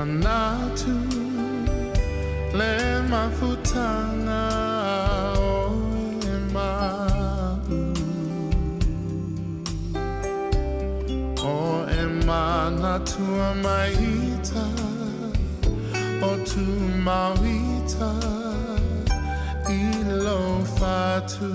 Manatu le mafutanga o e ma'u O e manatua maita O tu mauita i lo whatu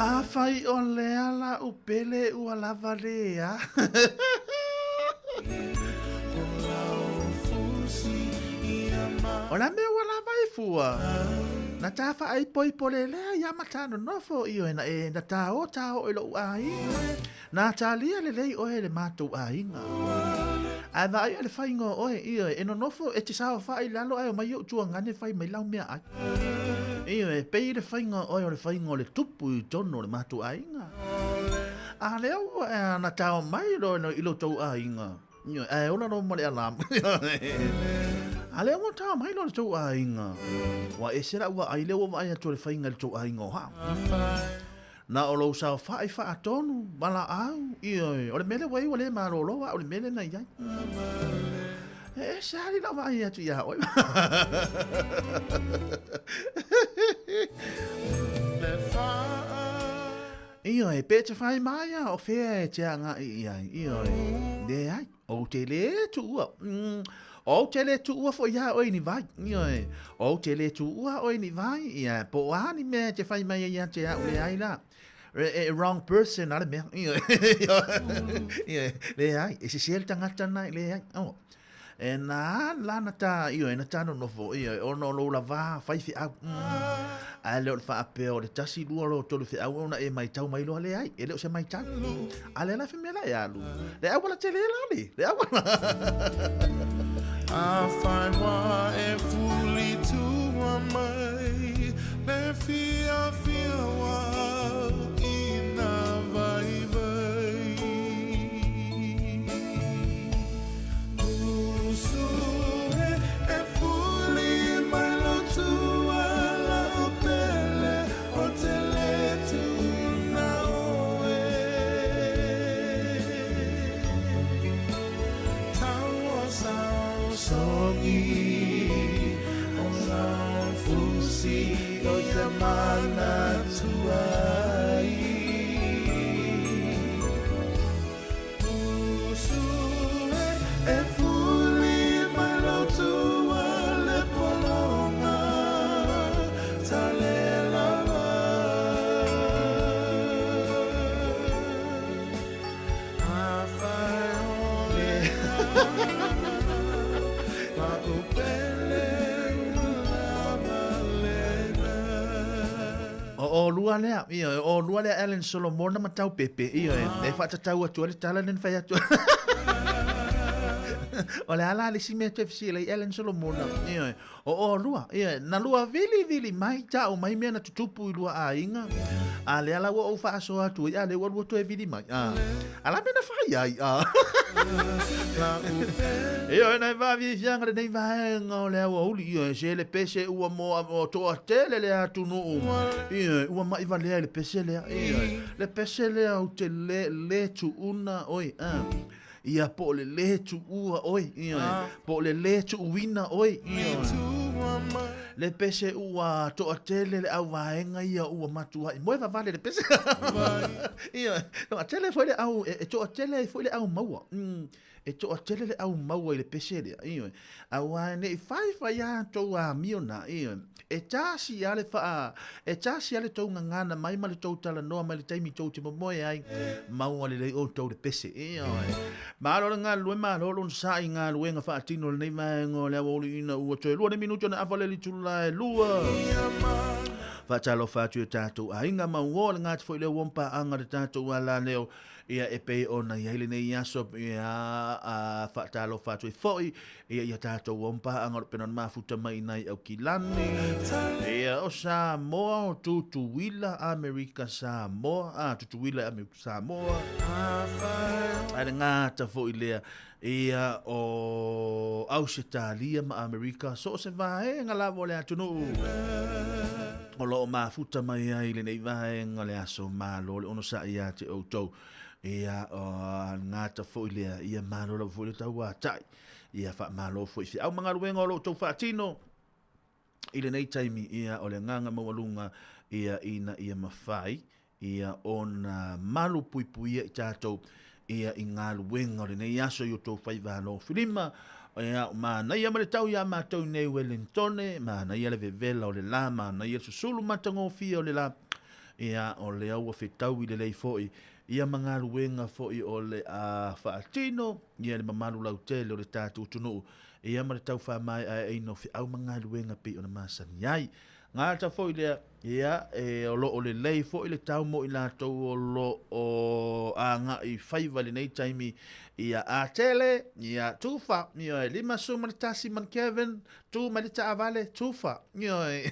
Afai o lea la'u pele ua lava lea. O la mea ua lava ai fua. Na tā whaaipoipo le lea ia ma tā nonofo i oe na e na tā o tā o i lou aiga. Na tālia lelei oe le mātou aiga. Ae vaai a le whainga o oe i oe e nonofo e te sao whaai lalo ae o mai ou tuangane whai mai lau mea ai. I oe, pei le whainga oe o le whainga o le tupu i tonu o le mātou aiga. A lea ua e ana tao mai lo i lo tou aiga. I oe, ae ola lo ma le alam. A lea ua tao mai lo le tou aiga. Ua ese la ua ai lea ua vaai atu o le whainga i le tou aiga o hao. Na o lou saofaʻi faatonu ma laau, ioe, o le mele ua iu ua le malōlō a o le mele na i ai. E ese ali lau vaai atu iā ʻoe. Ioe, pe te whai mai a o whea e te anga i ai, ioe, leai, ou te le tuua. Ou te le tuua foi iā oe i ni vai, ioe, ou te le tuua oe i ni vai, ia, po o a ni mea e te fai mai ai ia te au, leai la. E, e wrong person a le mea, ioe, ioe, leai, e sese le tagata lena, leai, oh. E nā la na tā, ioe, na tā nonofo, ioe, ona o lou lavā faifeau. Ae le o le faapea o le tasi, lua, lo tolu feau ona e maitau mai loa, leai, e le o se maitau. A lea la fai mea la e alu. Le auala tele la le, le auala. Afai wa e fuli tua mai le fiafia wa i nā vaivai. O olua lea, ioe, o olua lea Alan Solomona ma Taupepe, ioe, e faatatau atu ai le tala lea na fai atu. O le a la le isi mea toe fesili ai Alan Solomona, ioe, o olua, ioe, na lua vilivili mai tau mai mea na tutupu i lua aiga, a lea la ua ou faasoa atu ai, a lea ua lua toe vili mai, a, a la mea na fai ai, a. Ioe, nai vaaviaviaga lenei vaega o le aoauli, ioe, se le pese ua moa o toatele le atunuu, ioe, ua mai valea i le pese lea, ioe, le pese lea ou te le, le tuuna oe, a. Ia po o le le tuua oe, ioe, po o le le tuuina oe, ioe. Le pese ua toatele le auvaega ia ua matuai moe vavale le pese. Ioe, toatele foi le au, e toatele ai foi le au maua. E toatele le au maua i le pese lea, ioe. Aua ne i faifai lava tou amio na, ioe. E tasi lava le faa, e tasi lava le tou gagana mai ma le tou talanoa mai le taimi tou te momoe ai, maua lelei outou le pese, ioe. Malo le galulue, malo le onosai i galuega faatino i lenei vaega o le aoauli ina ua toe 2 le minute ona afa le litula e lua. Faatalofa atu i o tatou aiga mauoa le gata foi lea ua paaga le tatou alaleo ia e pei ona i ai lenei aso ia a faatalofa atu ai foi ia ia tatou ompaaga o le pena mafuta mai nai Aukilani ia o Samoa o Tutuila Amerika Samoa a Tutuila Amerika Samoa ae le gata foi lea ia o Ausetalia ma Amerika so o se vaega lava o le atunuu o lo o mafuta mai ai lenei vaega o le aso malo le onosai ia te outou ia o gata foi lea ia malo lava foi le tauatai ia faamalo foi feau ma galuega o lo o outou faatino i lenei taimi ia o le agaga maualuga ia ina ia mafai ia ona malu puipuia i tatou ia i galuega o lenei aso i o tou faiva alofilima ia manaia ma le tau iā matou nei Wellingtone manaia le vevela o le la manaia le susulu matagofie o le la ia o lea ua fetaui lelei foi ia ma galuega foi o le a faatino ia le mamalu lautele o le tatou atunuu ia ma le tau faamaeaeaina o feau ma galuega pei ona masani ai. Gata foi lea, ia, e, o lo o lelei foi le tau mo i latou o lo o agai i faiva i lenei taimi, ia Atele, ia Tufa, ioe, 51 man Kevin, tu mai le taavale, Tufa, ioe.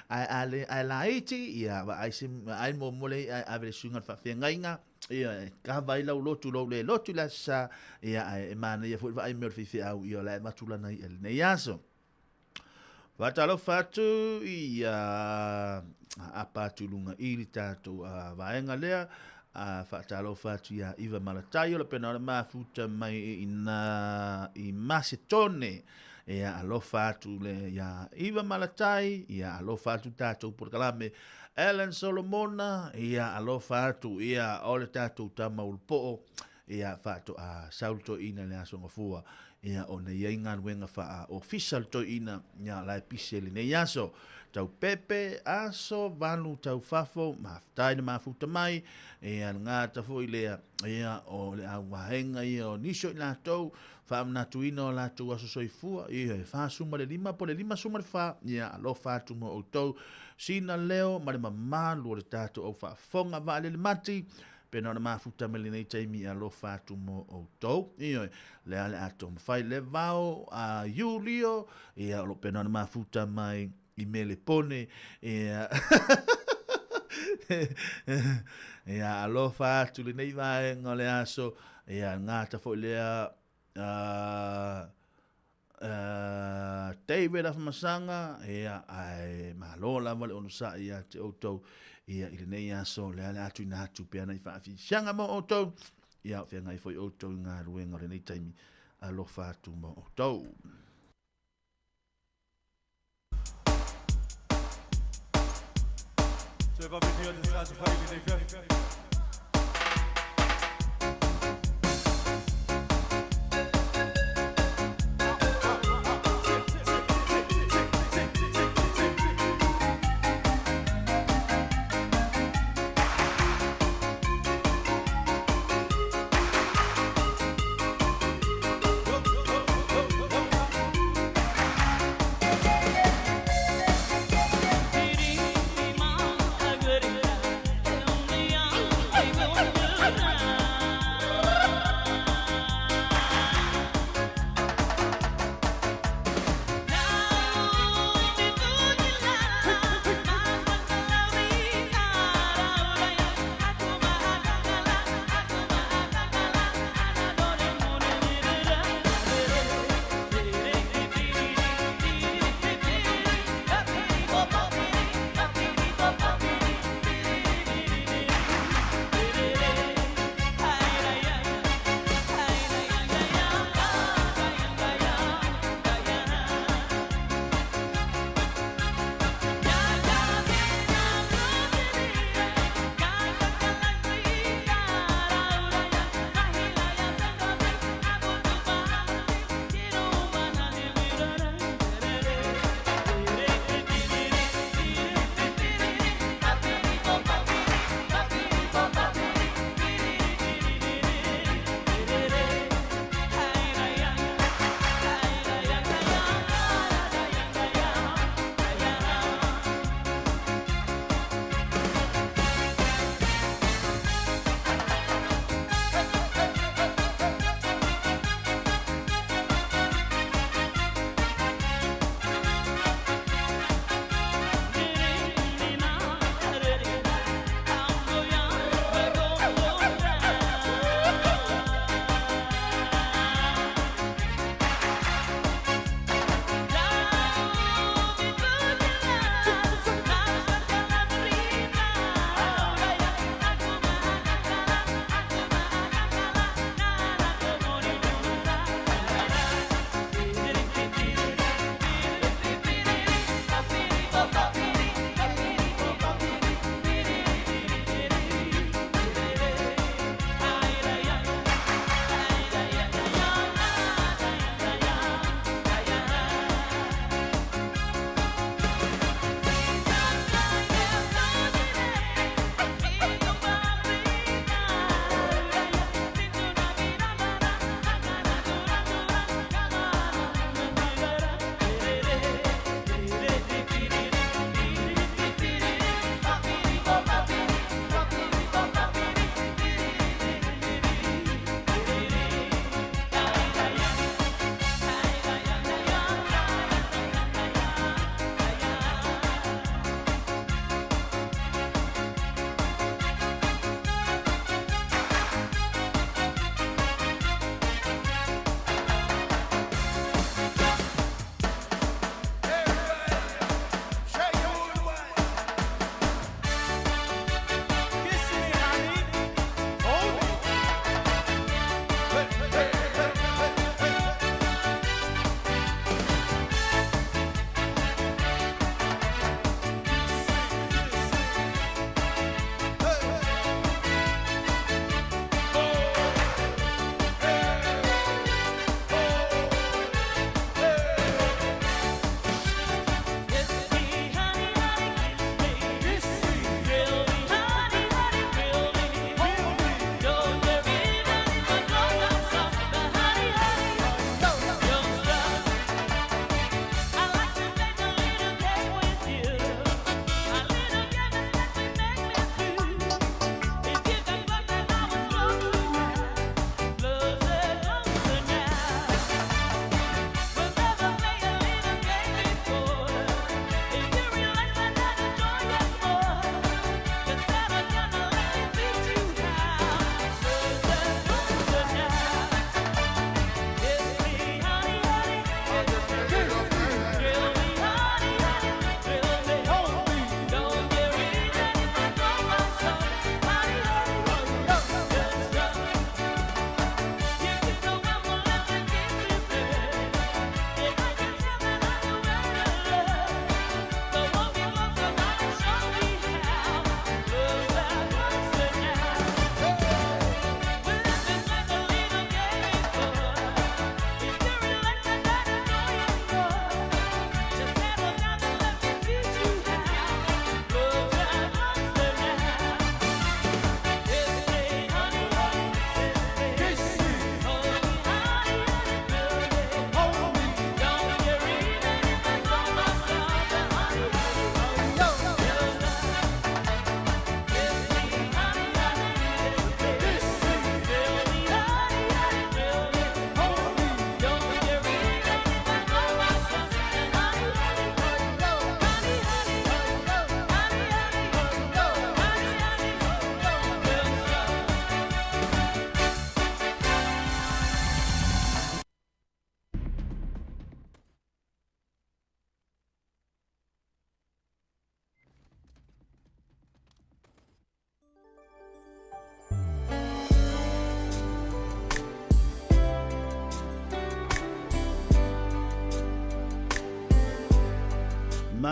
Ae, ae, ae laiti, ia, vaai se, vaai muamua le i'a e ave i le suiga o le faafeagaiga, Ia, e kava ai lau lotu, lou le lotu i le aso Sa, ia, ae e manaia foi le vaai mai o le faifeau, ia, o la e avatu lana i'a i lenei aso. Faatalofa atu i a apa atu i luga i le tatou vaega lea, a faatalofa atu iā Iva Malatai o le pena o le mafuta mai i ina i Masetone. Ia alofa atu le iā Iva Malatai, ia alofa atu tatou polokalame Alan Solomona, ia alofa atu ia o le tatou tama ulupoo. Ia, faatoa sau le toeaina i le Aso Gafua, ia, ona i ai galuega faa-ofisa le toeaina, ia, la e pise i lenei aso. Tau pepe, aso valu tau fafo, mafetai le mafuta mai, ia, le gata foi lea, ia, o le auvaega ia o nisi o i latou, faamanatuina o latou aso soifua, ia, e 45 po o le 54, ia, alofa atu mo outou, sina leo ma le mamalu o le tatou au faafofoga vaalele mati, Pena ona mafuta mai lenei taimi e alofa atu mo outou. Ioe, lea le a taumafai le vao a Iulio, ia o lo pena ona mafuta mai i Melepone, ia ia alofa atu lenei vaega o le aso, ia gata foi lea David Afamasaga, ia, ae malo lava le onosai ia te outou, ia, i lenei aso, lea le a tuina atu pea nai faafisiaga mo outou, ia, o feagai foi outou i galuega o lenei taimi, alofa atu mo outou.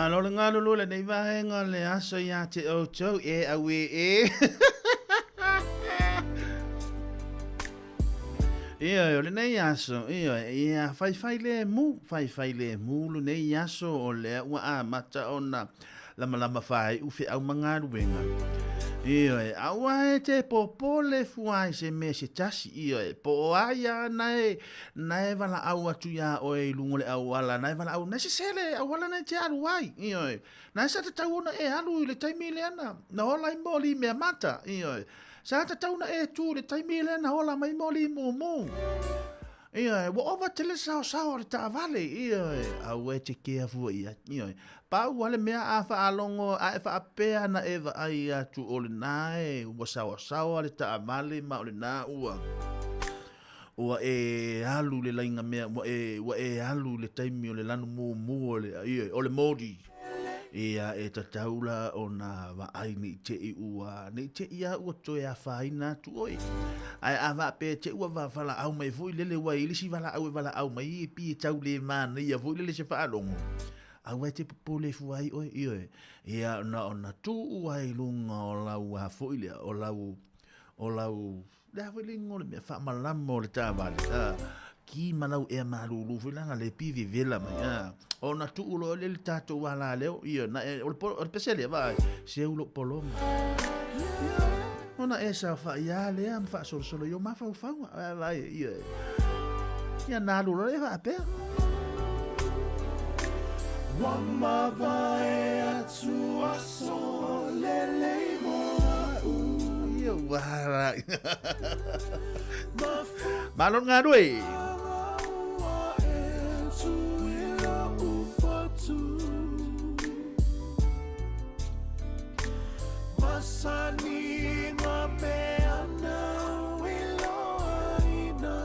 Malo le galulue lenei vaega o le aso iā te outou e auē e. Ioe, o lenei aso, ioe, ia faifai lemu, faifai lemu lenei aso o lea ua amata ona lamalama faaiu feau ma galuega. Ioe, aua e te popole fua i se mea se tasi, ioe, po o ai a na e, na e valaau atu iā oe i luga o le auala, na e valaau, na e sese le auala na e te alu ai, ioe, na e sa tatau ona e alu i le taimi lea na, na ola ai moli mea mata, ioe, sa tatau ona e tu i le taimi lea na ola mai moli mumu. Ioe, ua ova tele saosao o le taavale, ioe, aua e te kea fua i ai, ioe. Pau lava le mea a faalogo a e faapea na e vaai atu o lena e ua saoasaoa le taavale ma o lena ua ua e alu i le laiga mea, ua e, ua e alu i le taimi o le lanu mumu o le, ioe, o le moli. Ia, e tatau la ona vaai ne i te i ua, ne i te i a ua toe afaina atu oe. Ae a faapea te ua valaau mai foi lele ua i le isi valaau e valaau mai e pi e tau le manaia foi lele se faalogo. Aua e te popole fua ai oe, ioe. Ia, na ona tuu ai i luga o lau a foi lea, o lau, o lau Le a foi le igoa o le mea faamalama o le taavale, a, ki ma lau ea malulu foi lana le pi vevela mai, a, ona tuu loa lea i le tatou alaleo, ia, na e, o le, o le pese lea, vaai, seu lou pologa. Ia, ona e saofai lava lea ma faasolosolo i ou mafaufauga, vaai, ia, ia na alu loa lea faapea. Ua mavae atu aso lelei mo a'u. Ia ua la. Malo le galue. Ua e tui lo'u fatu. Masani ngā mea nāu i loaina.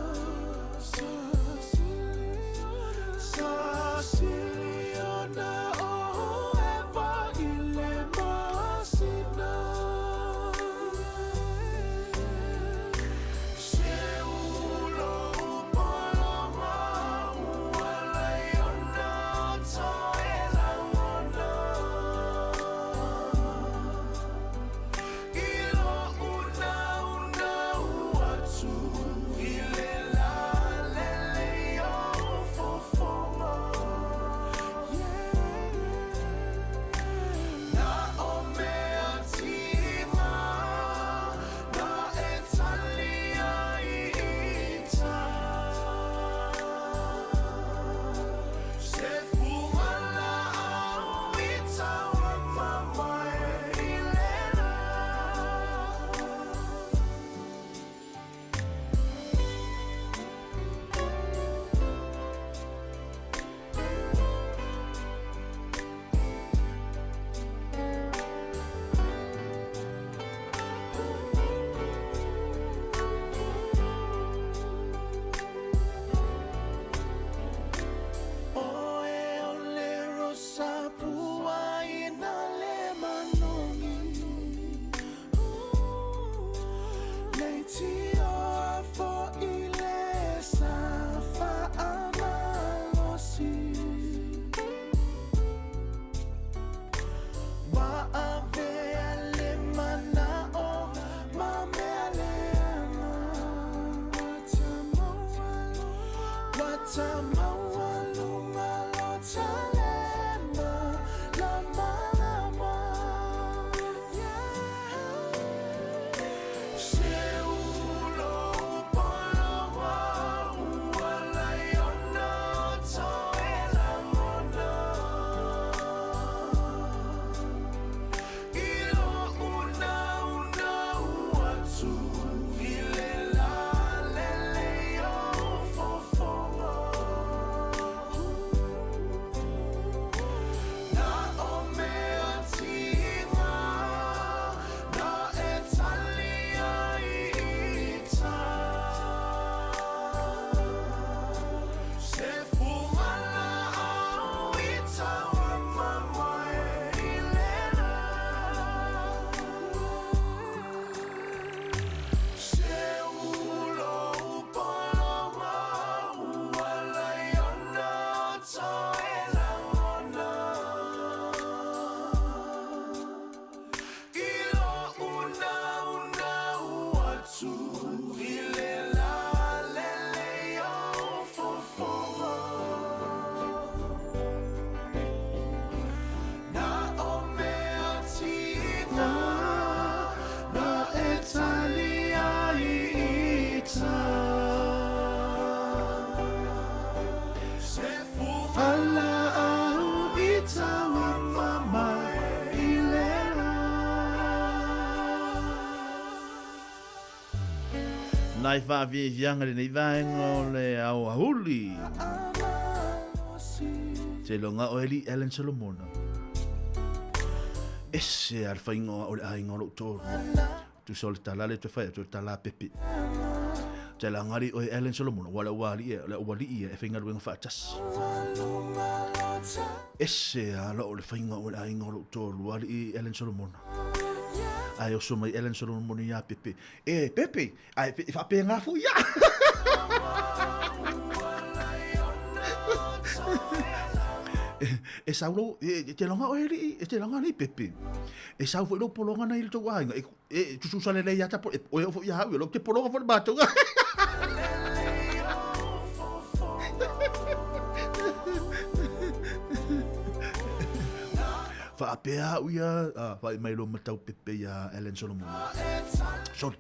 Nai whaafiafianga lenei vaega o le aoauli. Te longa o Eli Ellen Solomona. Ese a le whainga o le aiga o lou tolu. Tusa o le tala le te whai atu le tala pepe. Te la ngari o Ellen Solomona, wa le wali e, le wali e, e whainga luenga whaatasi. Ese a lo o le whainga o le aiga o lou tolu, ali i Ellen Solomona. Ai oso mai Ellen Solomona ia Pepe. E, Pepe, ai e whaapēngā fo ia. E sau e, e te longa o e, e te longa nei Pepe. E sau foi lou pologa nei le tou aiga, e, e tususa lelei ia tapo, e oe o foi ia hau, e lou te pologa foi le matou. Faapea au ia, whai mai lo matau pepe ia Ellen Solomon. Sorry.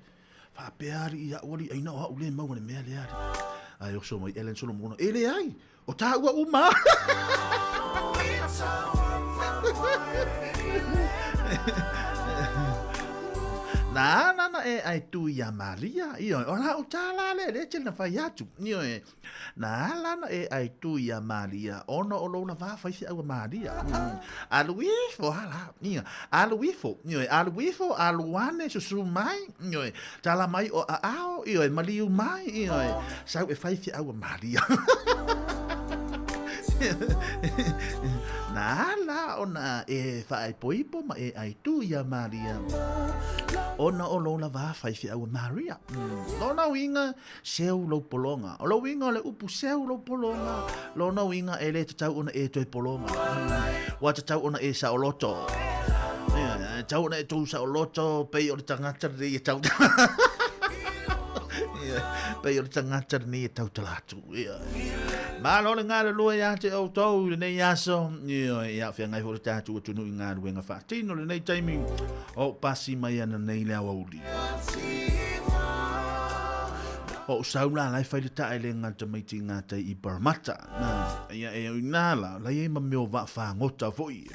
Faapea ali ia au ali, aina o au le maua le mea le ali. Ai oso mai Ellen Solomon, e le ai, o tāua uma. Nā, nā, nā, e ai tu ia Maria, io, o la o tā la le, le tele na whai atu, io e, nā la na e ai tu ia Maria, ona o lola wā whai se aua Maria, alu ifo, ala, ia, alu ifo, io e, alu ifo, alu ane, susu mai, io e, tala mai o a ao, io e, maliu mai, io e, Sau e whai whiau a Maria. Nā la ona e whaaipoipo ma e aitu ia Maria. Ona o lola wā whai whiau a Maria. Mm. Lona uinga, seu lou polonga. O lou uinga o le upu seu lou polonga. Lona uinga e le tatau ona e toe polonga. Mm. Wa tatau ona e sa o loto. Yeah, tau ona e tou sa o loto, pei o le tangata rei e tau. Pei o le tagata lenei e tautala atu. Ia. Malo le galulue ia te outou i lenei aso. Ia, ia whengai fo le tātou atunuu i galuega whaatino lenei taimi o pasi mai ana nei le awauli. O sau la lai whai le tae le ngā tamaiti ngā tai i Parramatta. Nā, ia e ui nā la, lai e ma meo wa whāngota foi.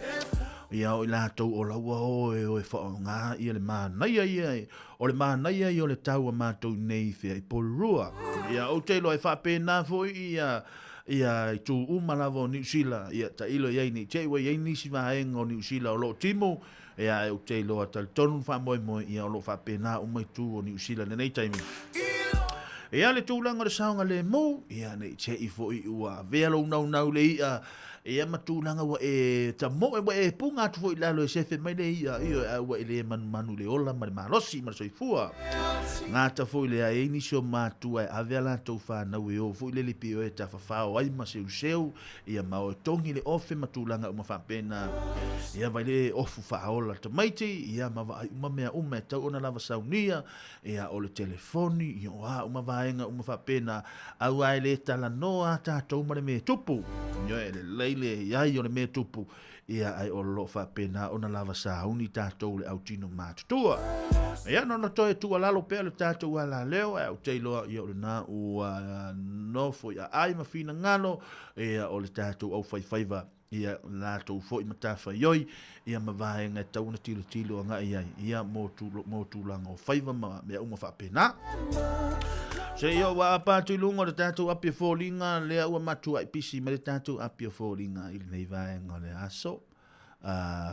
Ia o i lātou o laua o e o e wha o ngā ia le mānaia ia e O le mānaia ia o le tau a mātou nei i whea i Porirua. Ia, ou te iloa e faapena foi ia, ia i tū uma lava o Niu Sila, ia, tailo i ai nei te ua i ai nisi vaega o Niu Sila o loo timu, ia, e ou te iloa talitonu le faamoemoe, ia, o loo faapena uma i tū o Niu Sila lenei taimi. Ia, le tulaga o le saogalemu, ia, nei te i foi ua avea lou naunau le ia, Ia ma tulaga ua e tamoe, ua e punga atu foi i lalo e sefe mai le ia, ioe, a ua e le manumanu i le ola ma le malosi ma le soifua. Gata foi lea, e i ai nisi o matua e ave a latou fanau e o foi le lipi o e tafafao ai ma seuseu, ia ma o e togi le ofe ma tulaga uma faapena. Ia vai le ofu faaola tamaiti, ia ma vaai uma mea uma e tau ona lava saunia, Ia, o le telefoni, ia, o a uma vaega uma faapena, aua e le talanoa a tatou ma le mea tupu. Ia, e lelei le iai o le mea tupu, ia, ai o lo faapena ona lava sauni tatou le autino matutua. Ia, no na toe tuualalo pea le tatou alaleo, ae ou te iloa, ia, o lena ua nofo i aai ma finagalo, ia, o le tatou aufaifaiva ia latou foi matafaioi, ia ma vaega e tatau ona tilotilo agai i ai, ia mo, mo tulaga o faiva ma mea uma faapena. Se ia ua apa atu i luga o le tatou api o foliga, lea ua matuai pisi mai le tatou api o foliga i lenei vaega o le aso.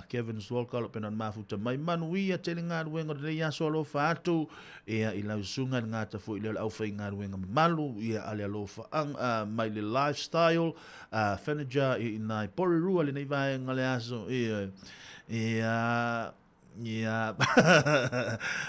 Kevin Swalka o lo pena mafuta mai manuia tele galuega o lenei aso alofa atu ia i lau susuga i le gata foi lea o le aufaigaluega mamalu ia a le alofa mai le lifestyle Furniture i nai Porirua lenei vaega le aso ia ia ia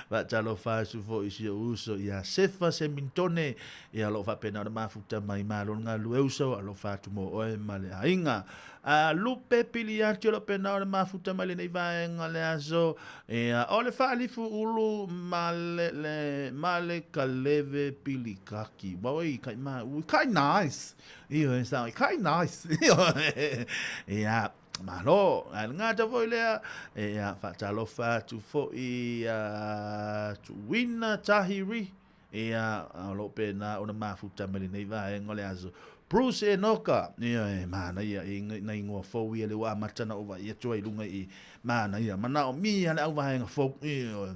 faatalofa atu foi i si ou uso ia Sefa Semintone ia o lo o faapena ona mafuta mai malo le galulue uso alofa atu mo oe ma le aiga a Lupe Piliati o lo o pena ona mafuta mai lenei vaega le aso ia o le faalifu ulu ma le, le ma le kaleve pilikaki wa oi kai ma ui kai nice Ioe, sa kai nice. Ioe. Ia, malo. Ae le gata foi lea, ia, faatalofa atu foi ia Tuuina Tahiri. Ia, o lo o pena ona mafuta mai lenei vaega o le aso. Bruce Enoka, ioe, manaia, i na ingoa fou ia le ua amata na ou vaai atu ai i luga i, manaia, manaomia le auvaega fou, ioe.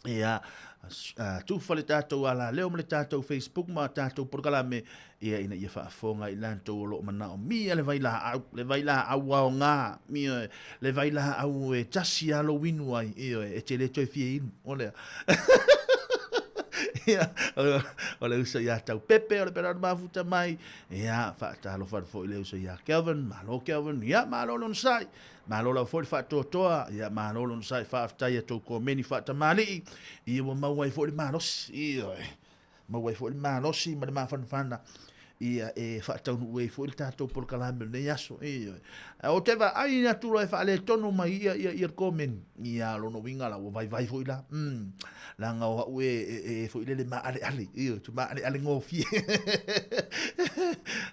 Ia, tufa le tatou alaleo ma le tatou Facebook ma tatou polokalame, ia ina ia faafofoga i latou o lo o manaomia le vailaau, le vailaau aoga, ioe, le vailaau e tasi lava lou inu ai, ioe, e te le toe fia inu, o lea. Ia, o le uso ia Taupepe, o le pera o le mafuta mai, ia, faatalofa atu foi i le uso ia Kelvin, malo Kelvin, ia, malo le onosai. Malo lava foi le faatoatoa, ia malo le onosai, faafetai i a tou komeni faatamalii, ia ua maua ai foi le malosi, ioe, maua ai foi le malosi ma le mafanafana, ia e faataunuu ai foi le tatou polokalame o lenei aso, ioe. Ae ou te vaai atu loa e faaletonu mai ia, ia, ia le komeni, ia lona uiga la ua vaivai foi la, leaga o au e, e, e foi lele maaleale, ioe, tu maaleale gofie.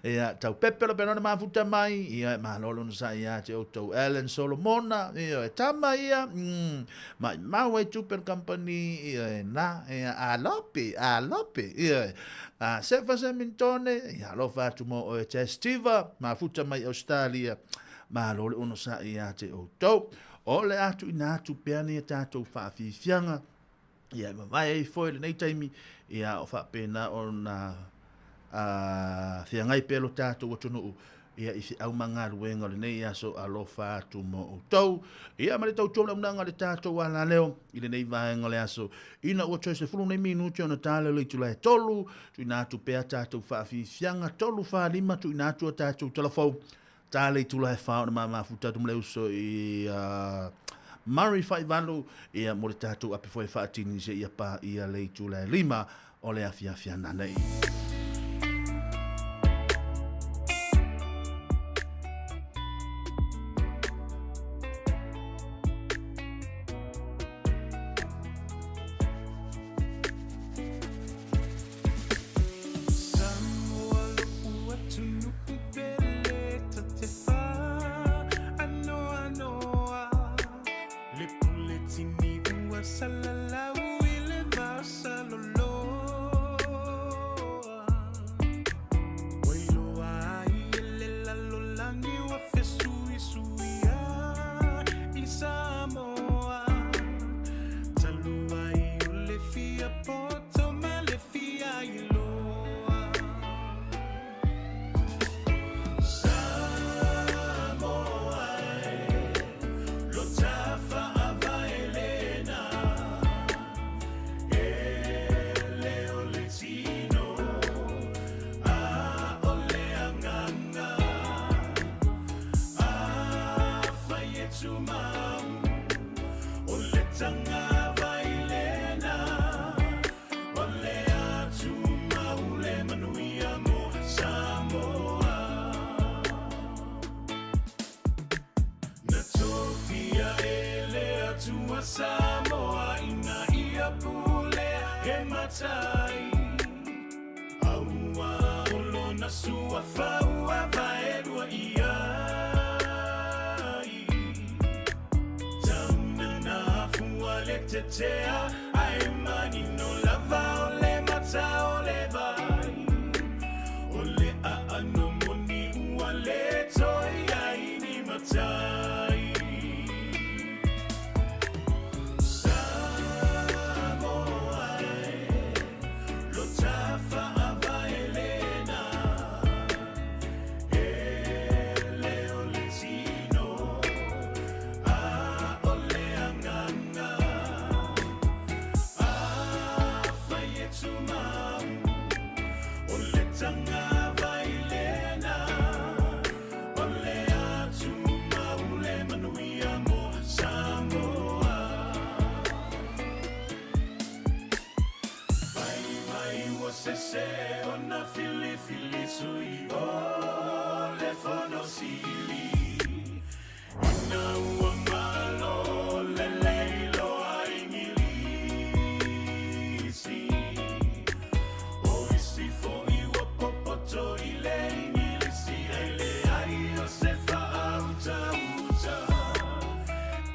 Ia, tau pepe lo pena mafuta mai, ia, malo le onosai ia te outou Alan Solomona, ia, e tama ia, mai mau ai tupe le company, ia, e na, ia, alope, alope, ia, a Sefa Semintone, ia, alofa atu mo oe Testiva, mafuta mai Australia, malo le onosai ia te outou. O le a tuuina atu pea nei a tatou faafiafiaga, ia e mavae ai foi lenei taimi, ia o faapena ona feagai pea lo tatou atunuu ia i feau ma galuega o lenei aso alofa atu mo outou. Ia ma le tautua le auaunaga a le tatou alaleo i lenei vaega o le aso. Ina ua toe 10 nei minute ona ta lea o le itula e 3, tuuina atu pea tatou faafiafiaga 3, 4, 5, tuuina atu a tatou talafou Ta le itula e 4 ona mamafuta atu ma le uso i Murray Faivalu ia mo le tatou ape foi e faatini seia paia le itula e 5 o le afiafi ananei. Samoa lo'u atunuu pele ta te faanoanoa Le pule tini ua salalau i le vasaloloa Ua iloa ai e le lalolagi ua fesuisuia i Samoa Talu ai o le fia poto ma le fia iloa Samoa e, lo tafaavae lena E le o le tino, a o le agaga Afai e tumau, o le tagavai lena O le a tumau le manuia mo Samoa. Na tofia e le Atua Samoa ina ia pulea he matai. Aua o lona suafa ua vaelua i ai. Tauna na afua le tetea ae manino lava o le mata o le vai. O le aano moni ua le toe i ai ni matai. Samoa e, lo tafaavae lena. E le o le tino, a o le agaga. Afai e tumau, o le tagavai lena. O le a tumau le manuia mo Samoa. Fai mai ua sese ona filifili sui o le Fono Sili. Ina ua malo lelei loa Igilisi. O isi foi ua popoto i le Igilisi ai leai o se faautauta.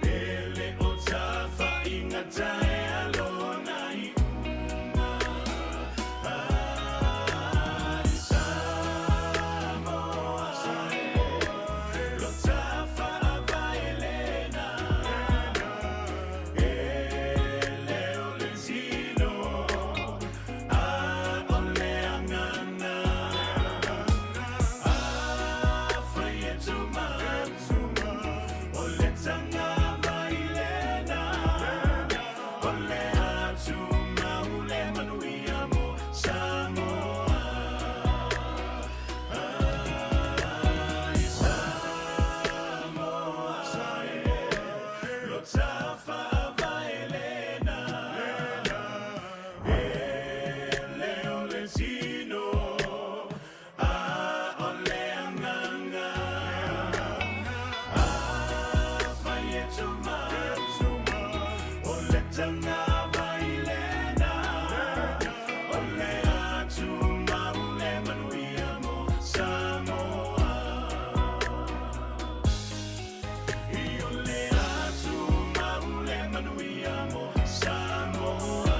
Pe le o tafaiga taea lona iuga. Ai Samoa e, lo tafaavae lena. tumau le manuia mo Samoa. I o le a tumau le manuia mo Samoa.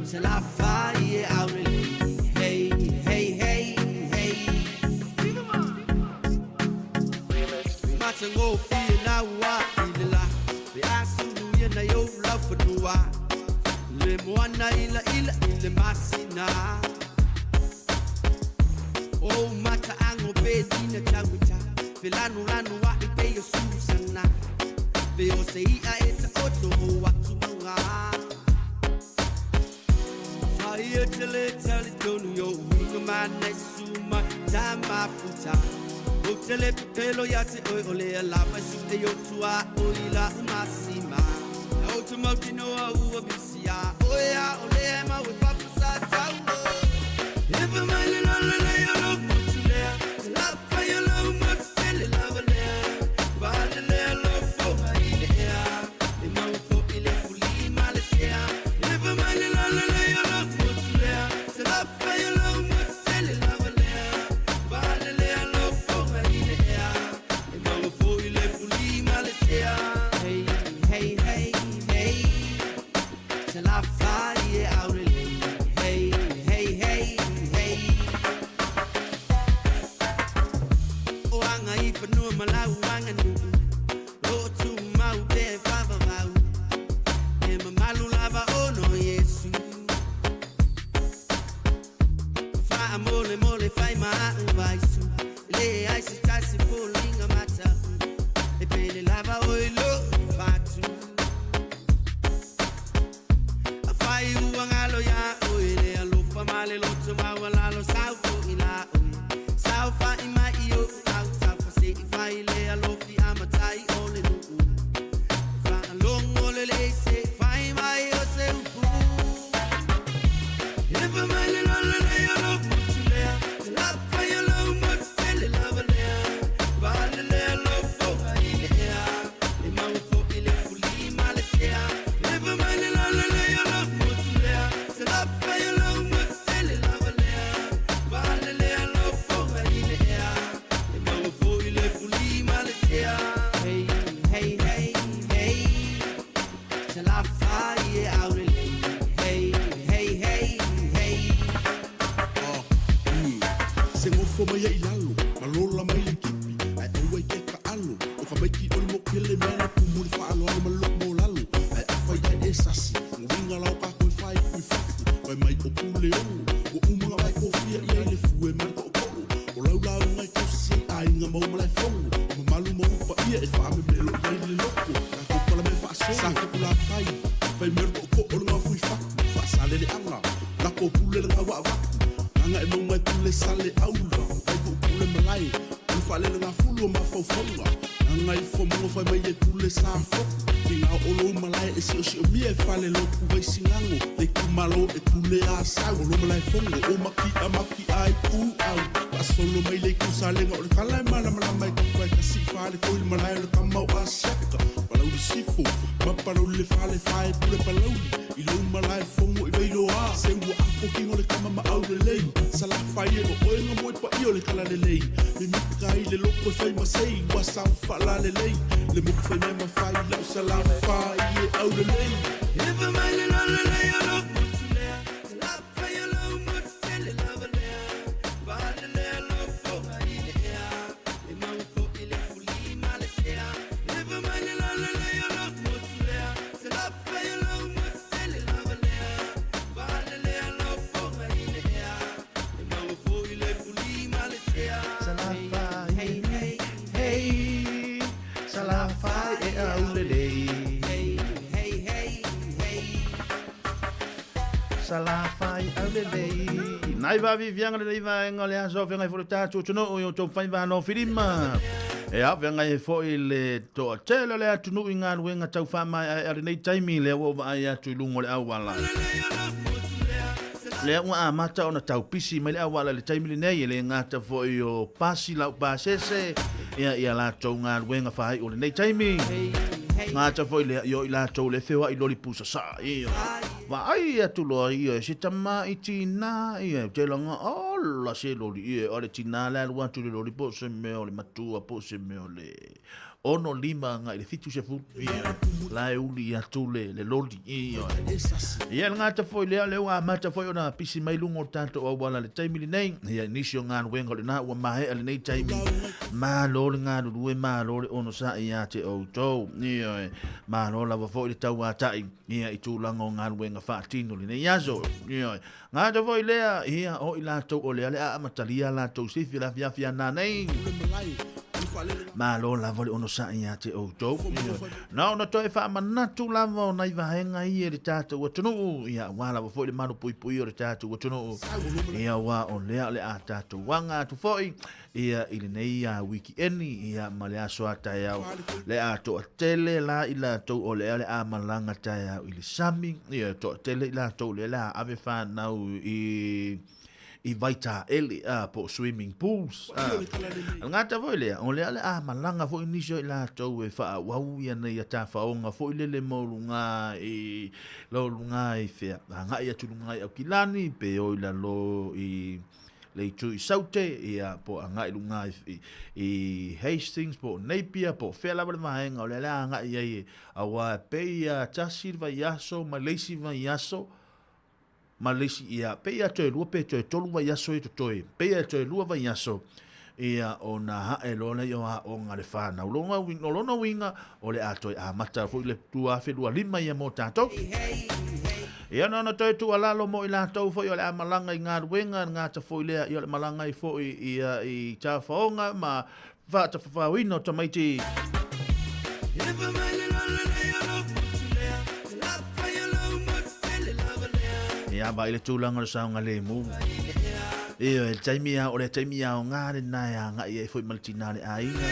Salafai e aurelei, hey, hey, hey, hey. Matagofie na ua i le la, pe a sulu ia na i ou laufanua. Le moana ila ila i le masina. O mata ango pe dina tauita, pe lanu lanu a i pe o Susana. Pe o se ia e ta oto o atu maunga. Fai e tele tele tonu yo uinga mana suma tama futa. O tele pepelo ya te oi o lea lava su te yo tua o ila umasima. O te mauti noa ua bisia. O ea o lea ma ue papu sa tau. Ewa mai le lala le o lo motu lea. Te lapa yo lo motu tele lava lea. Vale lea lo foha i le ea. E mau fo i le fuli ma le sea. Ewa mai le lala le o lo motu lea. Te lapa yo lo motu tele lava lea. Vale lea lo foha i le ea. E mau fo i le fuli ma le sea. Hey, hey, hey, hey. Te lapa i e aurelei. Hey, hey, hey, hey. O anga i whanua malau anga nuu. O tu mau te whawawau. E mamalu lava ono Yesu. Wha mole mole whai maa vaisu. Le ai se tasi polinga mata. E pele lava o i lo whatu. A whai ua ngalo ya o i le alofa male loto maua lalo sau fo i la oi. Sau fa i mai i o au tau fa se i whai le alofi a matai o le nuu. Wha alongo le le se whai mai o se upu. Ewa mai le lolo le o lo motu lea. Te lapa i o lo motu tele lava lea. Vale lea lo foha i le ea. E mau fo i le fuli ma le sea. Ewa mai le lolo le o lo motu lea. Te lapa i o lo motu tele lava lea. Vale lea lo foha i le ea. E mau fo i le fuli ma le sea. Hey, hey, hey, hey. Te lapa i e aurelei. Hey, hey, hey, hey. Se ngofo mai ai lalo, ma lola mai le kipi, ai aua i ke ka alo, o ka maiki o le mokele mea na kumu le whaaloalo ma loko mo lalo, ai awhai ai e sasi, ngawinga lao ka koe whai kui whafu, wai mai o pule ongo, o umanga vai kōwhia i ai le fue ma le ko'oko'o, o lau lau ngai kosi ai inga mau malai fongo, o mamalu ma upa ia e whaame melo i ai le loko, ka kopala me whaasolo, sa kuku la whai, whai mea le ko'oko'o le ngā fui whaku, whaasalele anga, lako pule le ngā waa waku, Nganga e maunga e pule sale aula, vai ku pule malai, o whalele ngā fulu o mawhauwhaunga. Nganga i whamunga whai mai e pule sa foku, ki ngā olo malai e sio sio mia e whale loku vai singango, le kumalo e pule a sau, o lo malai fongo, o maki a maki ai u au. Pasolo mai le kusalenga o le kala e mana malama e kuka e kasi whale koi le malai o le kamau a siaka. Palau le sifo, ma palau le whale whae pule palauli, i lau malai fongo i veilo a. Se ua ako kingo le kama ma au le lei, sa la whai e o oe ngā moe pa i o le kala le lei. Me mika i le loko e whai masei, ua sa whala le lei. Le moku whai mea ma whai lau sa la whai e au le lei. Ewa mai le lolo le o lo motu lea. Te lapa i o lo motu tele lava lea. Vale lea lo foha i le ea. E mau fo i le fuli ma le sea. Ewa mai le lolo le o lo motu lea. Te lapa i o lo motu tele lava lea. Vale lea lo foha i le ea. E mau fo i le fuli ma le sea. Salafai, Hey, hey, hey, salafai e aulelei. hey, hey, hey, hey. Salafai aulelei. Nai va vivianga le nei vaenga le aso fenga i folo tātu tuno o yo tau whai vāno whirima. E feagai ai foi le toatele o le atunuu i galuega tau faamaeaea lenei taimi lea ua ou vaai atu i luga o le auala. Lea ua amata ona tau pisi mai le auala i le taimi lenei, e le gata foi o pasi laupasese ia ia latou galuega faaiu o lenei taimi. Gata foi lea i o i latou le feoai loli pusasaa ia. Vaai atu loa ia e se tama i tina ia te laga ola se loli ia o le tina le alu atu le loli po se mea o le matua po se mea o le 65 agai le 70 ia la e uli atu le le loli ia. Ia le gata foi lea lea ua amata foi ona pisi mai luga o le tatou auala le taimi lenei. Ia nisi o galuega o lena ua maea lenei taimi. Malo le galulue, malo le onosai ia te outou. Ia malo lava foi le tauatai ia i tulaga o galuega faatino lenei aso. Ia gata foi lea ia o i latou o lea le a amatalia latou sifi le afiafi a nanei. Malo lava le onosai ia te outou. Na ona toe faamanatu lava o nai vaega ia i le tatou atunuu, ia aua lava foi le malupuipuia o le tatou atunuu. Ia aua o lea o le a tatou aga atu foi ia i lenei wikieni ia ma le aso a taeao le a toatele la i latou o lea o le a malaga taeao i le sami, ia toatele i latou lea o le a ave fanau i i vaitaele a po o swimming pools a. O le gata foi lea, o lea o le a malaga foi nisi o i latou e faaauau ia nei tafaoga foi lele mo luga i lo luga i fea, agai atu luga i Aukilani pe o i lalo i le itu i Saute, ia po o agai luga i, i Hastings po o Napier po o fea lava le vaega o lea le a agai ai aua e pei a tasi le vaiaso ma le isi vaiaso ma le isi, ia, pei a toe lua pe toe tolu vaiaso ia totoe, pei a toe lua vaiaso, ia, ona ae loa lea o aoga a le whānau. Longa, o lona uiga, o le a toe amata foi le 2025 ia mō tātou. Ia na ona toe tuualalo mo i latou foi o le a malaga i galuega, le gata foi lea, ia o le malaga ai foi ia i tafaoga ma faatafafaoina o tamaiti. Ia vaai le tulaga o le saogalemu. Ioe, le taimi a, o le taimi aoga lena e agai ai foi ma le tina o le aiga.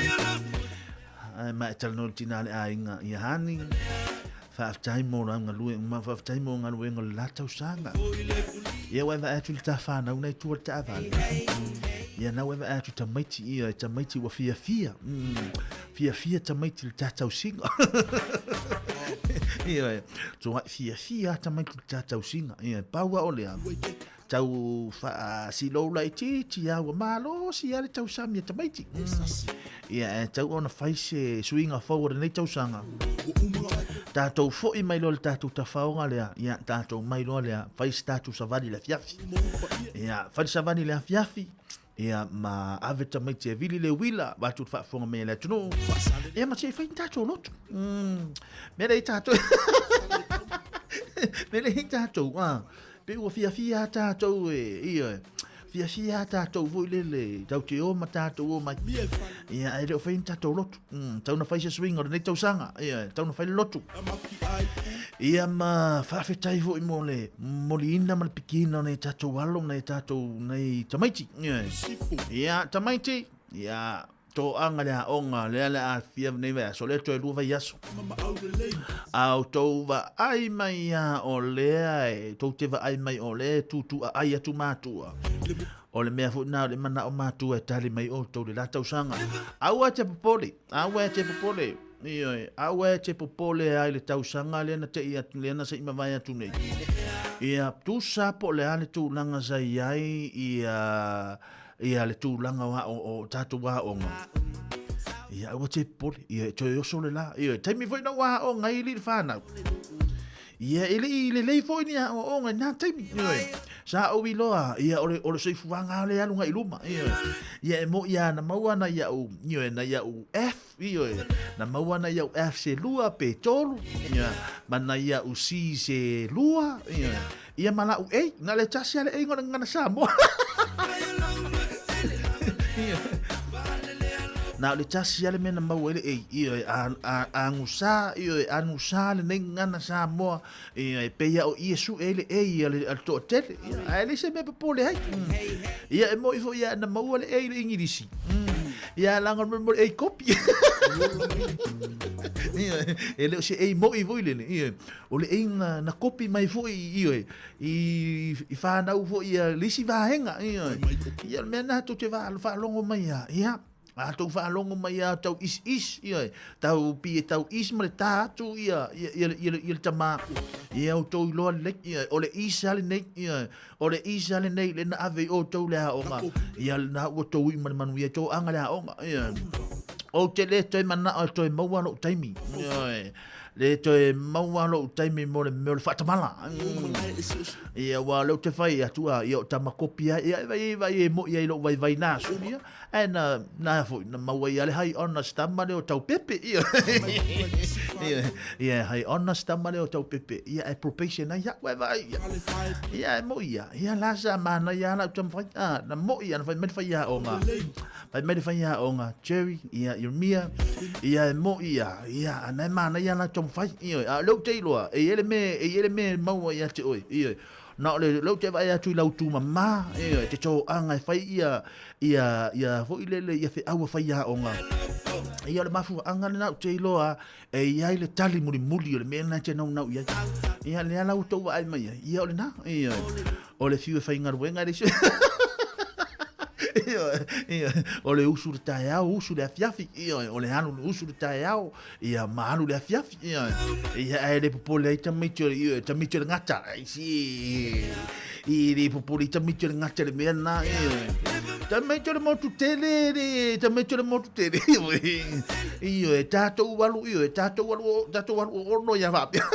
Ae ma e talanoa i le tina o le aiga, ia Hani, faafetai mo lau galuega, ma faafetai mo galuega o le la tausaga. Ia ua e vaai atu i le ta whānau nei tua le taavale. Ia na ua e vaai atu tamaiti ia, tamaiti ua fiafia. Fiafia tamaiti le ta tausiga. Ia, tuai fiafia tamaiti le ta tausiga. Ia, pau a o lea. Tau faasilou laitiiti lava ua malosi lava le tausami a tamaiti. Ia, e tau ona fai se suiga fou o lenei tausaga. Tatou foi mai loa le tatou tafaoga lea, ia, tatou mai loa lea, fai se tatou savali i le afiafi. Ia, fai le savali i le afiafi, ia, ma ave tamaiti e vili le uila, vaeatu le faafofoga mai a le atunuu. Ia, ma se i fai ni tatou lotu. Mea lea i tatou. Mea lea i tatou, ah. Pei ua fiafia lava tatou e, ioe, fiafia lava tatou foi lele, tatou te o ma tatou o mai. Ia, ae le o fai ni tatou lotu. Tau na fai se suiga o lenei tausaga, ioe, tau na fai le lotu. Ia ma faafetai foi mo le moliina ma le pikiina o nai tatou alo, nai tatou, nai tamaiti. Ioe. Ia, tamaiti, ia, Toaga le aoga lea le aafia nei vaiaso, lea toe lua vaiaso. A outou vaai mai a o lea e tou te vaai mai o lea e tutuaai atu matua. O le mea foi na o le manao matua e tali mai outou le la tausaga. Aua e te popole, aua e te popole. Ioe, aua e te popole ai le tausaga lea na tei atu, lea na se i mavae atu nei. Ia, tusa po o le a le tulaga sa i ai ia ia le tulaga o, o, o tatou aoga. Ia, aua te popole, ia, e toe oso le la. Ia, taimi foi na ua aoga ai alii le whanau. Ia, e lei lelei foi ni aoaoga i nā taimi. Ia, sa ou iloa, ia, o le, o le soifuaga lea alu agai i luma. Ia, ia e mo ia na maua na ia'u, ia, na ia'u F, ia, na maua na ia'u F se lua pe tolu, ia, ma na ia'u C se lua, ia, Ia ma la'u A, na le tasi a le A ngona ngana Samoa. Na o le tasi a le mea na maua ai le A, ia e a, a, agusa, ia e anusa lenei gagana Samoa, ia e pei a o Iesu e le A ia le, a le toatele, ia, ae leai se mea popole ai. Ia e moni foi ia na maua le A i le Igilisi. Ia laga o le mea ei kopi. Ioe, e le o se ei moi foi lele, ioe. O le ei na, na kopi mai foi, ioe, i, i whanau foi ia le isi vaega, ioe. Ia o le mea na tou te faalogo mai a, ia, a tou faalogo mai a tau is is, ioe, tau pi e tau is ma le tā atu ia, ia, ia, ia, ia le tamā. Ia outou iloa lelei, ioe, o le is a lenei, ioe, O le isa lenei le na ave i outou le aoga, ia lena ua tou iu ma le manuia i tou aga le aoga. Ia. Ou te le toe manao e toe maua lou taimi. Ioe. Le toe maua lou taimi mo le mea o le faatamala. Ia, ua leu te fai atu a, ia o tama kopi ai, ia, vai, vai e moi ai lou vaivai na aso, ia. Ae na, na foi, na maua ia le hai ona se tama lea o Taupepe, ia. Ia, ia, hai ona se tama lea o Taupepe, ia, e probation ai au, e vai, ia. Ia, e moi ia, ia, la sa mana ia lau taumafai, ah, na moi ia, na fai mai le faiaoga, fai mai le faiaoga, Jerry, ia, Jeremia, ia, e moi ia, ia, na e mana ia lau taumafai, ia, a o lea ou te iloa, e i ai le mea, e i ai le mea e maua ia te oe, ia, Na o le lea ou te vaai atu i lau tumama, ioe, te toaga e fai ia, ia, ia foi lele, ia feau e faiaoga. Ia o le mafuaaga lena ou te iloa e i ai le tali mulimuli o le mea lena e te naunau i ai. Ia lea la ua tou vaai mai ai, ia o lena, ioe. O le fiu e faigaluega e le isi. Ioe, ioe, o le usu i le taeao, usu i le afiafi, ioe, o le alu i le usu i le taeao, Ia ma alu le afiafi. Ia, ia ae le popole ai tamaiti o ia tamaiti o le gata. Ai si i le popole i tamaiti o le gata le mea na. Ia. Tamaiti o le motu tele le tamaiti o le motu tele. Ia e tātou alu ia e tātou alu tātou alu ono ia faapea.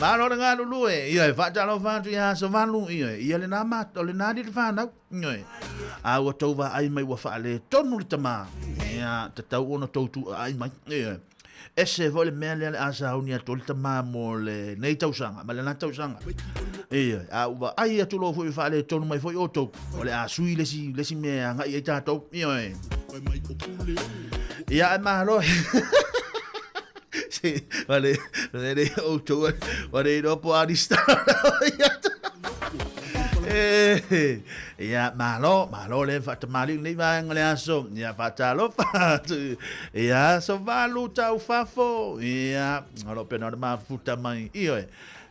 Malo le galulue. Ia e faatalofa atu ia Savalu. Ia ia le nā ma o le nā li le whānau. Ioe. A ua tou vaai mai ua faaletonu le tamā. Ia, tatau ona tou tuuaai mai. Ioe. Ese foi le mea lea le a sauni atu ai le tamā mo lenei tausaga ma lena tausaga. Ioe. A ua vaai atu loa foi ua faaletonu mai foi outou, o le a sui le isi, le isi mea e agai ai tatou. Ioe. Ia, ae malo. Se, wale, wale, outou, wale, iloa po a lista. Eh, ia, malo, malo le whaatamali nei vaenga le aso. Ia, whaatalofa atu. Ia, aso valu tau fafo. Ia, alo pena o le mafuta mai. Ioe.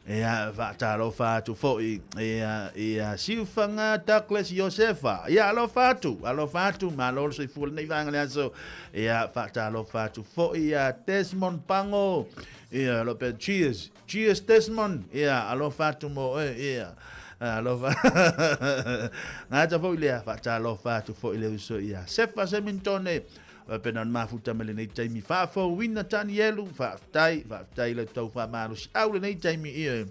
Ia, whaatalofa atu foi. Ia, ia, Siuwhanga Douglas Iosefa. Ia, alofa atu, alofa atu, malo le soifua lenei vaenga le aso. Ia, whaatalofa atu foi ia Desmond Pango. Ia, alo pena, cheers. Cheers Desmond! Ia, alofa atu mo oe, ia. Alofa. Ngata foi lea, faatalofa atu foi le uso ia. Sefa Semintone, pena o le mafuta mai lenei taimi. Faafouina Tanielu, faafetai, faafetai le tau faamalosi au lenei taimi, ia.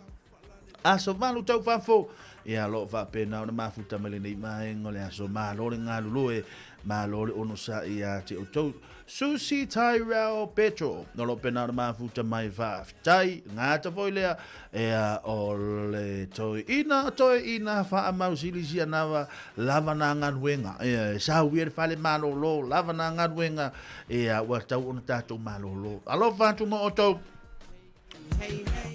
Aso valu tau fafo, ia lo faapena ona mafuta mai lenei vaega o le aso. Malo le galulue, malo le onosai ia te outou. Susie Tyrell Petro, o lo pena ona mafuta mai faafetai, ngata foi lea, ea o le toi ina, toi ina whaamau silisia nawa, lava nā galuega, ea, e sauia le fale malōlō, lava nā galuega, ea, ua tau ona tātou malōlō. Alofa atu mo outou.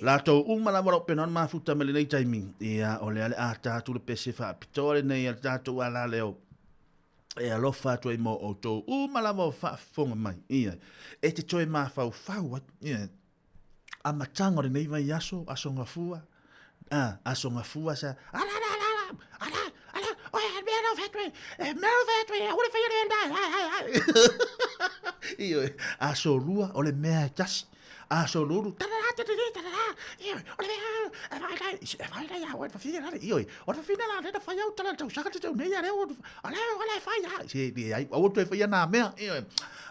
Latou uma lava lau pena ona mafuta mai lenei taimi, ia, o lea le a tātu le pese whaapitoa lenei a le tātou ala leo. E alofa atu ai mō outou uma lava o faafofoga mai. Ia, e te toe mafaufau ai. Ia, amataga o lenei vaiaso, aso gafua, a, aso gafua sa, ala, ala, ala, ala, ala, ala, oe, e mea nau whetue, e mea nau whetue, e hore whaia le nai, ai, ai, ai. Ioe, aso rua o le mea e tasi, aso lulu, tarara, tarara, tarara, ioe, o le mea, e whai lai, e whai lai au, e whawhine rare, ioe, o le whawhine la, rena whai au, tala, tau saka te tau nei, a reo, o le, o le whai a, se, le, ai, aua toe whai ana mea, ioe,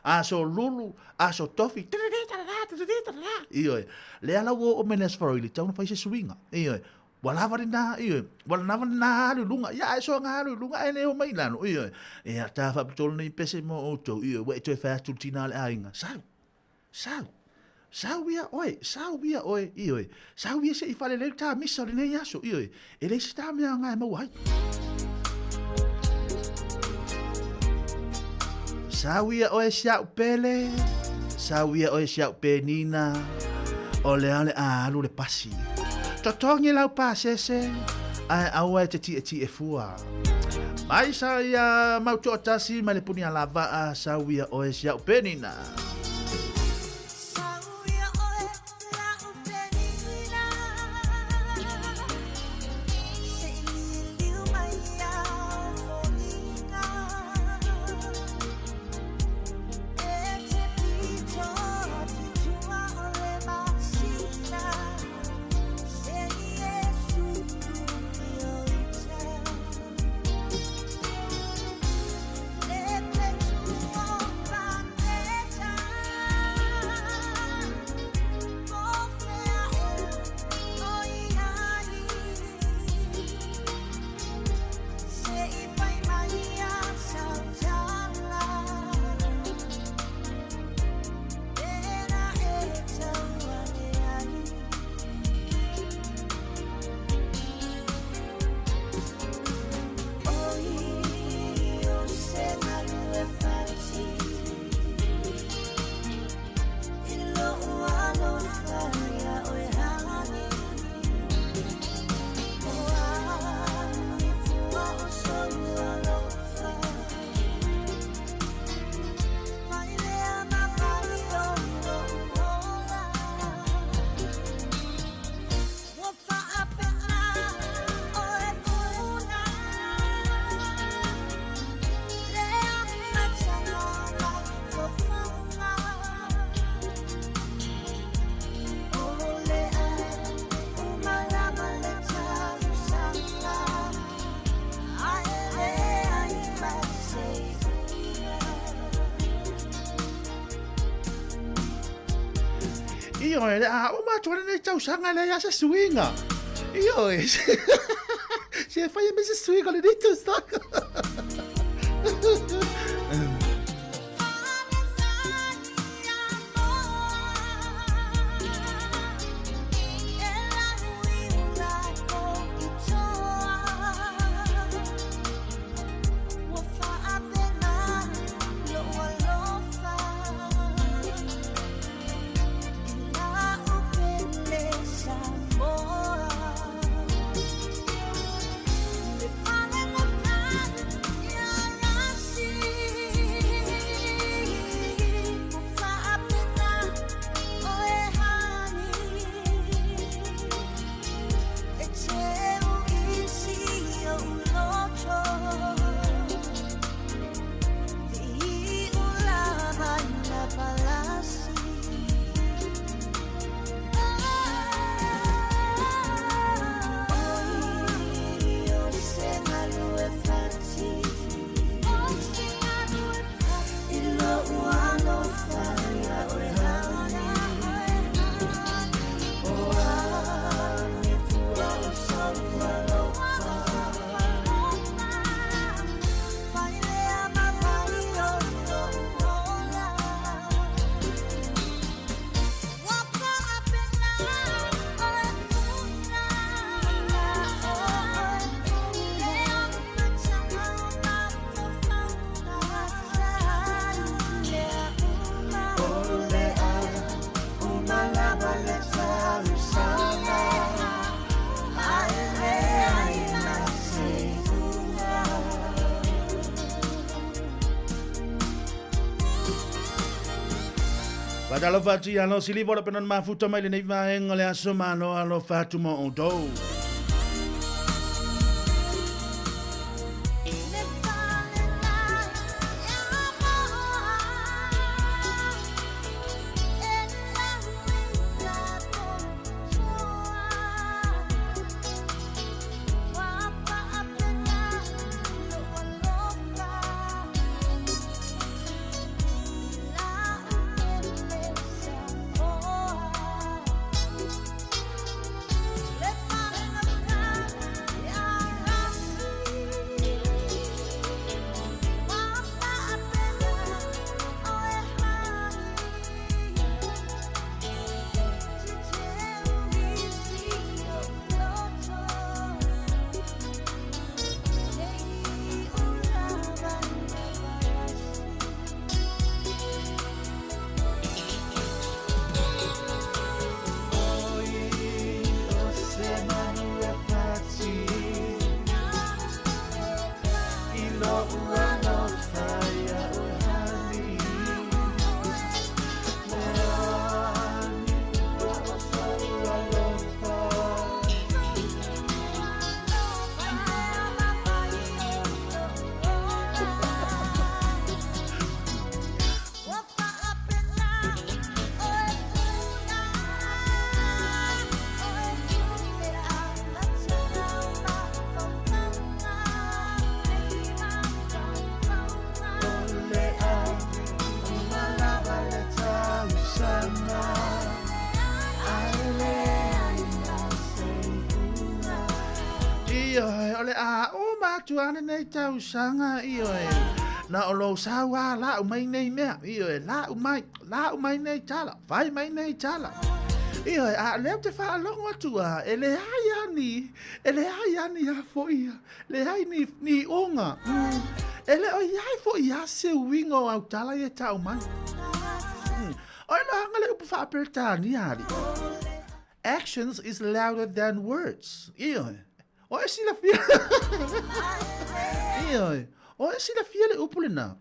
aso lulu, aso tofi, tarara, tarara, tarara, tarara, ioe, lea lau o o mene asfaroili, tau na whai se suinga, ioe, Ua lava lena, ioe, ua lava lena alu i luga, ia, e soa alu i luga, e le o mai lalo, ioe. Ia, tā whapitolo nei pese mo outou, ioe, ua e toe whai atu le tina o le aiga. Sau, sau, sau ia oe, sau ia oe, ioe, sau ia se i whalelei tā misa o lenei aso, ioe, e leai se tā mea ngā e maua ai. Sau ia oe si au pele, sau ia oe si au penina, o le ao le a alu le pasi. Totogi lau pasese, ae aua e te tietie fua. Mai sa ia mau toatasi mai le puni alava a sau ia oe si au penina. Ioe, a uma atu nei tausaga le ia se suiga. Ioe, se fai e me se suiga le nei tausaga. Fatalofa atu ia lo sili vola penon mafuta mai lenei vaega o le aso malo alofa atu mo outou. atu lava lenei tausaga, ioe, na o lou sau lava lau mai nei mea, ioe, lau mai, lau mai nei tala, fai mai nei tala. Ioe, a o lea ou te faalogo atu lava, e leai lava ni, e leai lava ni a foi, leai ni, ni iuga. E le o i ai foi lava se uiga o au tala ia e tau mai. O iloaga le upu faa-Peretania, alii. Actions is louder than words. Ioe. O e silafia. Ioe. O e silafia le upu lena.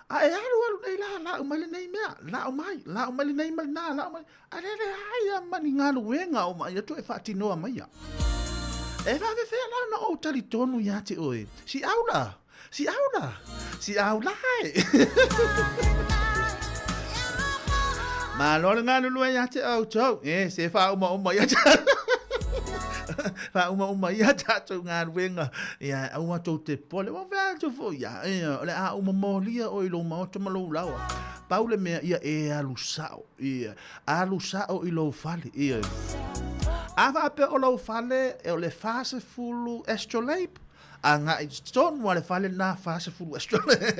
A e alu alu nei la, lau mai lenei mea, lau mai, lau mai lenei ma lena, lau mai. A le le ai a mani galuega o mai atu e faatinoa mai ia. E faafefea la ona ou talitonu ia te oe. Si au la, si au la, si au la e. Malo le galulue ia te outou. E, se faauma uma ia te faauma uma ia tatou galuega. Ia, aua tou te pole. Ua fai atu foi ia. Ia, o le a uma molia oe i lou maota ma lou laoa. Pau le mea ia e alu sao. Ia, alu sao i lou fale. Ia. A faapea o lou fale, e o le 40 astrolabe, agai i totonu a le fale lena 40 astrolabe.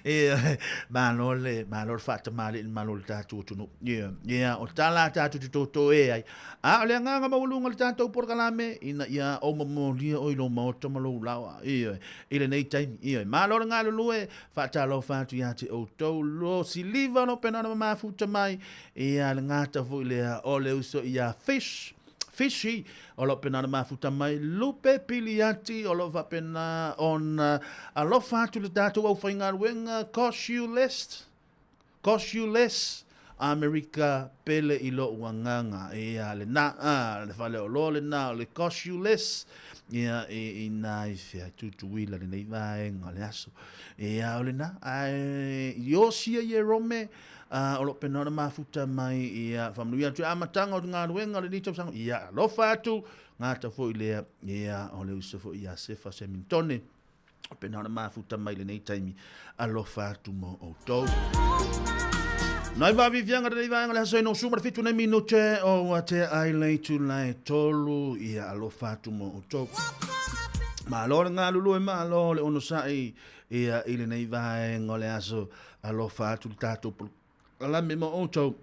Ia, malo le, malo le faatamalii, malo le tatou atunuu. Ia, ia, o tala a tatou te toto e ai. A o le agaga maualuga o le tatou polokalame, ina ia ou momolia oe i lou maota ma lou laoa. Ia, i lenei taimi. Ia, malo le galulue, faatalofa atu ia te outou, lo siliva lo pena ona mamafuta mai. Ia, le gata foi lea o le uso ia Fish. Fishy, o lo o pena ona mafuta mai, Lupe Piliati, o lo o faapena ona alofa atu le tatou aufaigaluega, Cost you less, cost you less, Amerika pele i lou agaga. Ia, lena, a, le faleoloa lena o le cost you less, ia, i, i nā i fea, Tutuila lenei vaega o le aso. Ia, o lena, ae, Iosia Ierome, a, o lo o pena ona mafuta mai, ia, faamanuia atu i amataga o le galuega o lenei tausaga, ia, alofa atu, gata foi lea, ia, o le uso foi ia Sefa Semintone, o pena ona mafuta mai lenei taimi, alofa atu mo outou. Nai vaaviaviaga lenei vaega le aso e no suma le 7 nei minute o ua te ai le itula e 3, ia alofa atu mo outou. Malo le galulue, malo le onosai, ia i lenei vaega o le aso, alofa atu le tatou polokalame mo outou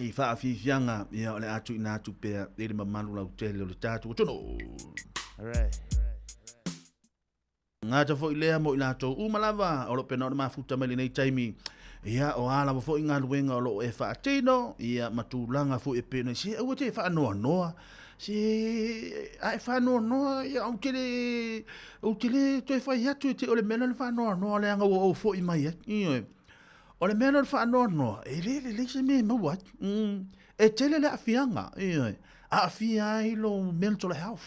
i faafiafiaga, ia o le a tuuina atu pea i le mamalu lautele o le tatou atunuu. Alright. Gata foi lea mo i latou uma lava o lo o pena ona mafuta mai lenei taimi, ia o a lava foi galuega o lo o e faatino, ia ma tulaga foi e pei ona se aua te faanoanoa, se a e faanoanoa, ia ou te le, ou te le toe fai atu e te o le mea lea o le faanoanoa leaga ua ou foi mai ai. Ioe. O le mea lea o le faanoanoa, e le lelei se mea e maua ai. E tele le aafiaga, ioe, aafia ai lou mental health.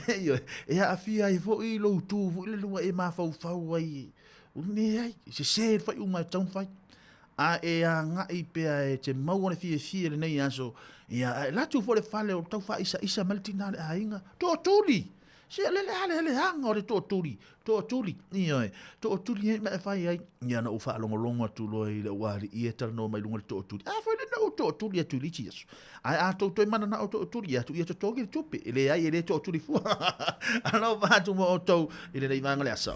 Ioe, e aafia ai foi lou tu foi lele ua e mafaufau ai, leai, e sese le faaiuga e tatau ona fai. A e agai pea e te maua le fiafia i lenei aso, ia, a e alu atu foi i le fale o tau faaisaisa mai le tina o le aiga, tootuli! Se o le a le leaga o le tootuli, tootuli, ioe, tootuli ai ma e fai ai. Ia na ou faalogologo atu loa i le ualii e talanoa mai luga o le tootuli. A foi le na ou tootuli atu i le isi aso. Ae a tou toe mananao tootuli atu, ia totogi le tupe. E leai, e le tootuli fua. Alofa atu mo outou i lenei vaega o le aso.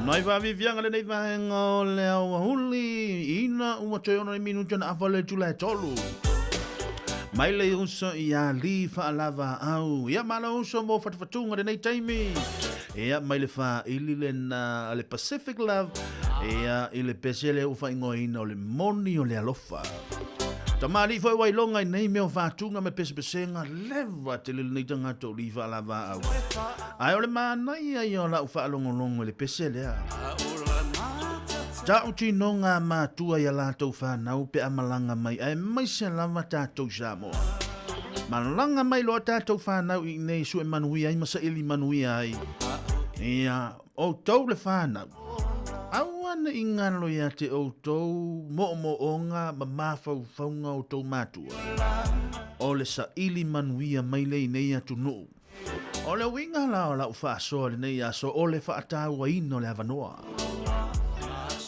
Nai vaaviaviaga lenei vaega o le aoauli ina ua toe ono le minuti ona afa le itula e tolu. Mai le uso ia Li Faalava Au. Ia malo uso mo fatufatuga lenei taimi. Ia mai le faaili lena a le Pacific Love. Ia i le pese lea ua faaigoaina o le moni o le alofa. Tamalii foi ua iloga i nei mea o faatuga ma pesepesega leva tele lenei tagata o Li Faalava Au. Ae o le manaia ia o lau faalogologo i le pese lea. Ta'u tinoga a matua i a latou fanau pe a malaga mai aemaise lava tatou i Samoa. Malaga mai loa tatou fanau i inei sue manuia ai ma saili manuia ai. Ia, outou le fanau. Aua ne i galo ia te outou moomooga ma mafaufauga o outou matua. O le saili manuia mai lea i nei atunuu. O le uiga la o lau faasoa i lenei aso o le faatauaina o le avanoa.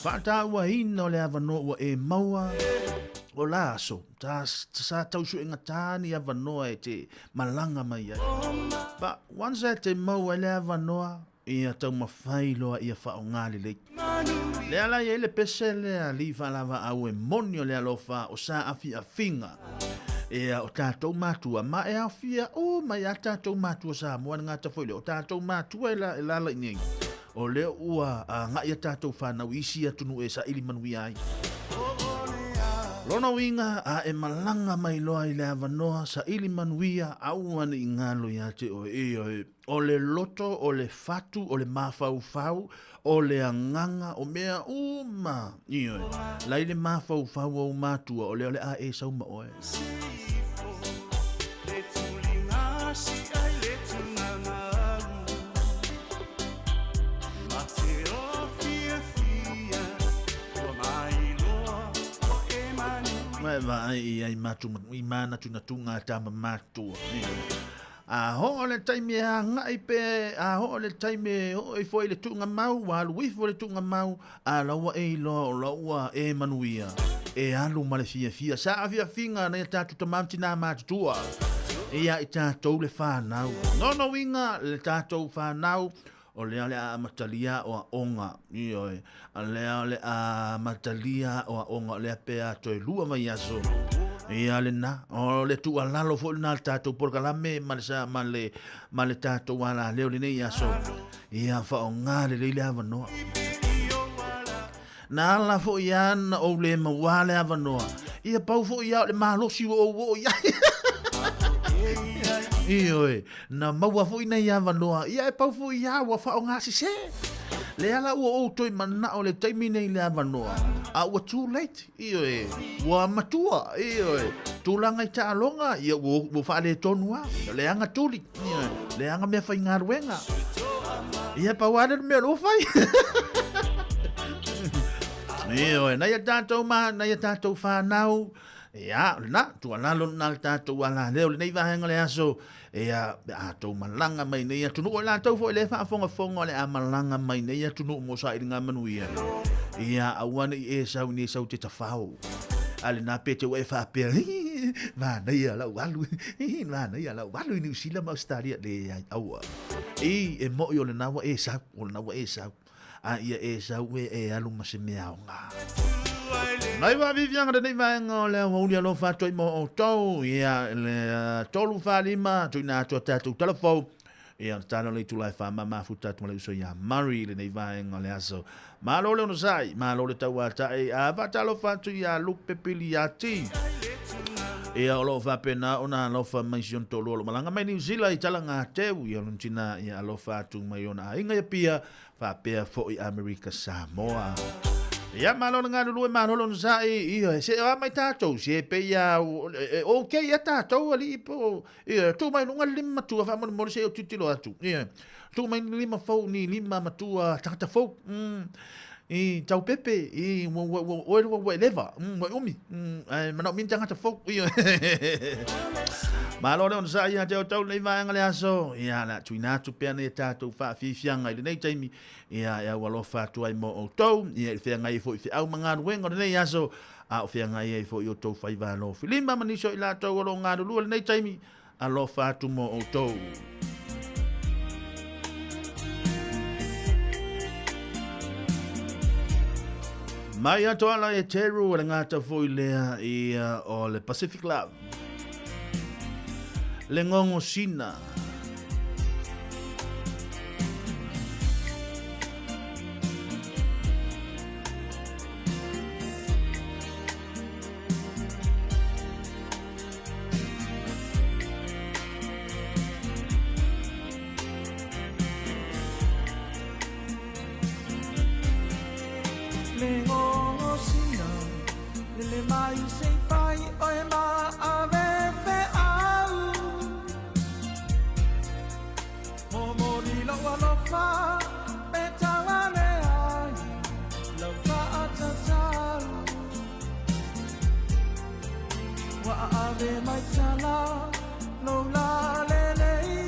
Faatauaina o le avanoa ua e maua o la aso, ta, sa tau suegatā ni avanoa e te malaga mai ai. But once e te maua i le avanoa, ia taumafai loa ia faaaoga lelei. Lea la i ai le pese lea alii faalavaau e moni o le alofa o saafiafiga ia o tatou matua ma e aofia uma ia tatou matua Samoa le gata foi lea o tatou matua e la, e lala i nei o lea ua agai a tatou fanau i isi atunuu e saili manuia ai. Lona uiga a e malaga mai loa i le avanoa saili manuia aua ne i galo ia te oe ioe O le loto, o le fatu, o le mafaufau, o le agaga, o mea uma, ioe, la i le mafaufau o ou matua, o lea o le a e sau ma oe. Mai vaai i ai matu, i mānatunatuga a tama matua. Ioe. A oo le taimi e agai pe a oo le taimi e oo ifo ai i le tuugamau, ua alu ifo i le tuugamau, a la ua e iloa o la ua e manuia, e alu ma le fiafia. Sa afiafiga nai a tatou tama ma tinā matutua, ia i tatou le fanau. Lona uiga, le tatou fanau, o lea o le a amatalia aoaoga, ioe, o lea o le a amatalia aoaoga, o lea pe a toe lua vaiaso, ia lena, o le tuualalo foi lena le tatou polokalame ma le, sa, ma le, ma le tatou alaleo lenei aso, ia faaaoga lelei le avanoa. Na ala foi ia na ou le mauā le avanoa. Ia pau foi ia o le malosi ua ou oo i ai. Ioe, na maua foi nei avanoa. Ia e pau foi ia ua faaaoga sesē. Lea la ua ou toe manao le taimi nei le avanoa. A ua too late. Ioe, ua matua. Ioe, tulaga i taaloga, ia ua, ua faaletonu lava. Leaga tuli. Ioe, leaga mea faigaluega. Ia pau lava lea le mea o lea ua fai. Ioe, nai a tatou ma, nai a tatou whanau, ia, lena, tuualalo lena le tatou alaleo lenei vaega o le aso, ia, pe a tou malaga mai nei atunuu, o i latou foi lea e faafogafoga o le a malaga mai nei atunuu mo sailiga manuia, ia, aua ne i e sau i nei sau te tafao. A lena pe te ua e faapea, manaia lau alu, manaia lau alu i Niu Sila ma Ausetalia, leai, aua. I, e mo'i o lena ua e sau, o lena ua e sau. A ia e sau e e alu ma se mea aoga. Nai vaaviaviaga lenei vaega o le aoauli alofa atu ai mo outou, ia, le 345, tuuina atu a tatou talafou, ia, le tala o le itula e wha mafuta atu ma le uso ia Murray i lenei vaega o le aso. Malo le onosai, malo le tauatai, a faatalofa atu ia Lupe Piliati. Ia o lo o faapena ona alofa mai si ona toalua o lo o malaga mai Niu Sila i Talagateu, ia lona tina ia alofa atu mai ona aiga ia Pia, faapea foi Amerika Samoa. Ia malo le galulue, malo le onosai, ia se o mai tatou, se pei a, okay ia tatou alii po, ia tuu mai luga le lima matua faamolemole se i ou tilotilo atu, ia tuu mai ni lima fou, ni lima matua tagata fou, i tau pepe, i ua ua ua oe ua ua e leva, ua e umi, ae manaomia ni tagata fou, ia. Malo le onosai ia te outou lenei vaega le aso, ia le a tuuina atu pea nei tatou faafiafiaga i lenei taimi, ia e aualofa atu ai mo outou, ia i feagai ai foi feau ma galuega o lenei aso, a o feagai ai foi outou faiva alofilima ma nisi o i latou o lo o galulue i lenei taimi, alofa atu mo outou. Mai ato ala e Teru o le ngata foi lea ia o le Pacific Love. Le ngongo sina. Le ngongosina, lele mai se i fai oe ma ave feau. Momoli lou alofa, pe tauale ai lau faatatau. Ua ave mai tala lou lalelei,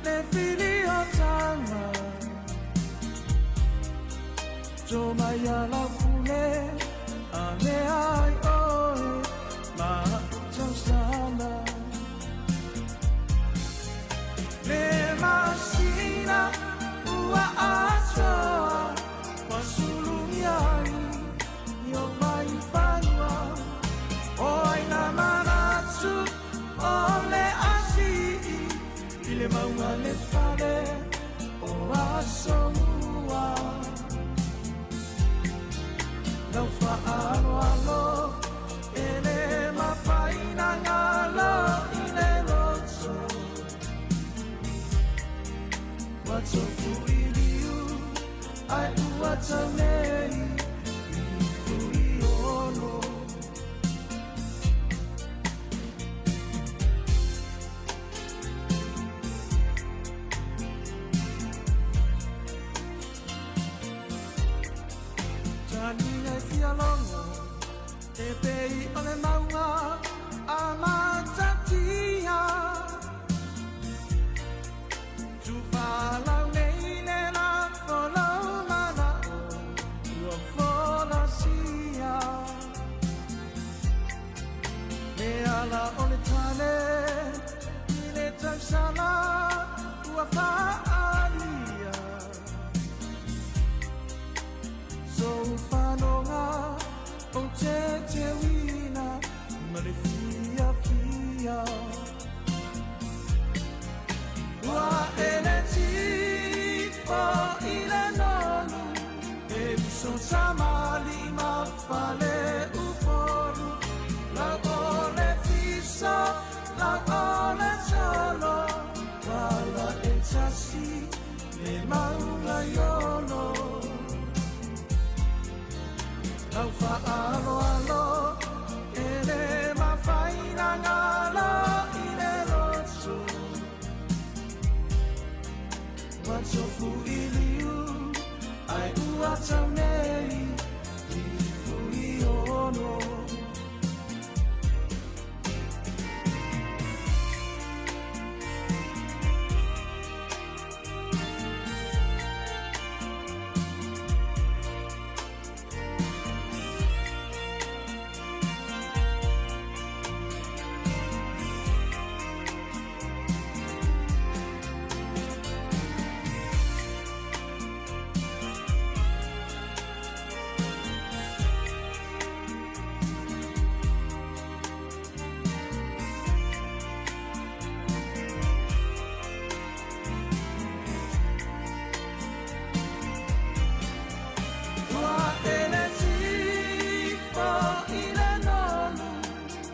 le filiotaga. To mai ala pule, a le ai oe ma tausala. Le masina ua atoa, ua sulu iai i o mai fanua. O ai na manatu o le asii i le mauga le fale o aso mua. Lau faaaloalo e le mafai na galo i le loto. Ua tofu i liu ai ua tau nei i Fuiono. Tani e fia logo e pei o le mauga a matatia. Tufalau nei le lafo lau mana'o ua folasia. Le ala o le tane i le tausala ua faalia. Sou fanoga o te teuina ma le fiafia. Ua e le tifo i le nonu, e uso tamalii ma fale upolu. Lau o le fiso, lau o le tolo, pala e tasi le mauga iolo. Lau faaaloalo e le mafai na galo i le loto. Ua tofu i liu ai ua tau nei i Fuiono. Ua e le tifo i le nonu,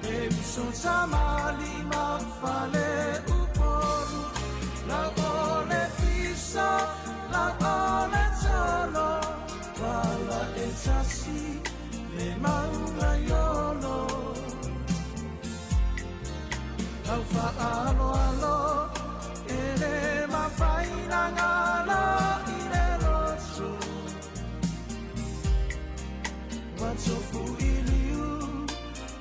e uso tamalii ma fale upolu. Lau o le fiso, lau o le tolo, pala e tasi le mauga iolo. Lau faaaloalo e le mafai na galo i le loto. Ua tofu i liu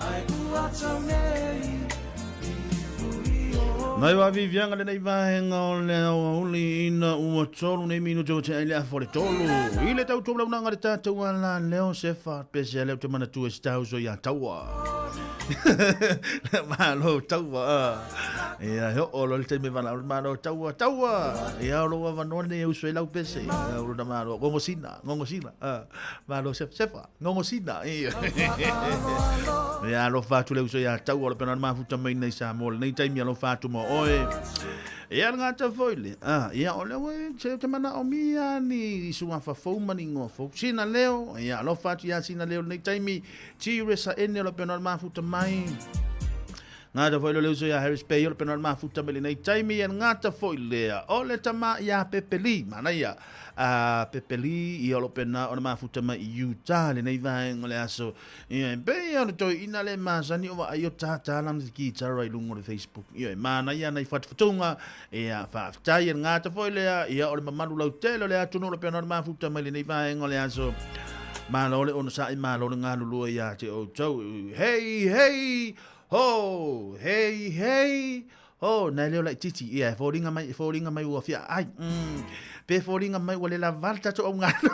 ai ua tau nei i Fuiono. Nai wa vivianga le nei vaenga o le aoauli ina ua tolu nei minuti o te ai le afa o le tolu. I le tau tolu launaga le tātou ala leo sefa pese leo te manatua e si tāuso ia taua. Le malo taua. Ia, he oo loa le taimi e valaau le malo taua, taua. Ia, o lou avanoa lenei e usu ai lau pese. Ia, o lona malo, gogosina, gogosina. Malo sefa, sefa, gogosina. Ia, ia alofa atu le uso ia taua o le pena mafuta mai nei Samoa lenei taimi alofa atu mo oe. Ia le gata foi le, ah, ia o le ua se te mana o mia ni suafa fou ma ni ingoa fou. Sina leo, ia alofa atu ia sina leo lenei taimi, T-Resa ene o le pena mafuta mai. Ngata foi le uso ia Harris Bay o le pena mafuta mai lenei taimi, ia ngata foi lea. O le tama ia Pepeli, mana ia. A Pepeli, ia o le pena o le mafuta mai i Utah lenei vaega o le aso. Ia, e pei o le toeaina le masani o vaai o tātā lana te kitara i luga o le Facebook. Ia, e manaia ana i whatuwhatunga, ia, faafetai e le gata foi lea, ia, o le mamalu lautele o le atunuu o le pena o le mafuta mai lenei vaega o le aso. Malo le onosai, malo le galulue ia te outou. Hei, hei, ho, hei, hei, ho, nai leo laititi, ia, e foliga mai, e foliga mai ua fia ai. Pe foliga mai ua le lava le tatou augalo.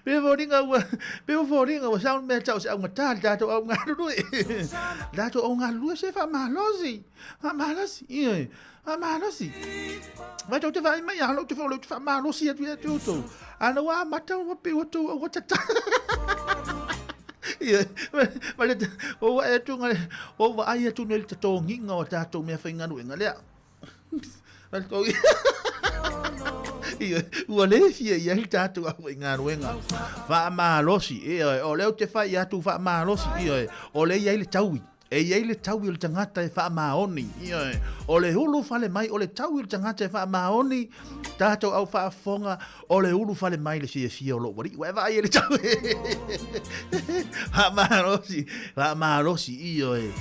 Pe foliga ua, pe ua foliga ua sound mea tau se augata le tatou augalulue. Le tatou augalulue se faamalosi, faamalosi, ia, faamalosi. Vai tou te vaai mai, a lou te fo lou te faamalosi atu ia te outou. A na ua amata ua pei ua tou augatata. Ia, ma le, ua vaai atu, ua vaai atu nei le totogiga o tatou mea faigaluega lea. Ia, ua le fia i ai le tatou aufaigaluega. Faamalosi, ioe, o lea ou te fai atu faamalosi, ioe, o lea e i ai le taui. E i ai le taui o le tagata e faamaoni, ioe, o le ulufale mai, o le taui o le tagata e faamaoni, tatou au faafofoga, o le ulufale mai le fiafia o lou alii. Ua e vaai i le taui. Faamalosi, faamalosi, ioe.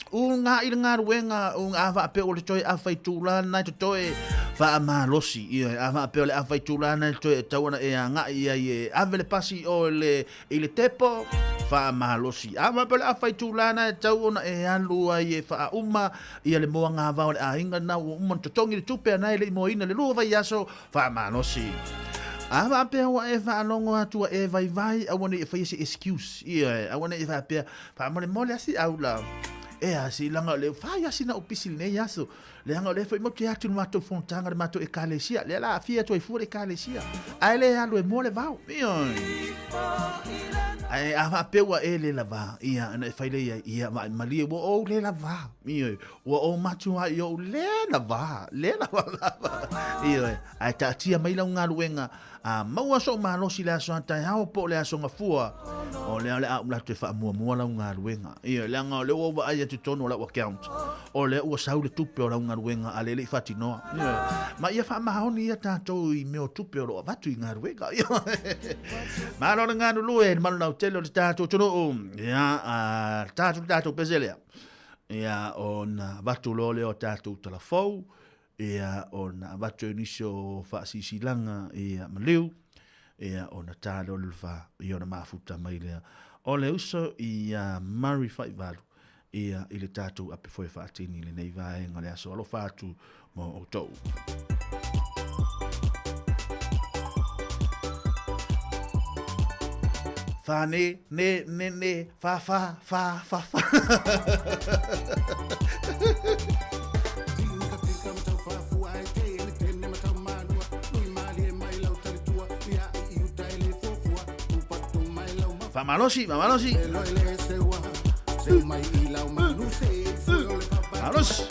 Uga i le galuega, uga a faapea o le toe afa itula lena e totoe, faamalosi, ioe, a faapea o le afa itula lena e totoe e tatau ona e agai ai e ave le pasi o le, i le tepo, faamalosi. A faapea o le afa itula lena e tatau ona e alu ai e faauma ia le moagavao o le aiga lena ua uma ona totogi le tupe a na e le i moaina le lua vaiaso, faamalosi. A faapea ua e faalogo atu ua e vaivai, aua ne i e faia se excuse, ioe, aua ne i e faapea, Faamolemole a si au la. E a si langa o le fai a sina upisi lenei aso. Leaga o lea foi matou te atu i le matou fonotaga le matou ekalesia. Lea la afia atu ai fua le ekalesia. Ae le alu e moa le vao. Ioe. Ae a faapea ua e le lava, ia, ona e fai lea i ai, ia, vaai malie, ua ou le lava. Ioe. Ua ou matua i ou le lava, le lava lava. Ioe. Ae taatia mai lau galuega, A maua sou malosi i le aso a taeao po o le aso gafua, o lea o le a ou latou e faamuamua lau galuega. Ia, leaga o lea ua ou vaai atu i totonu o lau account, o lea ua sau le tupe o lau galuega a lea e le i faatinoa. Ia, ma ia faamaoni ia tatou i mea o tupe o lo o avatu i galuega. Ia, malo le galulue i le malu lautele o le tatou atunuu. Ia, a tatou le tatou pese lea. Ia, ona avatu loa lea o tatou tala fou, ia ona avatu ai nisi o faasiisilaga ia maliu, ia ona ta lea o le fa, ia ona mafuta mai lea o le uso ia Murray Faivalu ia i le tatou ape foe faatini i lenei vaega o le aso. Alofa atu mo outou. Fa ne, ne, ne, ne, fa, fa, fa, fa, fa. Faamalosi, faamalosi. Malosi.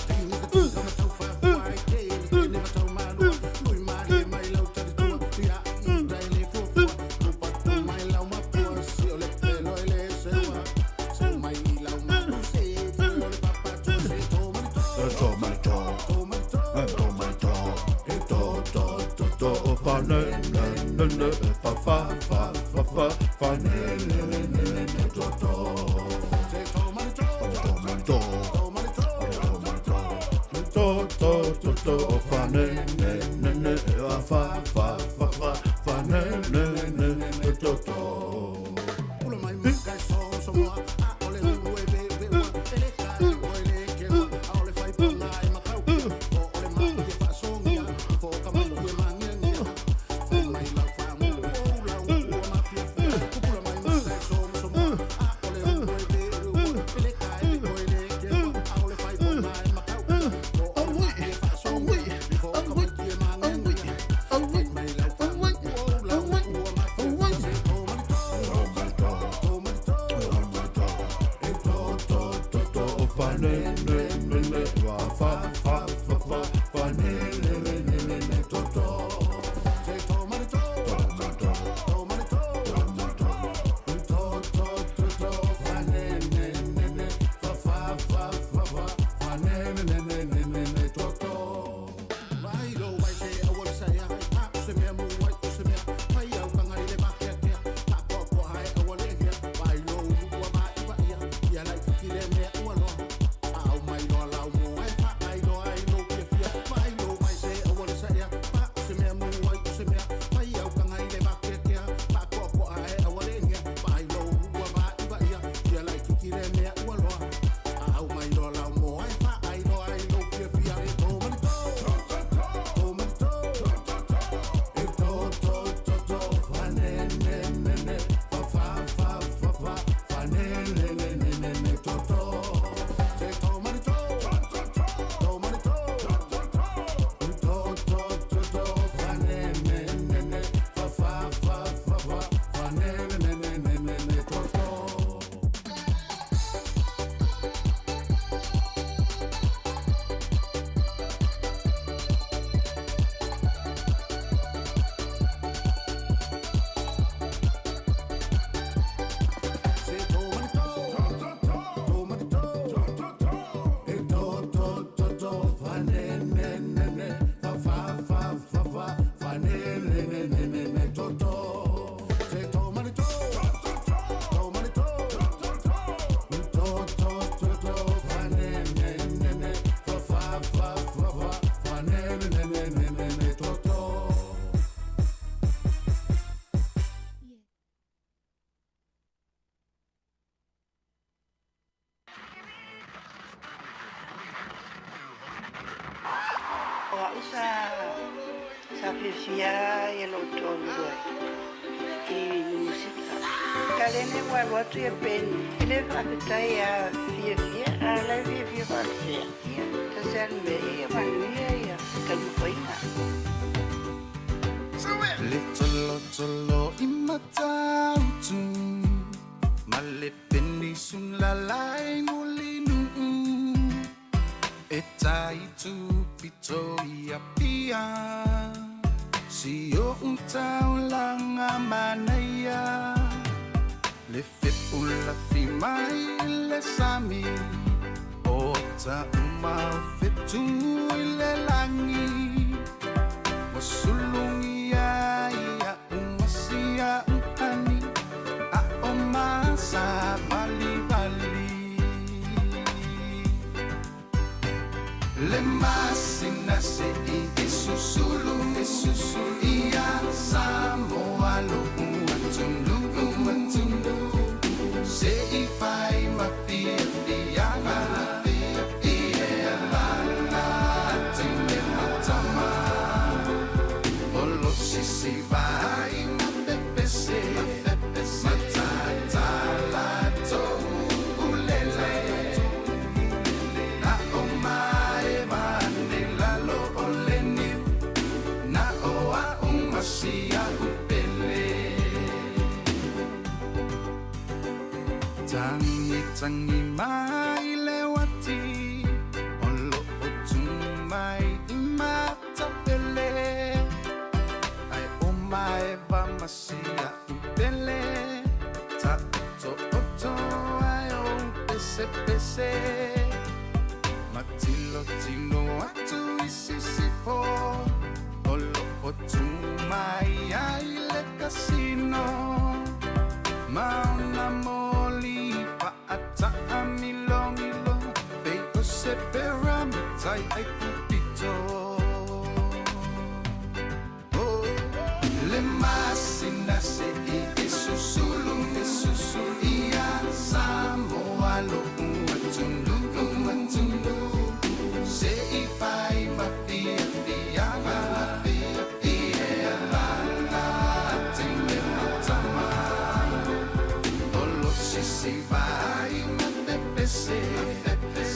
me me me me toto. O a'u sa fiafia ia lo'u toalua i Niusika. Kalene ua alu atu ia Peni, e lē faafetai a fiafia, a o la e fiafia faapea. Ia, tasi a le mea ia manuia ia taumafaiga. Le tolotolo i Matautu ma le penisula lai Mulinuu e tai tupito i Apia si o'u taulaga manaia le fepulafi mai le sami o taʻuma o fetu i le lagi ua sulugia ia umasia uhani a o masavalivali le masina se'i e susulu e susulu ia Samoa lo'u atunuu atunuu se'i fai ma fiafiaga ia lala teine ma tama o lo sisi vai ma pepese matatala toulele na o mae vane lalo o le niu na o a'u masia upele Tangi tangi mai le wati o lo o tu mai i matapele ai o mai va masia upele ta oto oto ai o pese pese matilo tino atu i sisifo o lo o tu mai ai le kasino Mauna moli fa'ata'a milomilo Pei o se pera matai ai pupito Oh, Le masina se'i e susulu e susulu ia Samoa lo'u atunuu atunuu se'i fai ma fiafiaga ia lala teine ma tama o lo sisi vai ma pepese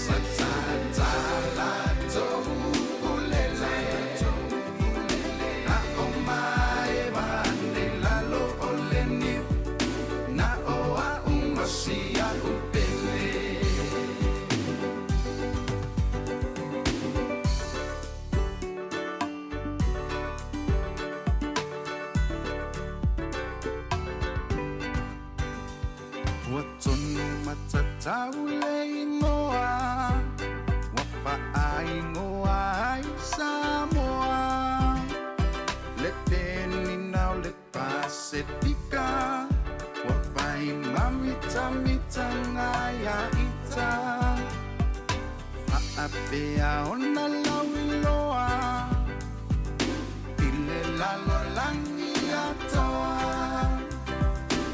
matatala toulele na o mae vane lalo o le niu na o a'u masia upele. Ua tonu matatau le igoa ua faaigoa ai Samoa le penina o le Pasefika ua fai mamitamitaga ia ita faapea ona lauiloa i le lalolagi atoa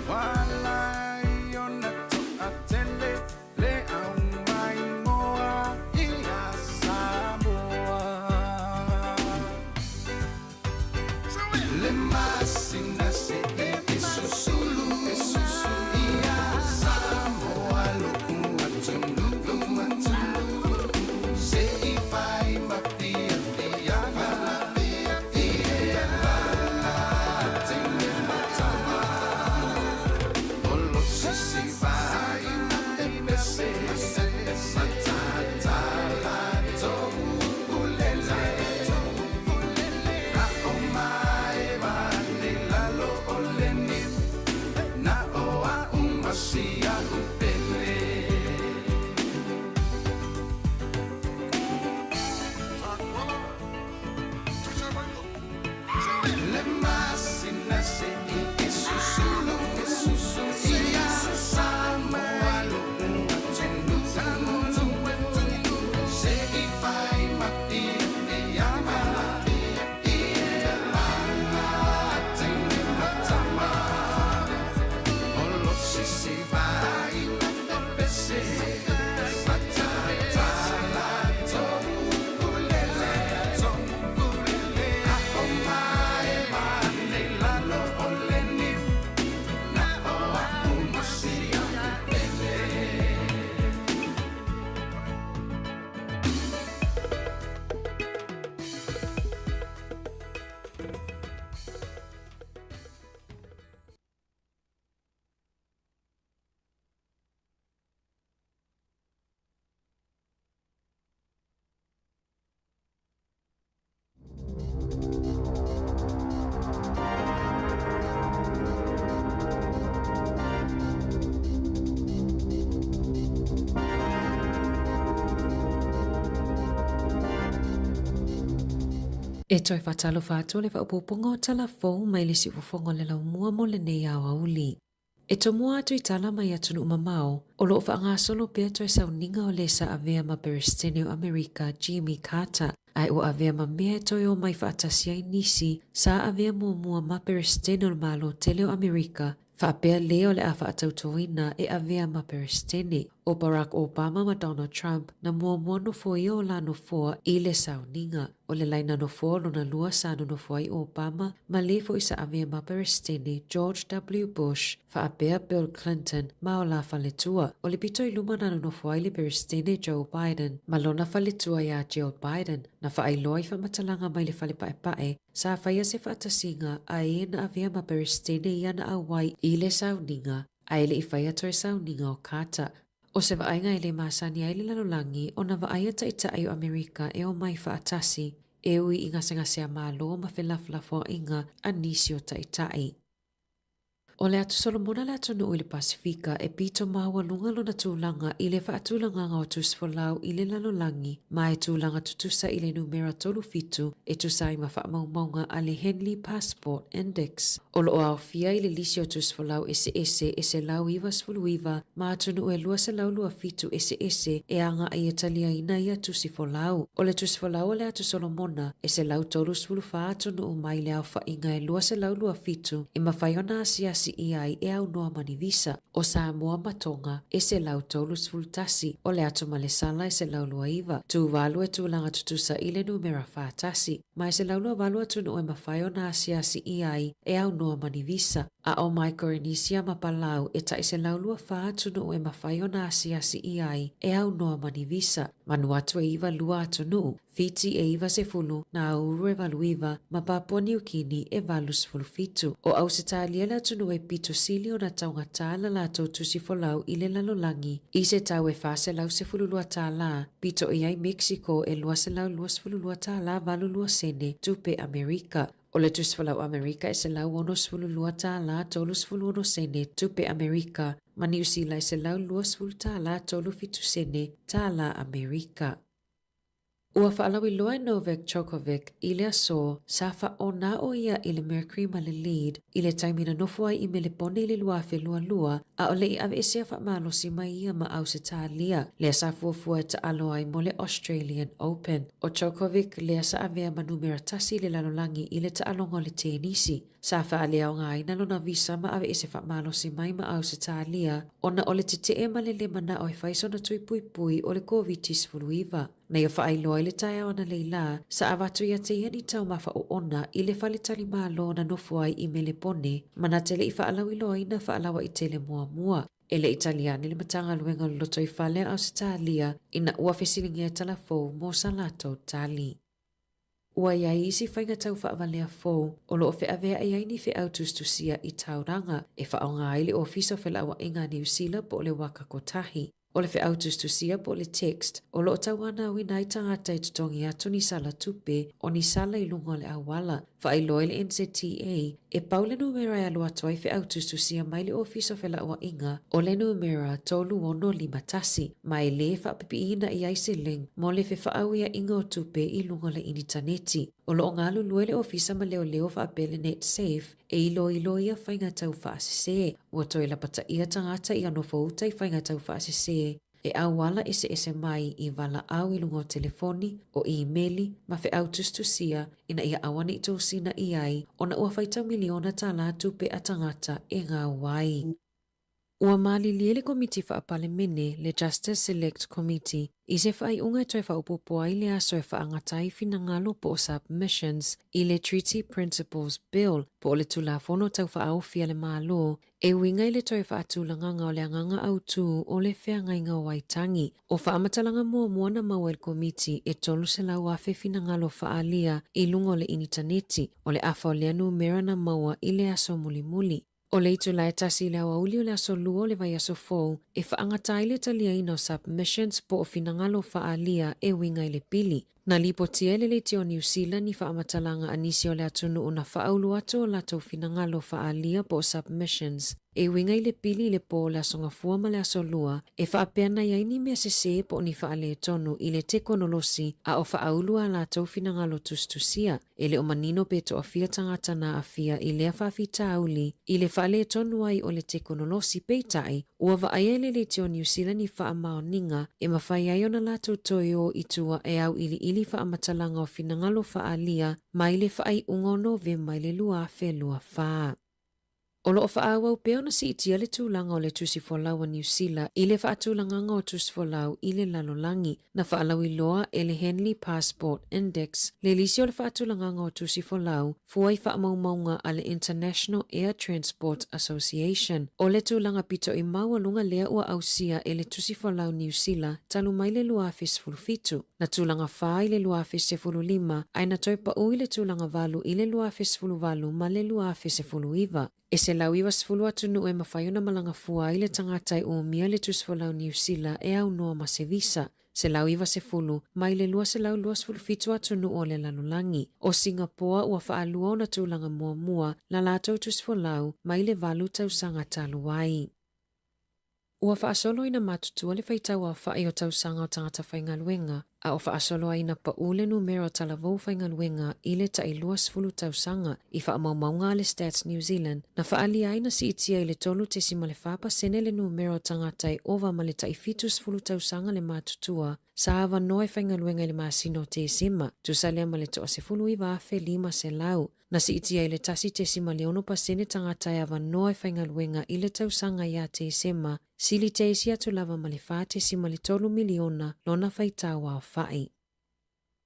Walai ona to'atele le aumaimoa ia Samoa. Le masina se'i e susulu e susulu ia Samoa lo'u atunuu atunuu se'i fai ma fiafiaga ia lala teine ma tama o lo sisi vai ma pepese matatala toulele na o mae vane E toe faatalofa atu le faaopoopoga o tala fou mai le siufofoga o le laumua mo lenei aoauli. E tomua atu i tala mai atunuu mamao, o lo o faagasolo pea toe sauniga o le sa avea ma Peresetene o Amerika Jimmy Carter, ae ua avea ma mea e toe omai faatasi ai nisi sa avea muamua ma Peresetene o le Malo tele o Amerika faapea lē o le a faatautoina e avea ma Peresetene o Barack Obama ma Donald Trump na muamua nofoia o la nofoa i le sauniga. O le laina nofoa lona lua sa nonofo ai ʻo Obama ma lē foʻi sa avea ma Peresetene George W. Bush faapea Bill Clinton ma o la faletua. O le pito i luma na nonofo ai le Peresetene Joe Biden ma lona faletua iā Jill Biden na faailoa i faamatalaga mai le fale paepae sa faia se faatasiga a e na avea ma Peresetene ia na ʻauai i le sauniga ae le i faia toe sauniga o Carter. ʻO se vaaiga e le masani ai le lalolagi ona vaaia taʻitaʻi o ʻAmerika e omai faatasi e ui i gasegasea malo ma felafolafoaiga a nisi o taʻitaʻi. ʻO le Atu Solomona le atunuu i le Pasifika e pito maualuga lona tulaga i le faatulagaga o tusifolau i le lalolagi ma e tulaga tutusa i le numera 37 e tusa ai ma faamaumauga a le Henley Passport Index. O lo o aofia i le lisi o tusifolau eseese e 199 ma atunuu e 227 eseese e agaʻi e taliaina ia tusifolau. O le tusifolau o le Atu Solomona e 134 atunuu mai le aofaiga e 227 e mafai ona asiasi ʻia ai e aunoa ma ni visa. ʻO Samoa ma Tonga e 131, ʻo le Atu Malesala e 129, Tuvalu e tulaga tutusa i le numera 41, ma e 128 atunuu e mafai ona asiasi ʻia ai e aunoa ma ni visa. A ʻo Maikorenisia ma Palau e taʻi 124 atunuu e mafai ona asiasi ʻia ai e aunoa ma ni visa. Vanuatu e 92 atunuu, Fiti e 90, Nauru e 89, ma Papua Niukini e 87. ʻO ʻAusetalia le atunuu e pito sili ona taugatā la lātou tusi folau i le lalolagi i se tau e $412 tālā, pito i ai Mexico e $222 tālā 82 sene tupe ʻAmerika. ʻO le tusi folau ʻAmerika e $162 tālā 36 sene tupe ʻAmerika, ma Niu Sila e $120 tālā 37 sene tālā ʻAmerika. Ua faalauiloa e Novak Djokovic i le aso sa faaʻona ʻo ia i le Mercury ma le lead i le taimi na nofo ai i Melepone i le 2022, ʻaʻole i ʻaweʻesea faamalosi mai ia ma ʻAusetalia, lea sa fuafua e taʻalo ai mo le Australian Open. ʻO Djokovic lea sa avea ma numera tasi i le lalolagi i le taʻaloga o le tenisi. Sa faaleaogaina lona visa ma ʻaweʻese faamalosi mai ma ʻAusetalia ona o le teteʻe ma le lē manaʻo e fai sona tui puipui o le Koviti-19. Na ia faailoa i le taeao analeila, sa avatu iā te ia ni taumafa oʻona i le fale talimalo na nofo ai i Melepone, ma na te le i faalauiloaina faalauaʻitele muamua. E le i tali ane le Matagaluega o le Lotoifale a Ausetalia ina ua fesiligia e tala fou mo sa latou tali. Ua i ai isi faiga tau faavalea fou o lo o feʻaveaʻi ai ni feʻau tusitusia i Tauranga e faaaoga ai le Ofisa o Felauaiga a Niu Sila po o le Waka Kotahi. ʻO le feʻau tusitusia po o le text o lo o tauanauina ai tagata e totogi atu ni sala tupe o ni sala i luga o le auala. Faailoa i le NZTA, e pau le numera e alu atu ai feʻau tusitusia mai le Ofisa o Felauaiga o le numera 3651 ma e lē faapipiina i ai se link mo le fefaauiaʻiga o tupe i luga o le initaneti. O lo o galulue le Ofisa ma Leoleo faapea le NetSafe e iloilo ia faiga tau faasesē. Ua toe lapataʻia tagata i nofo uta i faiga tau faasesē e auala eseese mai i valaau i luga o telefoni, o ʻīmeli, ma feʻau tusitusia ina ia auaneʻi tosina i ai ona ua faitau miliona tālā tupe a tagata e gau ai. Ua malilie le Komiti Faapalemene, le Justice Select Committee, i se faaiuga e toe faaopoopo ai le aso e faagata ai finagalo po o submissions i le Treaty Principles Bill po o le Tulafono Tau Faaofi a le Malo e uiga i le toe faatulagaga o le agaga autū o le feagaiga o Waitangi. ʻO faamatalaga muamua na maua e le Komiti e 300,000 finagalo faaalia i luga o le initaneti, o le afa o lea numera na maua i le aso mulimuli. ʻO le itula e tasi i le aoauli o le aso lua o le vaiaso fou e faagata ai le taliaina o submissions po o finagalo faaalia e uiga i le pili. Na lipotia e le Leitio o Niu Sila ni faamatalaga a nisi o le atunuu na faaulu atu o latou finagalo faaalia po o submissions. E uiga i le pili i le pō o le Aso Gafua ma le Aso Lua, e faapea na i ai ni mea sesē po o ni faaletonu i le tekonolosi a o faaulu ā latou finagalo tusitusia. E le o manino pe toafia tagata na aafia i lea faafitauli i le faaletonu ai o le tekonolosi, peitai, ua vaaia e le Leitio Niu Sila ni faamaoniga e mafai ai ona latou toe o i tua e auiliili faamatalaga o finagalo faaalia mai le faaiuga o Novema i le 2024. O lo o faaauau pea ona siitia le tulaga o le tusi folau a Niu Sila i le faatulagaga o tusi folau i le lalolagi. Na faalauiloa e le Henley Passport Index le lisi o le faatulagaga o tusi folau fua i faamaumauga a le International Air Transport Association. O le tulaga pitoʻi maualuga lea ua ausia e le tusi folau Niu Sila talu mai le 2017. Na tulaga 4 i le 2015 ae na toe paʻu i le tulaga 8 i le 2018 ma le 2019. E 190 atunuu e mafai ona malaga fua ai le tagata e umia le tusifolau Niu Sila e aunoa ma se visa. 190 mai le 227 atunuu o le lalolagi. O Singapoa ua faalua ona tulaga muamua la latou tusifolau mai le valu tausaga talu ai. Ua faasolo ina matutua le faitau aofai o tausaga o tagata faigaluega, a o faasolo ai ina paʻu le numera o talavou faigaluega i le taʻi 20 tausaga i faamaumauga a le Stats New Zealand, na faaalia ai na siitia i le 3.4 pasene le numera o tagata e ova ma le taʻi 70 tausaga le matutua sa avanoa e faigaluega i le masina o Tesema, tusa lea ma le toa 19,500. Na siitia i le 1.6 pasene tagata e avanoa e faigaluega i le tausaga ia Tesema, sili te isi atu lava ma le 4.3 miliona lona faitau aofai.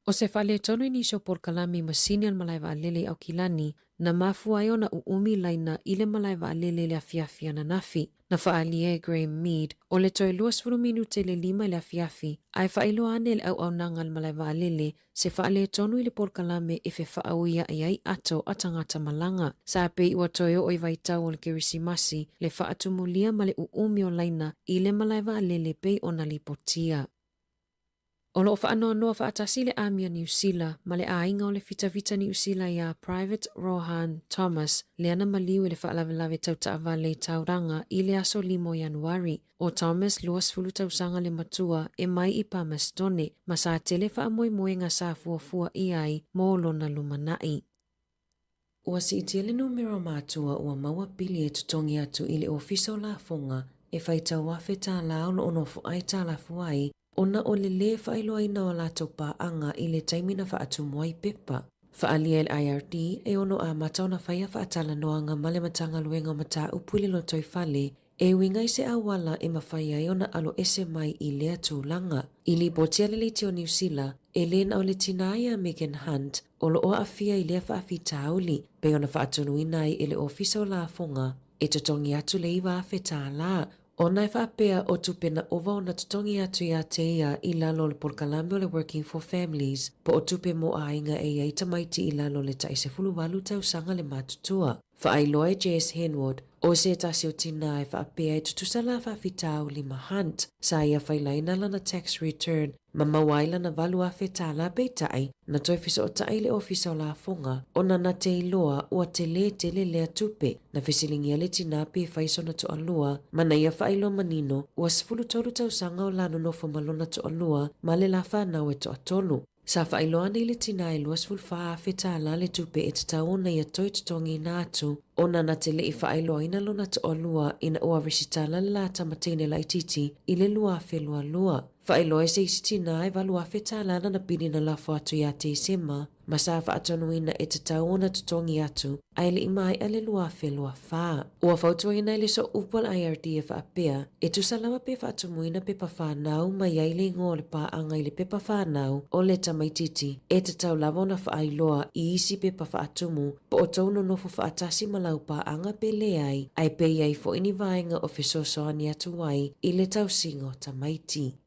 O se faaletonu i nisi o polokalame i masini a le malae vaalele i Aukilani, na mafua ai ona ʻuʻumi laina i le malae vaalele i le afiafi ananafi. Na faaalia e Graeme Mead, o le toe 20 minute le lima i le afiafi, ae faailoa ane e le auaunaga a le malae vaalele se faaletonu i le polokalame e fefaauiaʻi ai ato a tagata malaga. Sa pei ua toe oo i vaitau o le Kerisimasi le faatumulia ma le ʻuʻumi o laina i le malae vaalele pei ona lipotia. O lo o faanoanoa faatasi le Āmia Niu Sila ma le aiga o le fitafita Niu Sila iā Private Rohan Thomas lea na maliu i le faalavelave tau taavale i Tauranga i le aso 5 o Ianuari. ʻO Thomas, 20 tausaga le matua, e mai i Palmerstone, ma sa tele faamoemoega sa fuafua ʻia ai mo lona lumanaʻi. Ua siitia le numera o matua ua maua pili e totogi atu i le Ofisa o Lafoga e faitau afe tālā o lo o nofo aitalafu ai ona o le lē faailoaina o a latou paaga i le taimi na faatumu ai pepa. Faaalia e le IRD e ono amata ona faia faatalanoaga ma le Matagaluega o Mataupu i le Lotoifale E uiga i se auala e mafai ai ona alo ese mai i lea tulaga. I lipoti a le Leitio o Niu Sila, e lē na o le tinā iā Megan Hunt o lo o aafia i lea faafitauli, pei ona faatonuina ai e le Ofisa o Lafoga e totogi atu le 9,000 tālā, ona e faapea o tupe na ova ona totogi atu iā te ia i lalo o le polokalame o le Working for Families, po o tupe mo aiga e i ai tamaiti i lalo o le taʻi 18 tausaga le matutua. Faailoa e Jess Henwood, ʻO se tasi o tinā e faapea e tutusa la faafitauli ma Hunt, sa ia failaina lana tax return ma maua ai lana 8,000 tālā peitai, na toe fesootai i le ofisa o lafoga, ona na te iloa ua telē tele lea tupe. Na fesiligia le tinā pe fai sona toalua, ma na ia faailoa manino, ua 13 tausaga o la nonofo ma lona toalua ma le la whanau e toatolu. Sa faailoa ane i le tinā e 24,000 tālā le tupe e tatau ona ia toe totogiina atu, ona na te leʻi faailoaina lona toalua ina ua resitala le lā tama teine laitiiti i le 2022. Faailoa e se isi tinā e 8,000 tālā lana pili na lafo atu iā Tesema, ma sa faatonuina e tatau ona totogi atu a e leʻi maeʻa le 2024. Ua fautuaina e le Sooupu a le IRD e faapea, e tusa lava pe faatumuina pepa whanau mai ai le igoa o le paaga i le pepa whanau o le tamaititi, e tatau lava ona faailoa i isi pepa faatumu po o tou nonofo faatasi ma lau paaga pe leai, ae pe i ai foi ni vaega o fesoasoani atu ai i le tausiga o tamaiti.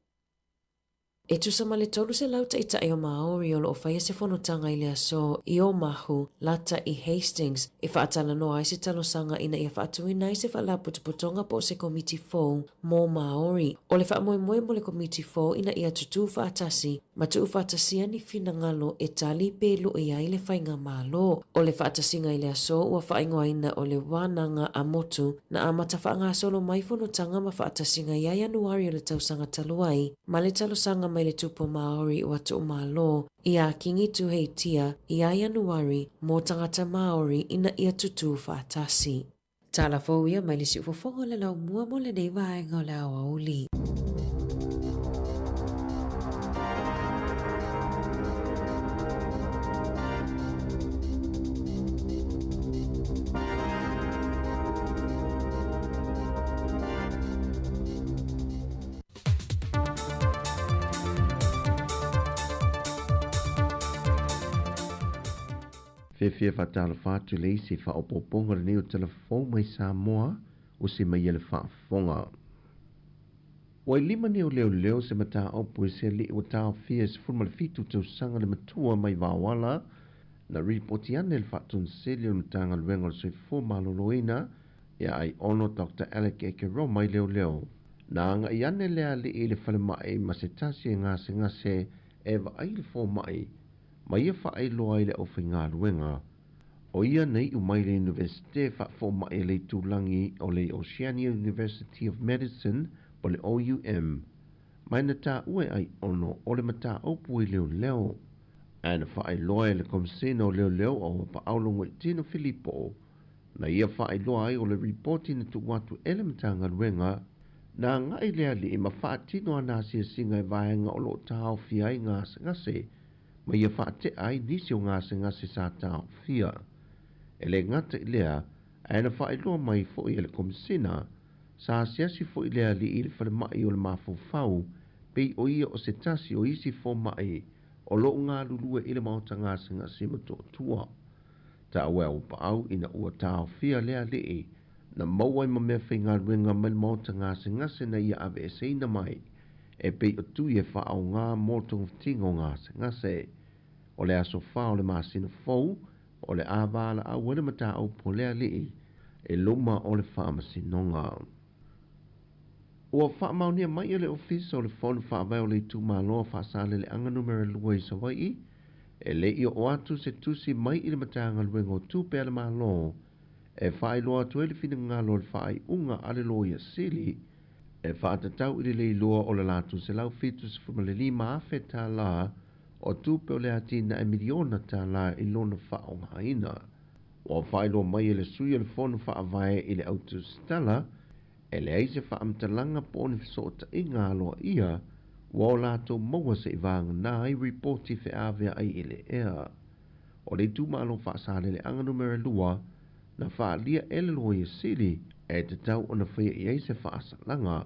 E tusa ma le 300 taitai o Māori o lo o faia se fonotaga i le aso i Omahu, lata i Hastings, e faatalanoa ai se talosaga ina ia faatuina ai se faalapotopotoga po o se komiti fou mō Māori. O le faamoemoe mo le komiti fou ina ia tutū faatasi ma tuufaatasia ni finagalo e tali pe luʻi ai le faigamalo. O le faatasiga i le aso ua faaigoaina o le Wānanga a Motu na amata faagasolo mai fonotaga ma faatasiga ia Ianuari o le tausaga talu ai ma le talosaga mai le Tupu Māori o Atuʻu-Malo iā Kingi Tuheitia ia Ianuari mō tagata Māori ina ia tutū faatasi. Tala fou ia mai le siufofoga o le laumua mo lenei vaega o le aoauli. Fiafia faatalofa atu i le isi faaopoopoga lenei o tala fou mai Samoa o se mai ia le faafofoga. Ua i lima nei o leoleo se mataupu i se alii ua taofia i 17 tausaga le matua mai Vaoala na ripoti ane le Faatoniseli o le Matagaluega o le Soifua Maloloina ia Aiono Doctor Alec Ekeroma i leoleo. Na agai ane le alii i le falemai ma se tasi e gasegase e vaai le fomai ma ia faailoa ai le aufaigaluega. O ia na iu mai le Iunivesite Faafomai a le Itulagi o le Oceania University of Medicine po le OUM, ma e na taua e Aiono o le mataupu i leoleo. Ae na faailoa e le Komisena o Leoleo o Paaulo Ngoitino Filipo na ia faailoa ai o le ripoti na tuu atu e le Matagaluega, na agai le alii ma faatino ana asiasiga i vaega o lo o taofia ai gasegase ma ia faatea ai nisi o gasegase sa taofia. E le gata i lea, ae na faailoa mai foi e le Komisina, sa asiasi foi le alii i le falemai o le mafaufau pei o ia o se tasi o isi fomai o lo o galulue i le maota gasegase Motootua. Taua e Aupaau ina ua taofia le alii na maua ai ma mea faigaluega mai le maota gasegase na ia aveeseina mai e pei o tui e faaaoga mo le togafitiga o gasegase. O le aso 4 o le masina fou o le a valaau ai le mataupu a le alii i luma o le faamasinoga. Ua faamaonia mai e le Ofisa o le Fono Faavae o le Itumalo a Faasaleleaga Numera 2 i Savaii, e le i oo atu se tusi mai i le Matagaluega o Tupe a le Malo e faailoa atu ai le finagalo o le faaiuga a le Loia Sili e faatatau i le leiloa o le latou $175,000 o tupe o le atinae miliona tala i lona faaaogaina. Ua faailoa mai e le sui o le Fono Faavae i le autusitala e leai se faamatalaga po o ni fesootaiga aloaia ua o latou maua se'i vagana ai ripoti feaveai i le ea. O le itumalo Faasaleleaga Numera 2 na faaalia e le Loia Sili e tatau ona faia i ai se faasalaga.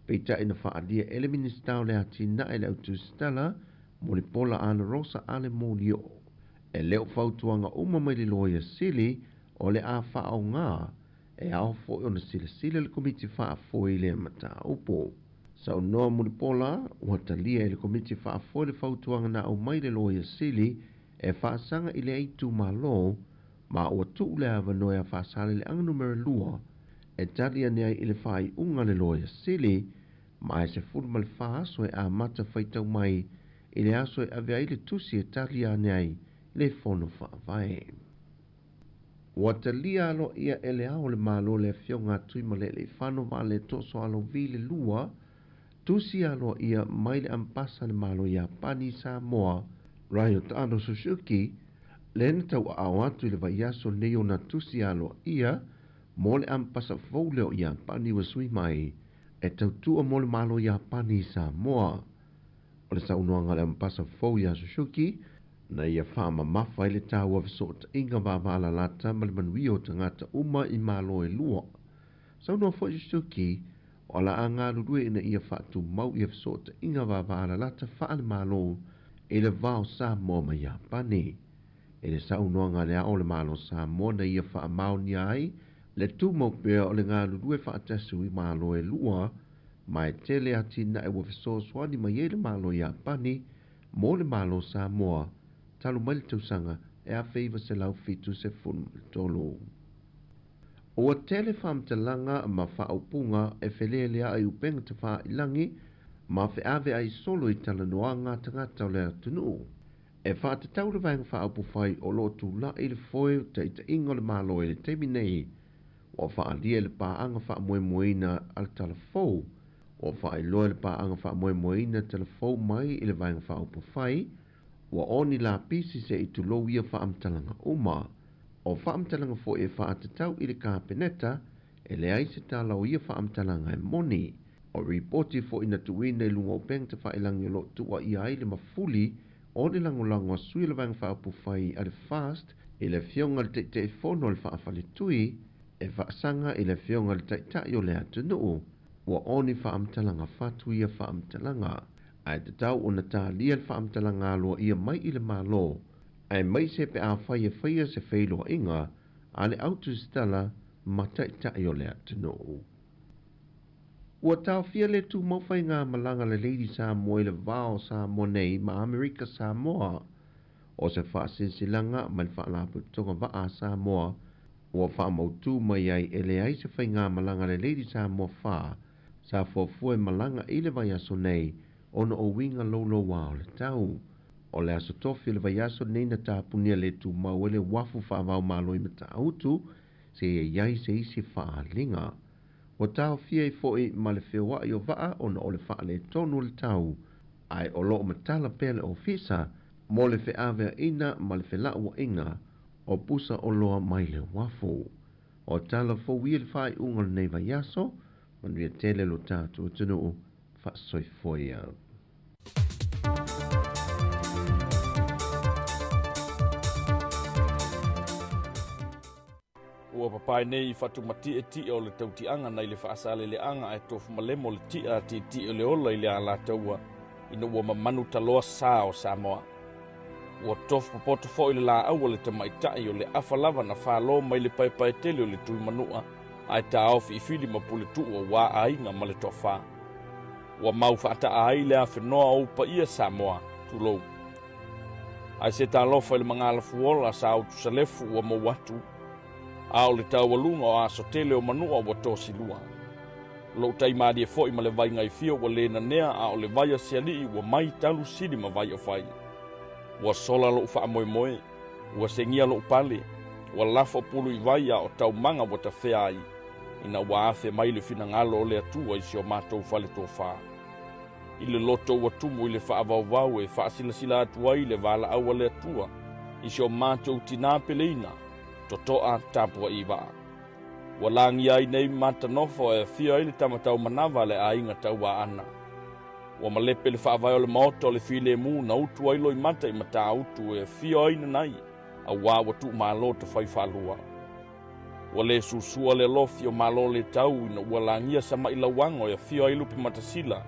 Peitai na faaalia e le Minisita o le Atinae le autusitala Mulipola Anarosa Ale Molioo. E le o fautuaga uma mai le Loia Sili o le a faaaoga e ao foi ona silasila le Komiti Faafoe i lea mataupu. Saunoa Mulipola, ua talia e le Komiti Faafoe le fautuaga na aumai le Loia Sili e faasaga i lea itumalo, ma ua tuu le avanoa ia Faasaleleaga Numera 2 e tali ane ai i le faaiuga a le Loia Sili, ma e 14 aso e amata faitau mai i le aso e ave ai le tusi e tali ane ai le Fono Faavae. Ua talia aloaia e le Ao o le Malo le Afioga a Tuimalealiifano Vaaletosoalovi le lua, tusi aloaia mai le Ambasa a le Malo Iapani i Samoa, Ryotaro Suzuki, lea na tauaao atu i le vaiaso nei ona tusi aloaia mo le Ambasa fou lea o Iapani ua sui mai e tautua mo le Malo Iapani i Samoa. O le saunoaga a le Ambasa fou iā Suzuki, na ia faamamafa ai le taua fesootaiga vaavaalalata ma le manuia o tagata uma i Malo e lua. Saunoa foi Suzuki, o le a galulue ina ia faatumau ia fesootaiga vaavaalalata faale-Malo i le va o Samoa ma Iapani. I le saunoaga a le Ao o le Malo Samoa na ia faamaonia ai le tumau pea o le galulue faatasi o Malo e lua, ma e tele atinae ua fesoasoani mai ai le Malo Iapani mo le Malo Samoa talu mai le tausaga e 1973. Ua tele faamatalaga ma faaupuga e felelea'i upega tafailagi ma feaveai solo i talanoaga a tagata o le atunuu. E faatatau le Vaega Faaupufai o lo o tulai i le foe o taitaiga o le Malo i le taimi nei, ua faaalia i le paaga faamoemoeina a le Tala Fou. Ua faailoa e le paaga faamoemoeina Tala Fou mai i le Vaega Faaupufai, ua oni lapisi se i tulou ia faamatalaga uma. O faamatalaga foi e faatatau i le Kapeneta, e leai se tala o ia faamatalaga e moni. O ripoti foi na tuuina i luga o upega tafailagi o lo o tuuaia ai le mafuli o le lagolago a sui o le Vaega Faaupufai a le FAST i le Afioga i le Taitaifono a le Faafaletui e faasaga i le Afioga i le Taitai o le atunuu, ua oni faamatalaga fatu ia faamatalaga, ae tatau ona talia le faamatalaga aloaia mai i le Malo, aemaise pe afai e faia se feiloaiga a le autusitala ma Taitai o le atunuu. Ua taofia le tumau faigamalaga le Lady Samoa i le va o Samoa nei ma Amerika Samoa. O se faasilasilaga mai le Faalapotopotoga Vaa a Samoa ua faamautu mai ai e leai se faigamalaga le Lady Samoa 4 sa fuafua e malaga i le vaiaso nei ona o uiga louloua o le tau. O le aso tofi o le vaiaso lenei na tapunia le tumau ai le uafu faava-o-Malo i Matautu seia i ai se isi faaaliga. Ua taofia ai foi ma le feoai o vaa ona o le faaletonu o le tau, ae o lo o matala pea le ofisa mo le feaveaiina ma le felauaiga o pusa oloa mai le uafu. O tala fou ia le faaiuga o lenei vaiaso, manuia tele lo tatou atunuu, faasoifua ia. Ua papae nei i Fatumatie ti'a o le tautiaga nai le faasaleleaga ae tofu malemo le ti'a a tietie o le ola i le alataua ina ua mamanu taloa sa o Samoa. Ua tofu popoto foi le laau a le tamaitai o le afa lava na falo mai le paepaetele o le Tuimanua ae taofi i Fili ma Puletuu aua aiga ma le toafa. Ua mau faataa ai le afenoa o ou paia Samoa, tulou. Ae se talofa i le magalafuola sa utusalefu ua mou atu, a o le taualuga o aso tele o Manua ua tosilua. Lou tai malie foi ma le vai gaifia ua le nanea a o le vai a se alii ua mai talu sili ma vai o fai. Ua sola lou faamoemoe, ua segia lou pale, ua lafo pulu i vai a o taumaga ua tafea ai, ina ua afe mai le finagalo o le Atua i si o matou fale tofa. I le loto ua tumu i le faavauvau e faasilasila atu ai le valaau a le Atua i si o matou tinā peleina, totoa tapua'i vaa. Ua lagia ai nei matanofo e afio ai le tama taumanava a le aiga Tauaana. Ua malepe le faavae o le maota o le filemu na utu ai loimata i Matautu e afio ai Nanai, auā ua tuumalo tafai faalua. Ua le susua le alofi o Malo le tau ina ua lagia sama'i lauago e afio ai Lupematasila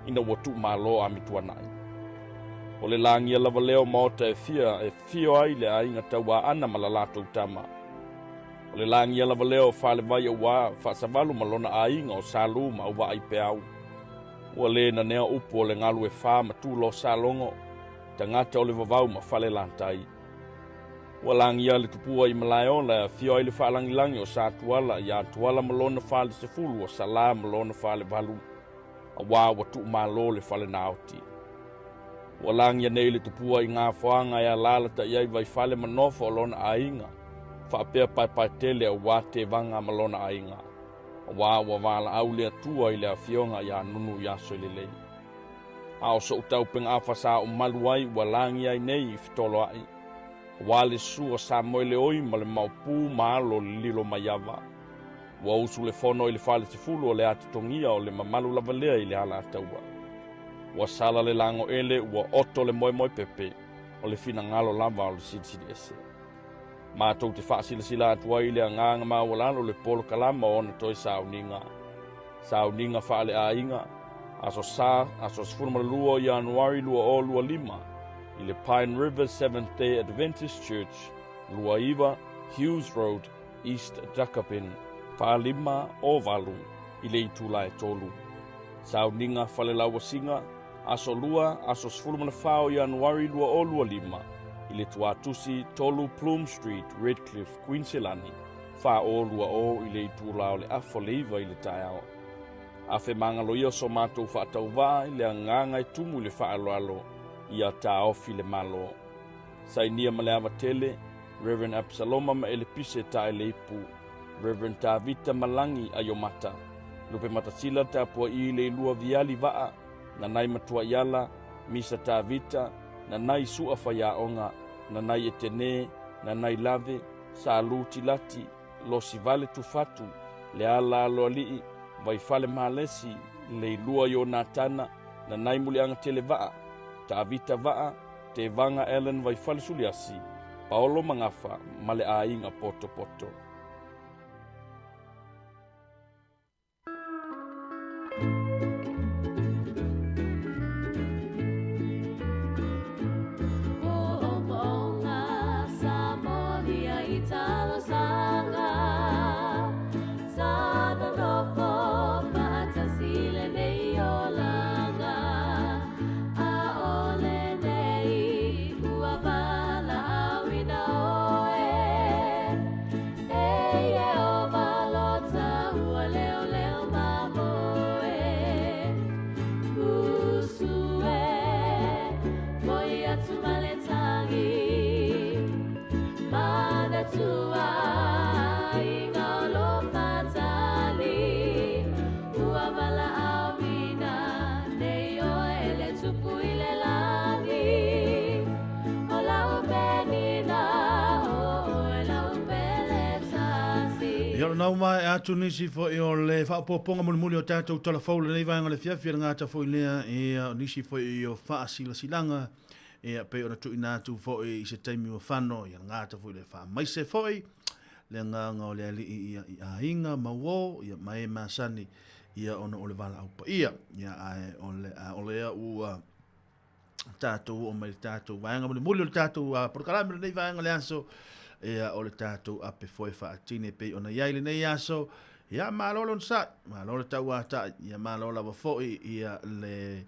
ina ua tuumalo Amituana'i. O le lagia lava lea o maota e fia e afio ai le aiga Tauaana ma la latou tama. O le lagia lava lea o Falevai auā Faasavalu ma lona aiga o Salū ma Auvaaaipeau. Ua le nanea upu o le galu e fa ma tulo salogo, tagata o le vavau ma Falelatai. Ua lagia le tupua i Malaeola e afio ai le faalagilagi o Satuala iā Tuala ma lona fale sefulu o Salā ma lona fale valu, auā ua tuumalo le fale naoti. Ua lagia nei le tupua i Gafoaga e alaalatai ai Vaifale ma nofo o lona aiga, faapea Paepaetele auā Tevaga ma lona aiga, auā ua valaau le Atua i le afioga iā Nunu i aso lelei. A o so'u taupegaafa sa ou malu ai ua lagia ai nei i fetoloa'i, auā le susu o Samoeleoi ma le maopu ma alo o le Lilomaiava. Ua usu le fono i le falesefulu o le atotogia o le mamalu lava lea i le alataua. Ua sala le lagoele ua oto le moemoepepe o le finagalo lava o le Silisili Ese. Matou te faasilasila atu ai i le agaga maualalo le polokalama o ona toe sauniga. Sauniga faaleaiga, aso Sa, aso 12 o Ianuari 2025, i le Pine River Seventh Day Adventist Church, 29 Hughes Road, East Dakabin, 45 o 8, i le itula e 3. Sauniga falelauasiga, aso Lua, aso 14 o Ianuari 2025, i le Tuatusi 3 Plume Street, Redcliffe, Queensland, 4020 i le itula o le 8:30 i le taeao. Afemagaloia so matou faatauvā i le agaga e tumu i le faaaloalo, ia taofi le Malo. Sainia ma le ava tele, Rev. Absaloma ma Elepise Taeleipu, Rev. Tavita Malagi Aiomata, Lupematasila tapuaʻi le ilua Viali Vaa, Nanai Matuaiala, Misa Tavita, Nanai Su'a Faiaoga, Nanai Etene, Nanai Lave, Salu Tilati, Losivale Tufatu, Leala Aloalii, Vaifale Malesi, Leilua Ionatana, Nanai Muliagatele Vaa, Tavita Vaa, Tevaga Allan Vaifale Suliasi, Paolo Magafa ma le aiga Potopoto. Ia o nau mai atu nisi foi o le faaopoopoga mulimuli o tatou tala fou lenei vaega o le afiafi e le gata foi lea ia o nisi foi o faasilasilaga ia pei ona tuuina atu foi i se taimi ua fano ia le gata foi le faamaise foi le agaga o le Alii ia i aiga ma uo ia ma e masani ia ona o le valaau paia ia ae o le a o lea ua tatou oo mai le tatou vaega mulimuli o le tatou polokalame lenei vaega le aso ia o le tatou ape foe faatini pei ona iai lenei aso ia malo le onosai malo le tauatai ia malo lava foi ia le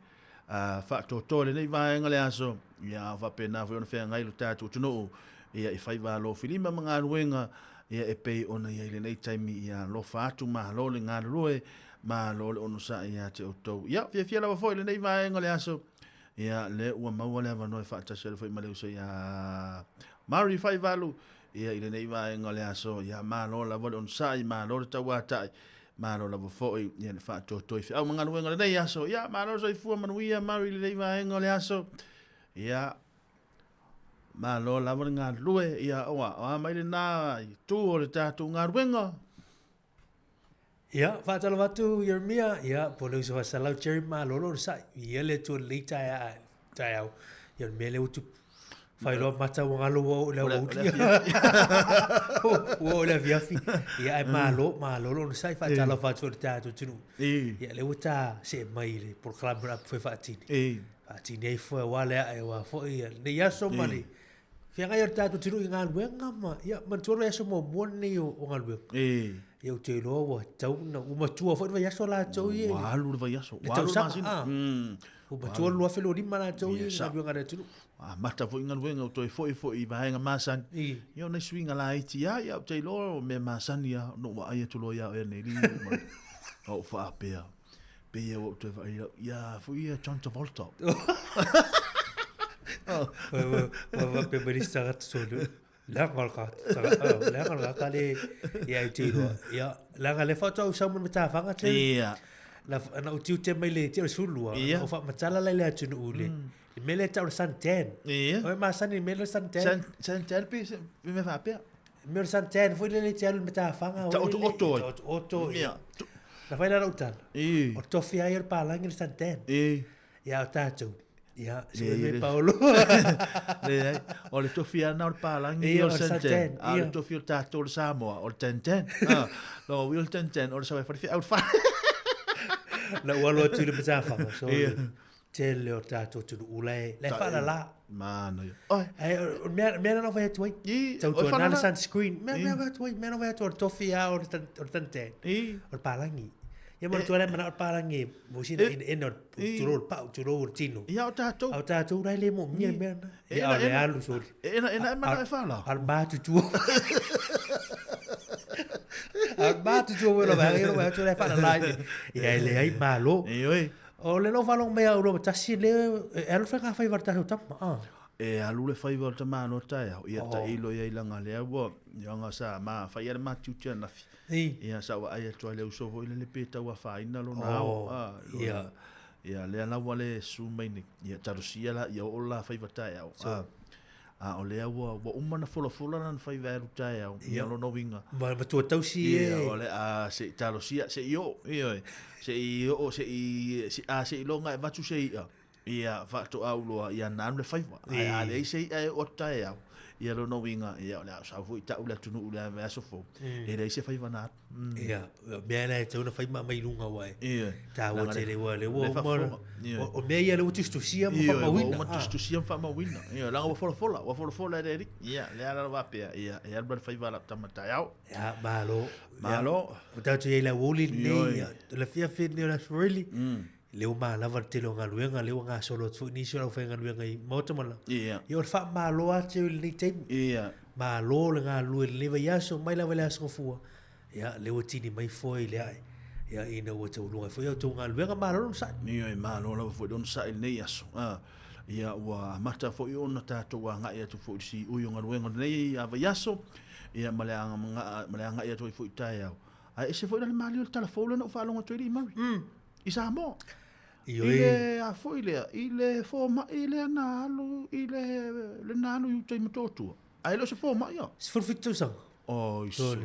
faatoatoa i lenei vaega le aso ia faapena foi ona feagai lo tatou atunuu ia i faiva alofilima ma galuega ia e pei ona i ai lenei taimi ia alofa atu malo le galulue malo le onosai ia te outou ia fiafia lava foi lenei vaega le aso ia le ua maua le avanoa e faatasi ai foi ma le uso ia Mary Faivalu ia i lenei vaega o le aso ia malo lava le onosai malo le tauatai Malo lava foi ia le faatoatoa i feau ma galuega o lenei aso. Ia, malo le soifua manuia Mary i lenei vaega o le aso. Ia, malo lava le galulue. Ia, oa, oa mai lena i tu o le tatou galuega. Ia, faatalofa atu Ieremia, ia, po o le uso faasalau Jerry Malolo le sa'i. Ia le Atua lelei taeao, ia o le mea lea ua tupu. Failoa mata ua galo ua oo i le aoauli. Ua oo i le afiafi. Ia ae malo, malo le onosai, faatalofa atu foi i le tatou atunuu. Ia lea ua ta see mai i le polokalame o le apu fai faatini. Faatini ai foi aua le ae aua foi lenei aso ma le feagai o le tatou atunuu i galuega ma, ia manatua le vaiaso muamua lenei o galuega. Ia ou te iloa ua tatau ona, ua matua foi le vaiaso latou ia. Ua alu le vaiaso, ua alu le masina. Ua matua le 2025 latou ia i galuega a le atunuu. Amata foi galuega ua toe foi foi i vaega masani. Ia o nai suiga laiti lava, ia ou te iloa o mea masani lava ona ou vaai atu loa ia oe aneli ma ou faapea, pei ua ou toe vaai lau, ia foi ia John Travolta. Ua faapea mai le isi tagata solo, leaga le tagata, leaga le tagata le, ia ou te iloa, ia, leaga lea faatoa ou sau mai le matafaga Terry. Ia. Na ou tiute mai le te o le 12, na ou faamatala la i le atunuu i le, Le mea lea e tau o le suntan. Ia. O e masani i le mea lea o le suntan. Sun, suntan pe se mea faapea. Le mea o le suntan foi lele e te alu i le matafaga. Ta oto oto ai. Ta oto oto. Ia. Na fai la lau tala. I. O tofi ai o le palagi le suntan. I. Ia o tātou. Ia, se mea me Paolo. Leai, o le tofi ana o le palagi o le suntan. A o le tofi o le tātou o le Samoa, o le tantan. No, o le tantan, o le sawa e whare whiau whare. Na ua alo atu i le matafaga. So, Ia. Tele o tatou atunuu la e, la e faalala. Manaia. Oi. Ae, o le mea, mea na fai atu ai. I, Tau tua nā le sunscreen. Mea, mea fai atu ai, mea na fai atu o le tofi a o le tantan. I. O le palagi. Ia mo le tua le mana o le palagi, mo sina ina ina o le tulou le pau, tulou le tino. Ia o tatou. A o tatou la e le moomia le mea na. Ia o le alu soli. E ena, ena e mana e whala. A o le matutua. A o le matutua. tu o la vai o atu le fa la ia e leai malo. Ioe. O le no faalogo mai au lo tasi le e alu fai fai varta o tama. Ah. E alu le faiva o le tamāloa taeao, ia tailo ia i laga lea ua, ia sa ma fai ia le matiuti anafi. Ia sa vaai atu ai le uso foi lele pe tau afaina lona ao. Ah, Ia. Ia lea la ua le susu mai nei. Ia talosia la ia oo le la faiva taeao. Ah, a o lea ua ua uma ona folafola lana faiva e alu taeao, ia lona uiga. Ma matua tausi e. Ia o le a se i talosia se i oo, ioe. Se i oo se i a se i loga e avatu se i'a. Ia, faatoa uloa, ia na alu le faiva. Ae a leai se i'a e oo atu taeao, ia lona uiga, ia o le a sau foi tau le atunuu i le vaiaso fou, e leai se faiva na alu. Ia, mea la e tatau ona fai ma aumai i luga aua e Ioe. taua Leaga tele aua lea ua le uma faafofoga. Ioe. o mea ia lea ua tusitusia ma Ioe, ua faamauina. uma tusitusia ma faamauina. Ioe, leaga ua folafola, ua folafola e le alii. Ia, lea la faapea, ia, e alu la le faiva a lau tama taeao. Ia, malo. Malo. Ua tatou i ai i le aoauli lenei, Ioe. ia, o le afiafi lenei o le Aso Faraile, lea ua malava le tele o galuega, lea ua gasolo atu foi nisi o le aufaigaluega i Maota ma la. Ia. Ia, o le faamalo atu i lenei taimi. Ia. Malo le galulue i lenei vaiaso, mai lava i le Aso Gafua. Ia, lea ua tini mai foe i le ae. Ia, ina ua tauluga ai foi a outou galuega, malo le onosai. Ioe, malo lava foi le onosai i lenei aso. A, ia, ua amata foi ona tatou agai atu foi i le siui o galuega o lenei vaiaso, ia, ma le ma le agai atu ai foi i taeao. Ae ese foi la le malie o le tala fou lea na ou faalogo atu ai i Murray. I Samoa. I le a foi lea, i le fomai lea na alu i le le na alu i uta i Motootua. Ae le o se fomai ia. 17 tausaga. Oi so.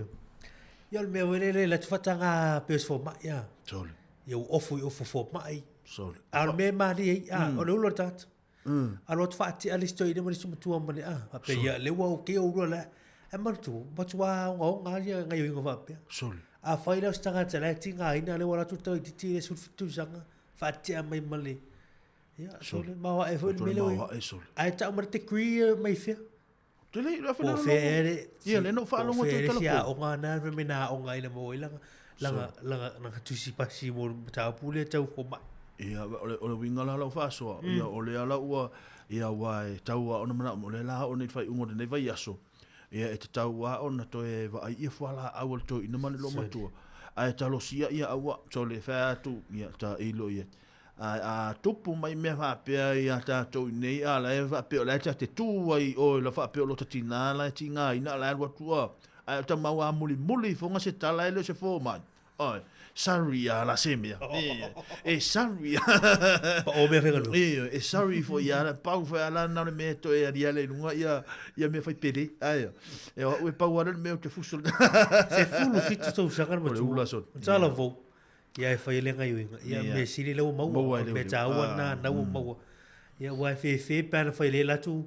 Ia o le mea foi lele, le atu faataga pe o se fomai ia. Sole. Ia ua ofu i ofu fomai. Sole. A o le mea e malie ai, a, o le ulu o le tagata. Alu atu faatea le isi toeaina ma le isi matua ma le a. Faapea ia, lea ua okay oulua la. Ae manatua, matua ogaoga lava ia gaoioiga faapea. Sole. Afai la o se tagata la e tigaina lea ua alu atu le tamaitiiti i le 17 tausaga, faatea mai ma le, ia, sole, maoae foi le mea lea ua i ai. Ae tau mai le degree mai fea? Te le, Po o fea ea le, Ia, lea na ou faalogo atu i le tala isi aoga na fai mai na aoga ai na maua ai lana, lana, lana, lana tusi pasi mo le mataupu lea tau fomai. Ia, o le, o le uiga la lau faasoa, ia, o lea la ua, ia, ua e tau lava ona manao, o lea la oo nei i le faaiuga o lenei vaiaso, ia, e tatau lava ona toe vaai ia fualaau a le toeaina ma le loomatua. Ae talosia ia aua, sole fai atu, ia, tailo ia. Ae a tupu mai mea faapea ia tatou i inei, a la e faapea o la e ta te tu ai i o i la faapea o lota tina la e tigaina a la e alu atu a, ae o tamau a mulimuli ifoga se tala e le o se fomai. Oi, sorry a la se mea. E sorry. Pa o mea whengalua. E sorry fo ia la pau fo ala na le mea toe ali ale lunga ia ia mea fai pele. Ai. E o e pau ala le mea o te fusu. Se fulu fitu tausaga le O le matua. ula sole. O tala vou. Ia e fai ai le gaioiga. Ia mea sili lea ua maua. Maua O ai le le mea uli. taua lena na ua maua. Ia aua e fefe pe ana fai le latou.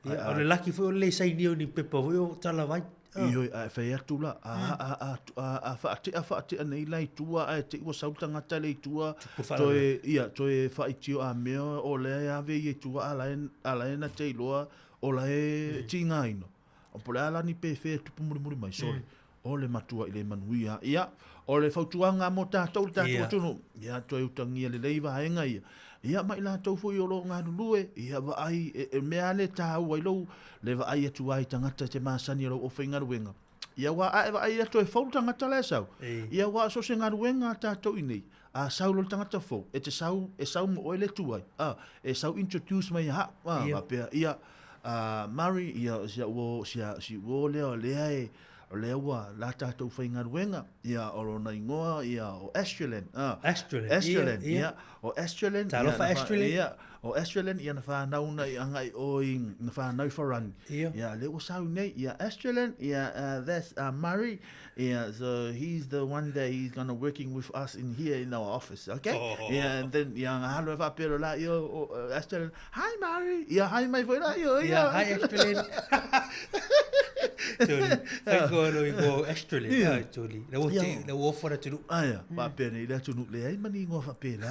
Ia o le laki foi o le le sainia o ni pepa foi o talavai. Ioe, ae fai atu la, a, a, a, a, a faatea faatea nei la i tua, ae te i ua sau le tagata lea i tua, toe, ia, toe faaitio a mea o lea e ave ia i tua, a la e, a la e na te iloa, o la e tigaina. O po o le a la ni pefea e tupu mulimuli mai, sole. O le matua i le manuia. Ia, o le fautuaga mo tatou le tatou Ia. atunuu, ia toe utagia lelei vaega ia. Ia ma i latou foi o lo o galulue, ia vaai, e, e mea lava lea e taua ai lou, le vaai atu ai i tagata e te masani o lau aufaigaluega. Ia aua a e vaai atu e fou le tagata la e sau, ia aua so o se galuega a tatou i nei, a sau loa le tagata fou, e te sau, e sau mo oe le tuai, a, e sau introduce mai ia au, a, faapea, ia, a, Murray, ia, si au uo, si a, si uo lea o lea e, o lea ua la tatou faigaluega, ia, o lona igoa, ia, o Astrelin, a. Astrelin, Astrelin, ia, ia. ia, o Astrelin, ia, Talofa na fa- Astrelin. ia, o Astrelin, ia, na fanau na i agai o i, na fanau i Farani. Ia. Ia, lea ua sau nei, ia, Astrelin, ia, that's, Murray, ia, so he's the one that he's gonna working with us in here in our office, okay? Oh. Ia, and then, ia, nga halo e faapea loa la, ia, o, Astrelin, hi Murray, ia, hi mai foi la, ia, Ia, hi Astrelin. Toli. Fai ko lo i ko Astrelin. Ia. Ai, toli. La ua Ia. te, la ua ofa na tunu. Aia, faapea nei le atunuu leai ma ni ingoa faapena.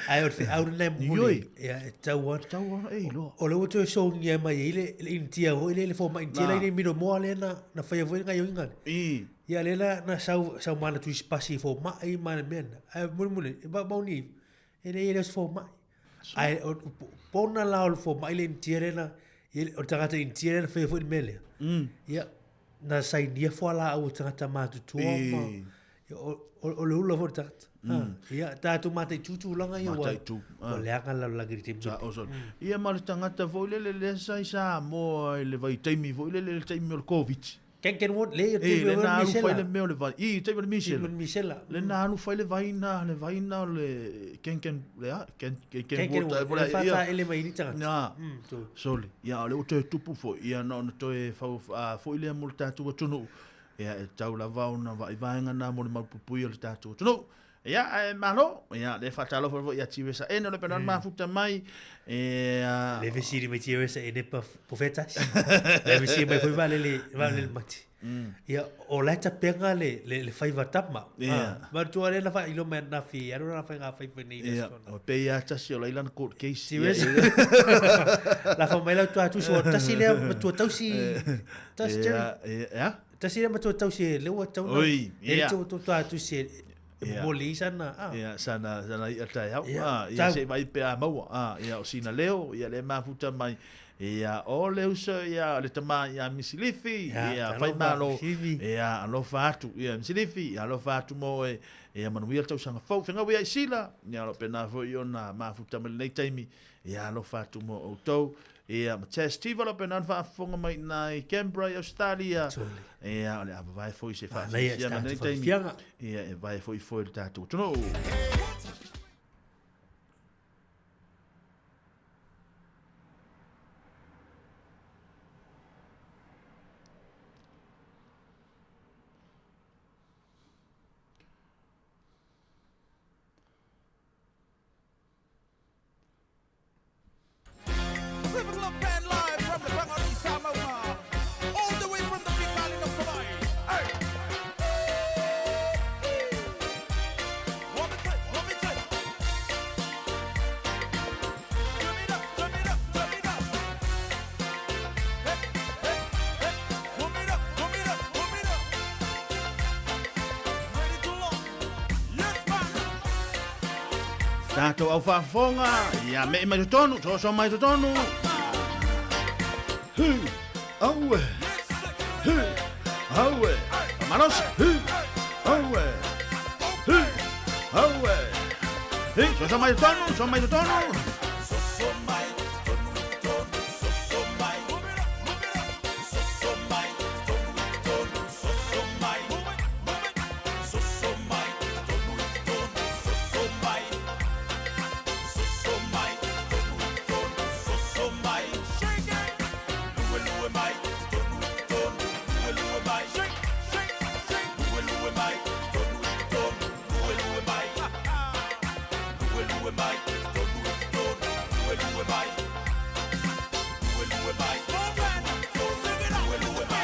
Ai, o le feau lena e momoli. Ioi. Ia, e tau ana. Tau ana, e iloa. O le ua toe sogia mai ai le, le Initia foi lea, le fomai Initia Na. la i le minomoa lea na, na faia foi le gaoioiga lea. I. Ia, lea na, na sau, sau ma ana tusi pasi i fomai ma ana mea na. Ae mulimuli, e maumau ni, e leai e le o se fomai. Ae, o, pona la o le fomai le Initia lea na, ia, o le tagata Initia lea na faia foi le mea lea. Ia, na sainia fualaau a tagata matutua ma o le ula foi le tagata. Ia, tatou mataitu tulaga ia ua ua leaga le lalolagi i le taimi lenei. Ia ma le tagata foi lele lea sa i Samoa i le vaitaimi foi lele i le taimi o le Koviti. Ken Ken Ward, le, o le taimi o le misela. Fai le mea o le vai. I, taimi o le misela. Taimi o le misela. Le na alu fai le vai na, le vai na o le Ken Ken, le a, Ken Ken Ken Ken Ward. Le whataele mai ni tagata. Na, sole. Ia, o le ua toe tupu foi. Ia, na ona toe fau, foi lea mo le tatou atunuu. Ia, e tau lava ona vaaivaega na mo le malupuipuia o le tatou atunuu. Ia, ae malo. Ia, le faatalofa foi ia Tiresa Ene o le pena mm. mafuta mai. E, Le fesili mai Tiresa Ene pa po fetasi. Le fesili mai foi valele valele mati. Ia, o la tapenga le le le faiva tama. Yeah. Ma tua le na fa ilo mai na fi, aro na fa ngā fai fai nei. Ia, o pe ia tasi o la ilana court case. Tiresa. La fa mai la tua tu so tasi le tua tausi. Tasi Jerry. Ia. Tasi le matua tausi e leua tauna. Oi, ia. E te tua atu se e momoli i sana. Ah. Ia, sana, sana ia tai hau. Ia, ah, ia se vai pe a maua. Ah, ia o sina leo, ia le mafuta mai. Ia, o le uso, ia, le tama, ia Misilifi, ia, whai malo, ia, alofa atu, ia, Misilifi, ia, alofa atu mo e, ia, manuia tausaga fou, whenga wea i sila, ia, lo pena foi ona mafuta mai lenei taimi, ia, alofa atu mo outou, Ia, ma Tess Tiva lo pena faafofoga mai ina i Canberra i Australia. Ia, o le a vavae foi se faafiafiaga nei taimi. Ia, e vae foi foi le tatou atunuu. Tātou au faafofoga, ia me'i mai totonu, soso mai totonu. Hu, aue, hu, aue, malosi, hu, aue, hu, aue. Hu, soso mai totonu, soso mai totonu.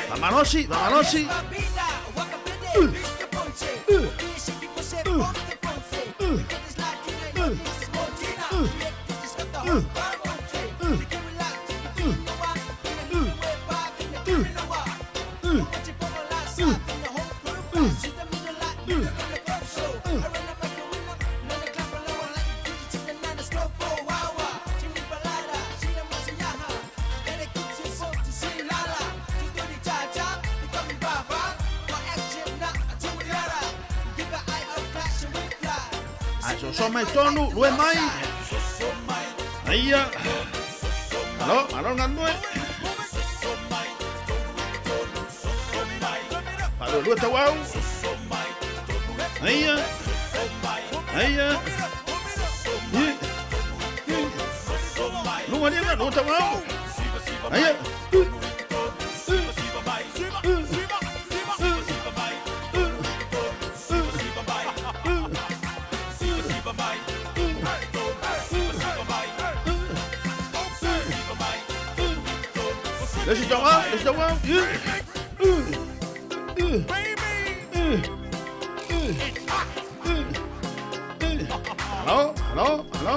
Vamalosi, vamalosi. Ai, soso mai tonu, lue mai. Aia. Alo, alo nganue. Faalua lua tauau. Aia. Aia. Luga lima, lua tauau. Aia. Le isi tauau, le isi tauau. Alo, alo, alo.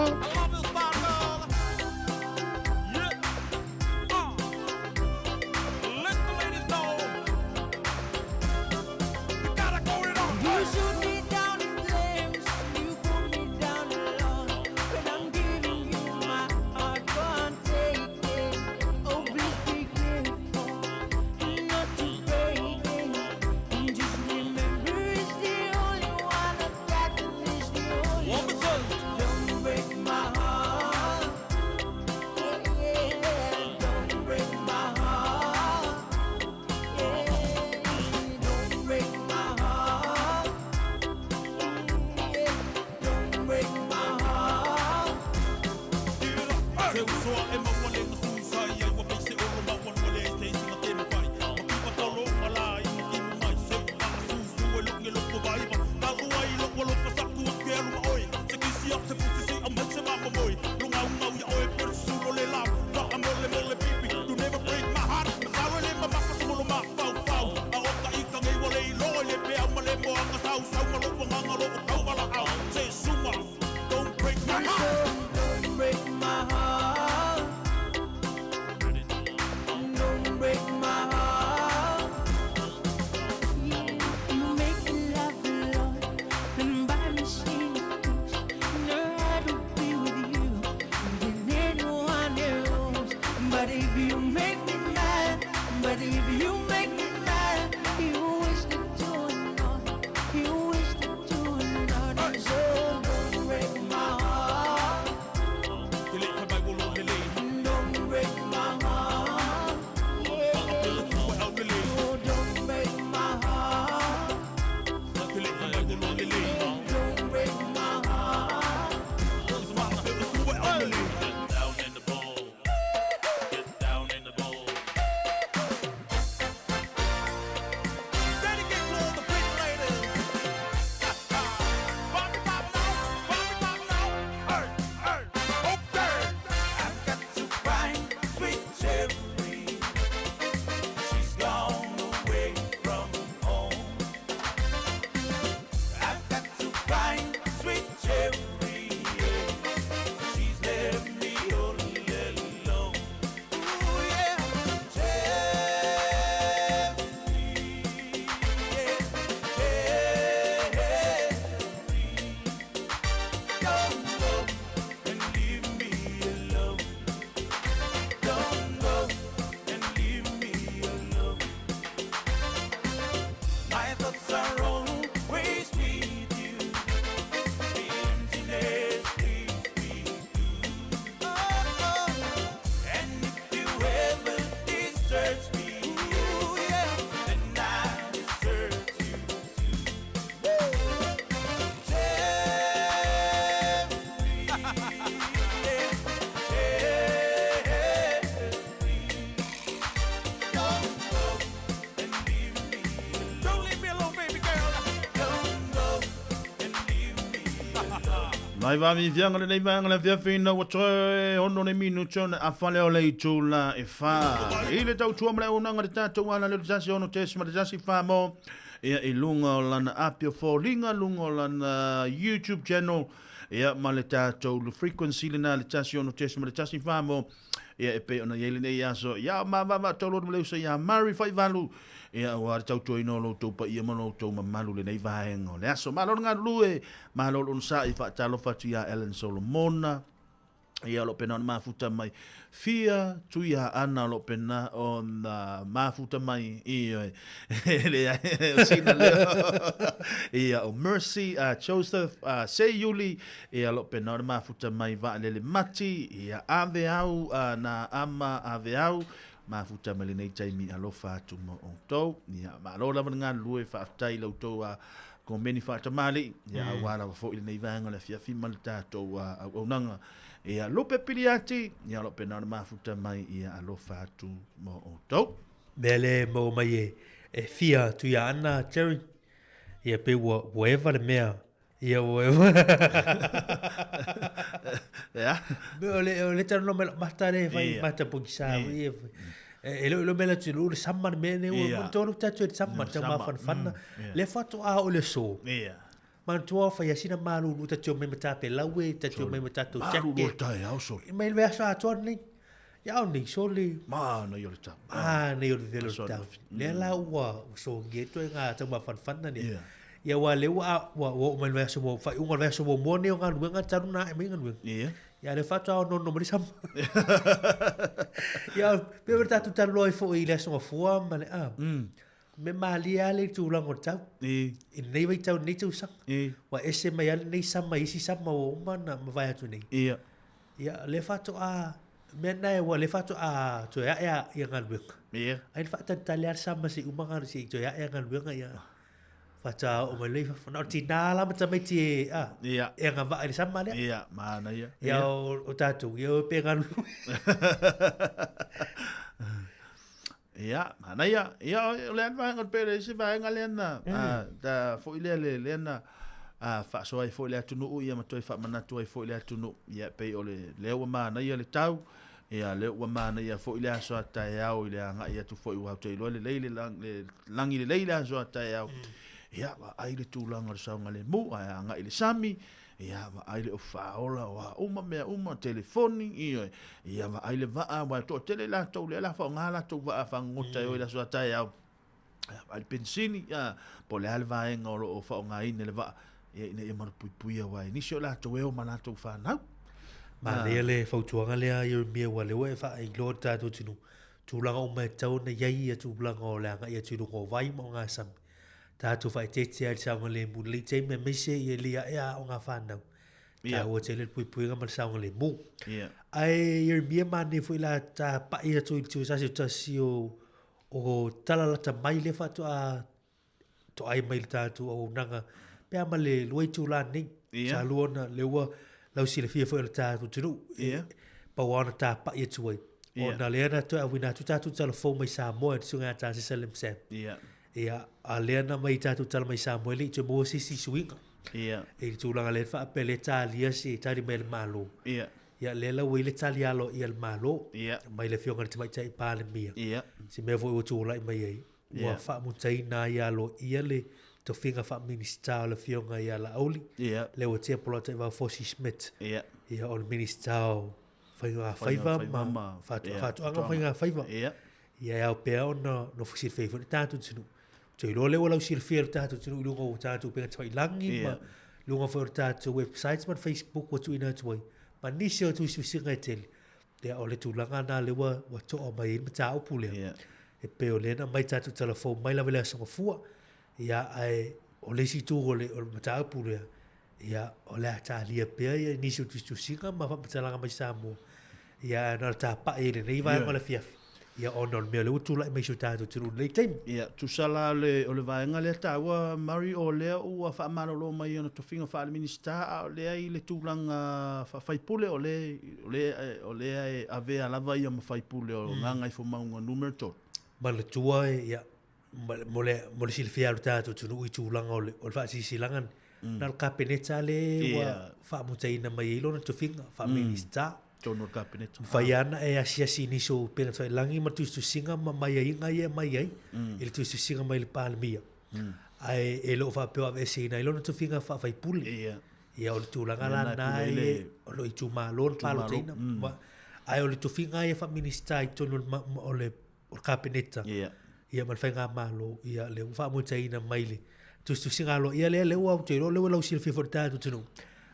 Mai vāvivianga lenei vaega le afiafi ina ua toe ono le minuti ona afa lea o le itula e whā. I le tautua ma le auaunaga le tātou ala leo te 106.14 mo ia i lunga o lana api o foliga, lunga o lana YouTube channel, ia ma le tātou le frequency lena le 106.14 mo ia e pei ona i ai lenei aso. Ia o mavava tau lotu ma le uso ia Murray Faivalu, ia aua le tautuaina o lo outou paia ma lo outou mamalu lenei vaega o le aso. Malo le galulue, malo le onosai, faatalofa atu ia Ellen Solomona, ia o lo o pena ona mafuta mai fia tuia ana o lo o pena ona mafuta mai ioe le o sina leo ia o Mercy Joseph Seiuli ia o lo o pena ona mafuta mai vaalele mati ia ave au na ama ave au mafuta mai lenei taimi alofa atu mo outou. Ia, malo lava le galulue, faafetai i la outou komeni faatamalii, ia aua lava foi lenei vaega o le afiafi ma le tatou auaunaga. Ia, Lupe Piliati, ia o lo o pena ona mafuta mai, ia alofa atu mo outou. Mea le maua mai e, e fia atu ia Ana, Jerry. Ia pe ua, ua eva le mea. Ia ua eva. Ia. Me o le, o le talanoa mai lau mata le fai Ia. mata pogisa Ia. ia. E e le o le mea tu le sama le mea ne Ia. ua tolu tatu le sama Le tau sama, mafanafana. ia. Le faatoa o le so. Ia. Manatua fai asina malulu tatu mai mata pe laue tatu mai mata to Malu jacket. tai au soli. Mai le aso atoa nei. Ia o nei soli. Mana i o le tau. Ah, nei o le velo Aso tau. anafi. Lea la ua sogia toe ngā tau mafanafana ni. Ia. Ia ua le ua ua ua mai le aso mo fai unga le aso mo mo nei o galuega talu na e mai galuega. Ia. Ia le faatoa o nono mai sama. Ia pe ua tātou talanoa ai foi i le aso gafua ma le a. Me malie lava le tulaga o le tau. I. I lenei vaitau i lenei tausaga. I. Ua ese mai lava lenei sama i isi sama ua uma ona mavae atu nei. Ia. Ia le faatoa mea lena ua le faatoa toe ae ia galuega. Ia. Ai le faatalitali lava le sama se i uma galu se i toe ae galuega ia. Faatoa oo mai loa i fafo. Na o le tina la ma tamaiti e a. Ia. E agavaa i le sama lea. Ia, manaia. Ia o tatou, ia o pe galulue. Ia, manaia. Ia, o le ana vaega o le pele, isi vaega lea na, ta foi lea le, lea na, faasoa ai foi le atunuu, ia ma toe faamanatu ai foi le atunuu. Ia, pei o le, lea ua manaia le tau, ia, lea ua manaia foi le aso a taeao i le agai atu foi ua te iloa lelei le, le lagi lelei le aso a taeao. Ia, vaai le tulaga o le saogalemu, ae agai i le sami, ia, vaai le ofaola, o a uma mea uma, telefoni, ia, ia vaai le vaa, aua e toatele latou lea o le a faaaoga latou vaa fagogota e o i le aso a taeao. Ia, vaai le penisini, ia, po o le a le vaega o lo o faaaogaina i le vaa, ia, ina ia malupuipuia, aua e nisi o latou e o ma latou fanau. Manaia le fautuaga lea Ieremia ua lea ua e faailoa i le tatou atunuu, tulaga uma e tatau ona i ai ia tulaga o le agai atu i luga o vai ma ogasami. Tatou faaeteete ai i le saogalemu i lenei taimi aemaise ia le ae a aoga fanau. Taua tele le puipuiga ma le saogalemu. Ae Ieremia manaia foi la tapai atu i le tuasasi o tasi o o tala lata mai lea faatoa toai mai le tatou auaunaga pe a ma le lua itula nei. Sa lua ona lea ua lausilafia foi o le tatou atunuu. Pau lava ona tapai atu ai. Ona lea na toe auina atu tatou tala fou mai Samoa e le susuga ia Tasesa Lim Sam. Ia, a lea na aumai tatou tala mai Samoa e le i toe maua se isi suiga. I le tulaga lea faapea lea talia se tali mai a le Malo. Ia, lea la ua i ai le tali aloaia a le Malo mai le Afioga i le Tamaitai Palemia. Se mea foi ua tulai mai ai, ua faamutaina ai aloaia le tofiga faa-Minisita o le Afioga ia Laauli, lea ua tea Polataivao Fosi Smith. Ia, o le Minisita o Faiga Faiva ma Faatoaga ma Faiga Faiva. Ia, e ao pea ona nofo silafia ai foi le tatou atunuu. Ou te iloa lea ua lausilafia e le tatou atunuu i luga o tatou upega tafailagi ma luga foi o le tatou websites ma le Facebook ua tuuina atu ai ma nisi o tusitusiga e tele. Ia, o le tulaga lena lea ua, ua toa mai ai le mataupu lea. E pei o lea na aumai tatou tala fou mai lava i le Aso Gafua. Ia, ae o le isi itu o le, o le mataupu lea, ia, o le a talia pea ia nisi o tusitusiga ma faamatalaga mai Samoa. Ia, ae na o le tapai i lenei vaega o le afiafi. Ia, ona o le mea o lea ua tulai mai i si o tatou atunuu i lenei taimi. Ia, tusa la o le, o le vaega lea taua, Murray, o lea ua faamalolo mai i ona tofiga faale-Minisita, a o lea i le tulaga faa-faipule, o lea, o lea, o lea e avea lava ia ma faipule o Gagaifomauga Numera 3. Manatua, ia, mo le, mo le silafia e le tatou atunuu i tulaga o le, o le faasilasilaga. Na o le Kapeneta le ua faamutaina mai ai lona tofiga faa-Minisita. Totonu o le Kapeneta. Mafai lava ona e asiasi i nisi o upega tafailagi ma tusitusiga ma maiaiga ia e aumai ai i le tusitusiga mai le Palemia. Ae e le o faapea o aveeseina ai lona tofiga faa-faipule. Ia o le tulaga la lena e o lo o itumalo na palotaina. Ae o le tofiga ia faa-Minisita i totonu o le Kapeneta ia ma le Faigamalo, ia lea ua faamutaina mai le tusitusiga aloaia lea, lea ua ou te iloa lea ua lausilafia foi i le tatou atunuu,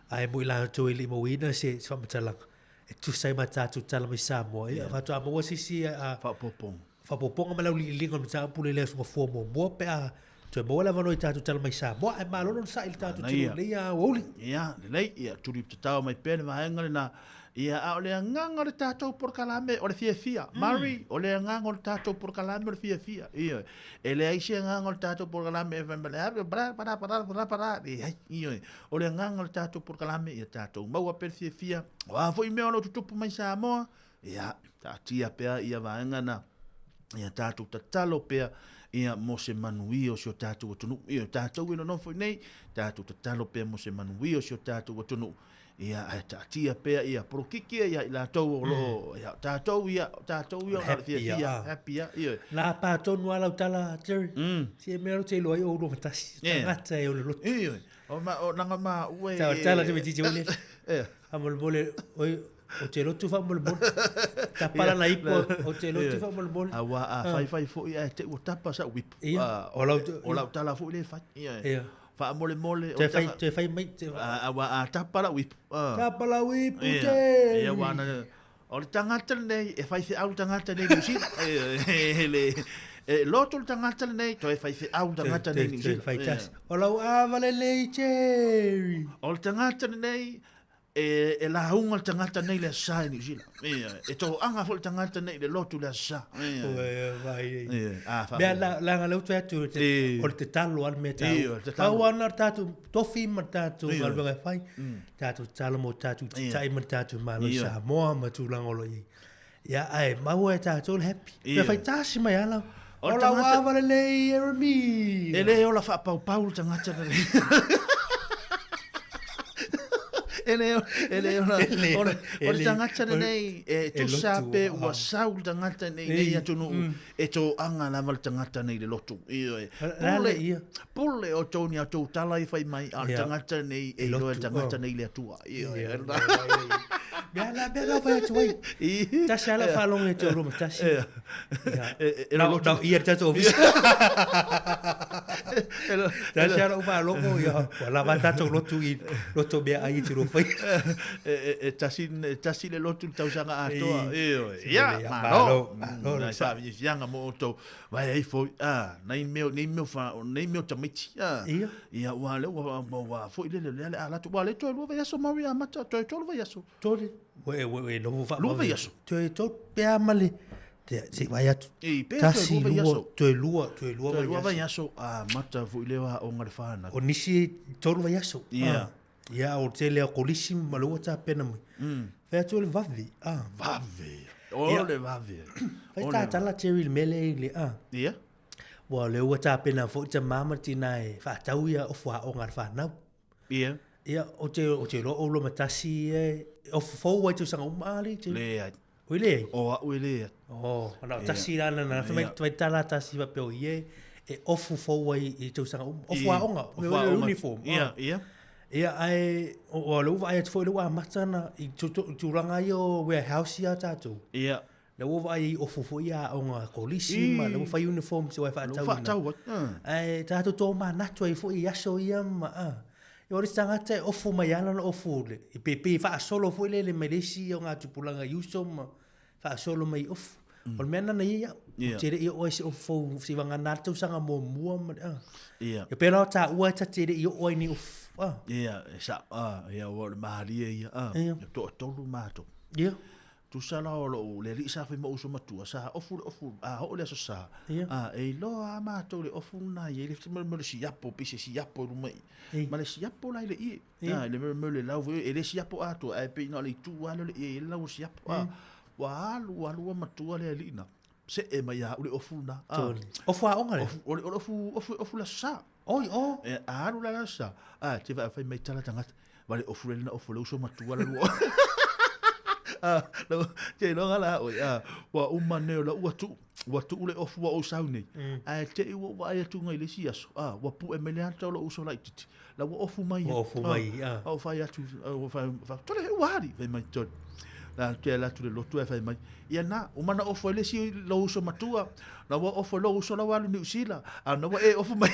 ae mo i latou e le i mauaina se faamatalaga e tusa ai ma tatou tala mai Samoa, ia faatoa maua se isi faaopoopoga. Faaopoopoga ma le auiliiliga o le mataupu lea i le Aso Gafua muamua pe a toe maua le avanoa i tatou tala mai Samoa, ae malo le onosai i le tatou atunuu i lenei aoauli. Ia, lelei, ia tuli tatao mai pea le vaega lena. Ia, a o le agaga o le tatou polokalame o le fiafia. Murray, o le agaga o le tatou polokalame o le fiafia. Ioe. E leai se agaga o le tatou polokalame e fai mai, bra, bra, bra, bra, bra, leai. Ioe. O le agaga o le tatou polokalame ia tatou maua pea le fiafia. O a foi mea o lo o tutupu mai Samoa, ia, taatia pea ia vaega na, ia tatou tatalo pea ia mo se manuia o si o tatou atunuu. Ia, tatou e nonofo i nei, tatou tatalo pea mo se manuia o si o tatou atunuu. Ia, ae taatia pea ia polokiki ia i latou o loo, ia, tatou ia, tatou ia, o le fiafia, happy ia, ia. La pa tonu a lau tala, Jerry. Si e mea lo te iloa ai o ulua matasi. Tagata e o le lotu. Ia, o ma, o nanga ma ue. Tau tala te titi ole. Faamolemole, oi, o te lotu faamolemole. Tapa lana ipu, o te lotu faamolemole. Aua a fai fai foi ae te ua tapa sa'u ipu. Ia, o lau, o lau tala foi le fai. Ia. Ia. Faamolemole. Toe fai, toe fai mai. Aua a tapa lau ipu. Tapa lau ipu te. Ia, ua na, o le tagata lenei, e faifeau le tagata lenei i Niu Sila. Le, e loto le tagata lenei, toe faifeau le tagata lenei i Niu Sila. Toe faitasi. O lau ava lenei, Jerry. O le tagata lenei, e, e lauga le tagata nei le Aso Sa i Niu Sila. Ia, e toaga foi le tagata nei i le lotu le Aso Sa. Ia, ia, a, Mea la, la leu toe atu, o le tatalo a le mea tāu. Pau ana o tātou tofi ma tātou galuega e fai, tātou tatalo mo tātou titai ma tātou malo i Samoa ma tulaga o lo o i ai. Ia, ae maua e tātou le happy. Ia fai tasi mai ala. O lau ava lelei, Jeremy. E le ola faapaupau le tagata lenei. E le, e le ola, o le, o le tagata lenei, e tusa pe ua sau le tagata nei nei atunuu, e toaga lava le tagata nei le lotu. Ioe. Pule, pule o tou ni a tou tala i fai mai, a o le tagata nei e iloa e le tagata nei le Atua. Ioe. Mea la, mea la fai atu ai. Tasi ala whalongo e te uru ma tasi. E nau, nau ia te tatou ofisa. Tasi ala whalongo ia, wa lava tatou lotu i, lotu mea ai i te rua whai. E tasi, e tasi le lotu le tausaga atoa. Ioe. Ia, malo. Malo. Nai whaafiafiaga mo outou. Vai ai foi, a, nei mea, nei mea wha, nei mea tamaiti, a. Ia. Ia, ua le, ua, ua, ua foi lele, lea le a latu. Ua le toe lua vaiaso Maui a mata, toe tolu vaiaso. Tolu. Ua e, ua e noho wha. Lua vaiaso. Toe tolu, pea ma le, te, se vai atu. Ei, pea toe lua vaiaso. Toe lua, toe lua vaiaso. Toe lua vaiaso, a mata foi lea o ngā le whānau. O nisi tolu vaiaso. Ia. Ia, o tele o kolisi ma le ua tapena mai. Fai atu o le vave, a. Vave. O le vave. Fai tātala Jerry le mele i le, a. Ia. Ua le ua tapena foi tamā ma tina e whaatau ia ofu aoga a le whanau. Ia. Ia, o te, o te iloa o ulu matasi e, ofu fou ai tausaga uma a le, Jerry. Leai. Oi leai? O au e leai. Oh, ana o tasi la na na, fai mai tala tasi faapea o ia e ofu fou ai i tausaga uma. Ofu aoga, Ofu aoga. uniform. Ia, ia. Ia, ae, o lea ua vaai atu foi lea ua amata ona i tulaga ia o warehouse ia a tatou. Ia. Lea ua vaai ai ofu foi ia aoga kolisi ma lea ua fai uniforms ua faatau. Lea ua faatau ai. Ae tatou tomanatu ai foi i aso ia ma, a. Ia o le isi tagata e ofu mai lava lana ofu i pe pei e faasolo foi lele mai le isi o ngā tupulaga i uso ma faasolo mai i ofu. O le mea lena na i ai au. Ou te le i oo ai i se ofu fou se i vagana le tausaga muamua ma le, a. Ia. E pei la o taua e ta te le i oo ai nei ofu, a. Ia, e sa, a, ia ua o le malie ia, a. Ia. E toatolu matou. Ia. Tusa la o lou le alii sa fai ma uso matua, sa ofu le ofu, a oo le aso sa, Ia. a e iloa a matou le ofu lena i ai le mea o le siapo, pei se siapo i luma i. Ei. Ma le siapo la i le ie. Ia. A, le mea o le lau foi, e le siapo atoa, ae pei na o le itu lava lea o le ie, e i ai le lau o le siapo. A, ua alu alu a matua le alii na. se'e mai ia a'u le ofu lena. Toli. Ofu aoga lea? Ofu, o le, o le ofu, ofu, ofu le Aso Sa. Oi, o. E, a alu la le Aso Sa, a, te vaai fai mai tala tagata, va le ofu le lena ofu le uso matua la lua. A, lau, te iloga la oi, a, ua uma nei o lau ua tuu, ua tuu le ofu ua ou sau nei. Ae te i ua ou vaai atu i le isi aso, a, ua pu'e mai le ata o lou uso laitiiti. La ua ofu mai. Ua ofu mai, a. A, ou fai atu, a, ua fai, fai, tole he ua ali, fai mai, tole. La te ala atu le lotu e fai mai. Ia na, uma na ofu ai le isi lou uso matua, na ua ofu ai lou uso la ua alu Niu Sila, a na ua e ofu mai.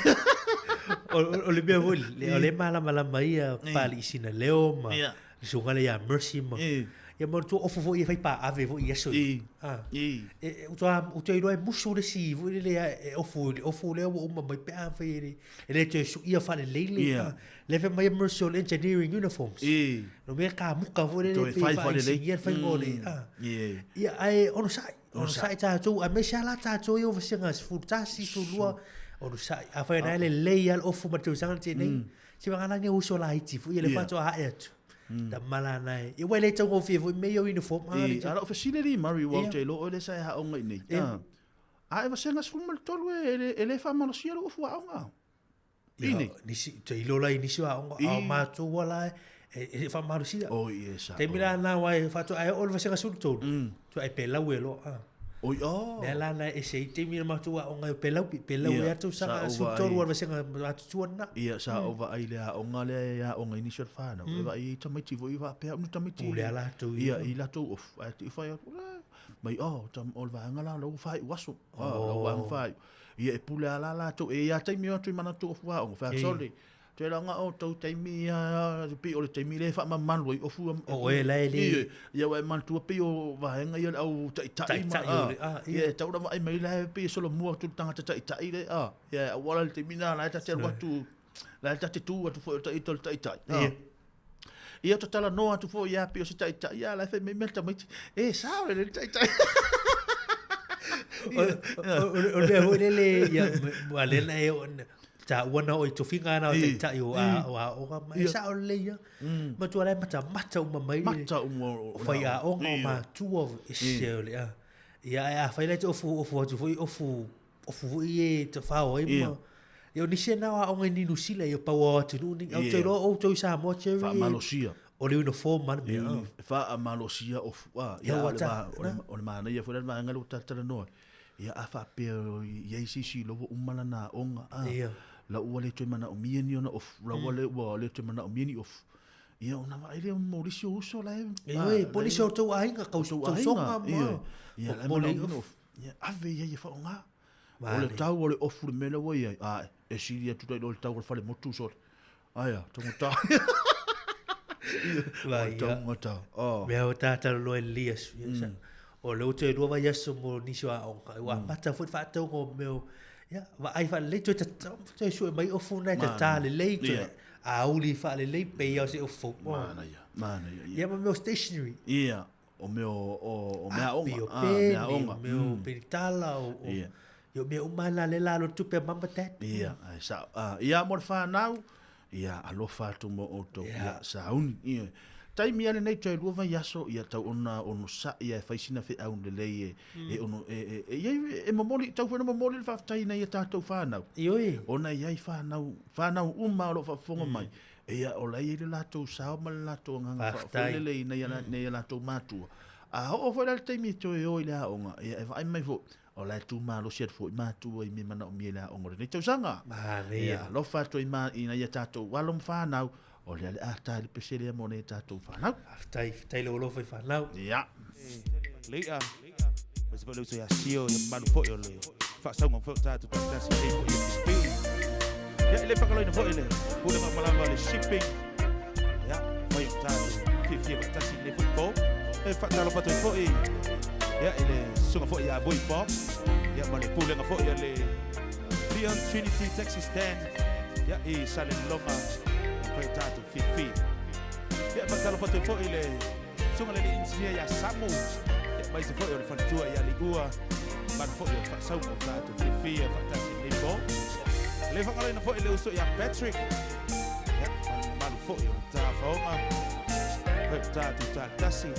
O le mea foi, o le malamalama ia Papalii Sinaleo ma Ia. le susuga lea ia Mercy ma I. ia ma tua ofu foi e fai paave foi i aso I. Ah. I. E, e, ua ua iloa e musu le isi foi lele e ofu le ofu lea ua uma mai pe a fai e le e le toe suia faalelei le Ia. ah. Le fai mai e Mercy o le engineering uniforms. I. No mea kamuka foi lele Toe pe fai faalelei. faa-engineer faiga o le ah. Ie. Ia ae onosai, onosai tatou, aemaise lava la tatou ia o vasega 11, 12, onosai. Afai na e lelei lava le ofu ma le tausaga na tea nei, se vagana ni uso laiti foi ia le faatoa ae atu. Tama la na e. Ia ua le taugofie foi mea ia o uniform. I, a lau fesili li Murray, ua Ia. te iloa oe lea sa e aoga i nei. Ia. Ah. A e vasega 13 e, e le, e le faamalosia lou ofu aoga. I nei. Nisi, te ilo la i nisi o aoga, I. a o matou ua la e, e faamalosia. Oi, e sa. Taimi la na wa e faatoa ae oo le vasega 13, tua e pelau e loa. Ah. Oi, oh. Mea la na e se i taimi na matou aoga e pelau, pelau Ia, e atu sa saga o 13 vaai. ua le vasega matutua lena. Ia, sa o vaai le aoga lea e aoga i nisi o le whānau. E vaai i tamaiti foi faapea ni tamaiti. Pule a latou ia. Ia, i latou ofu. Ae te i whai atu, "La, mai, oh, tam, o le vaega la, lau whai uaso. Oh, lau vaega whai. Ia, e pule a la latou. E ia taimi o atu i mana tō ofu aoga. Whai sole. Te ranga o tau taimi ia, pi o le taimi le whaamamalu ai ofu. O oe la e le- Ia, ia wa e manatua pi o vaega ia le au ta'itai ma, Ta'itai o le- ah, ia. Ia, e tau lava ai mai la e pi e solo mua atu le tagata ta'itai le, ah. Ia, auala le taimi na, la e ta te alu atu, la e ta te tu atu foi o ta'ita o le ta'itai. Ah. Ia. Ia tatala noa atu foi ia pi o se ta'itai, ia, la e fai mai mea le tamaiti, e sao le le ta'itai. O o le mea foi lele, ia, ua lea na e o taua na o i tofiga na o I. ta'itai o a- o aoga ma e sao lelei ia. Matua la e matamata uma mai le- Mata uma o o faiaoga o Ia. matua e se o le a. Ia ae afai la e te ofu ofu atu foi ofu ofu foi e tafao ai Ia. ma. Ia o nisi na o aoga i Niu Sila ia pau o atunuu ni. Au Ia. te iloa outou i Samoa Cherry. Faamalosia. O le uniform ma le mea. ah. E faamalosia ofu a Ia, ia ua o le ta- ma- o le na. o le manaia foi le vaega lea ua talatalanoa ia a faapea i ai se isi ilo ua uma lana aoga a Ia. lau ua le toe manaomia ni ona ofu lau ua le ua le toe manaomia ni ofu ia ona vaai lea mo nisi o uso la e E oi, po nisi o outou aiga, outou tausoga aiga, ma. ia ia la e Po le manaomia ofu. ofu ia ave ia ia faaaoga o le Male. tau o le ofu le mea lea ua i ai a e sili atu la i lo le tau o le falemotu sole aia taugata Vai, ia. taugata oh Mea o tātalo loa e lelei aso. Ia, O le toe lua vaiaso mo nisi o aoga. Ua amata foi le faatauga o mea o- ia, vaai faalelei toe toe sue mai ofu na e tatā lelei, toe Ia. auli faalelei, pei lava o se ofu fou. manaia manaia ia Ia ma mea o stationery. Ia, o mea o, o, o mea Api aoga. o Ah, peni, mea o aoga. mea o penitala, o, o, Ia. ia o mea uma la le la lo tupe a mama dad. Ia, ai sa, ah, ia mo le whānau, ia alofa atu mo outou, ia sauni. Ia. Taimi ale nei toe lua vaiaso, ia tau ona ono sa, ia e whaisina wheau lelei e, e ono, e, e, e, e, e momoli, tau whena momoli le whaafetai nei ia tātou whānau. Ioe. Ona i ai whānau, whānau uma o lo whaafonga mai. Ia, o lai e le latou sao ma le latou anganga Whafetai. whaafwelele i nei, nei a latou mātua. A hoo foi la le taimi e toe o i le aoga. Ia, e vaai mai foi, o la e tū malosi atu foi mātua i me mana o mie le aoga o lenei tausaga. Manaia. Ia, alofa atu i ma, i nei a tātou alo ma whānau, o lea le ata i le pese lea mo nei tātou whānau. Whafetai, whafetai le olofa i whanau. Ia. Later, mas vou ia sio ia malu foi o le faasauga foi o tatou taitasi nei foi ia fifi. Ia e le faakaloina foi le pulega malava o le shipping. Ia fai o tatou fiafia faatasi nei foi po. E faatalofa atu ai foi ia i le susuga foi ia Boy Bob. Ia ma le pulega foi o le Leon Trinity Taxi Stand. Ia i Salelologa fai o tatou fiafia. Ia faatalofa atu ai foi i le susuga le engineer ia Samu. Ia mai se foi o le faletua ia Liua. Manu foi o le faasauga o tatou fiafia faatasi nei po. Le faagaloina foi i le uso ia Patrick. Ia ma le mamalu foi o le tafaoga. Fai o tatou talatasi.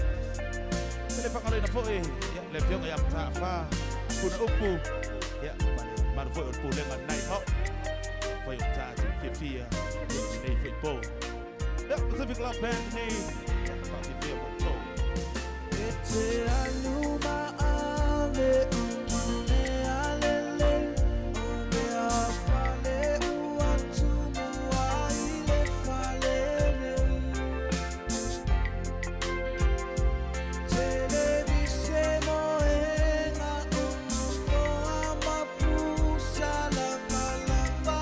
Le faagaloina foi ia le afioga ia Mata'afa. Puna Upu, ia, ma le mamalu foi o le Pulega o lenei Maota, fai o tatou fiafia i lenei foi po. Ia, Pacific Love Band lenei, ia, faafiafia mo outou. E te alu ma ave uma mea lelei o mea fale ua tumu ai le fale nei. Televise moega o nofoa ma pusa lavalava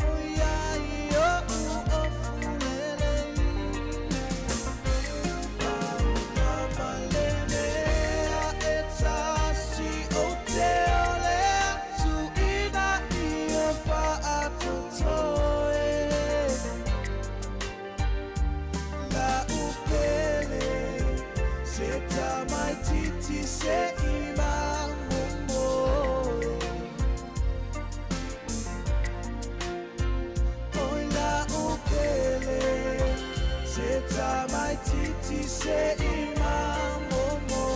ʻoiai oʻu ofu lelei. Pauna ma le mea e tasi ou te ole atu ina ia fa'atotoe. La'u pele se tamaititi se i mamomoe. Oi la'u pele se tamaititi se i mamomoe.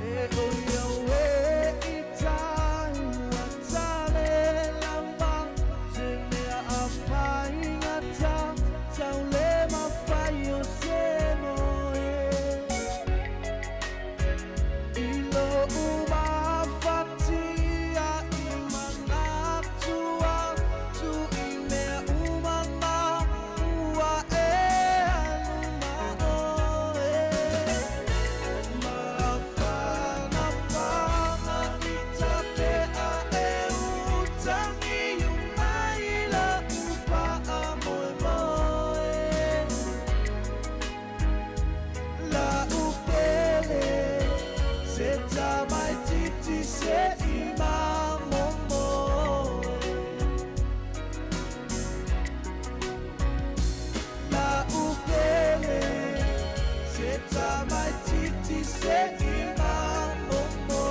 E oi au e i tāua tale lava te mea a whaingata tau le mawhai o se moe. I lo umafatia i manatua tu i mea umana ua e alu ma oe. Mafana fana i tapea e utangi umai la upaa moe moe. La upele se tamaititi se i mamomoe. La upele se tamaititi se i mamomoe.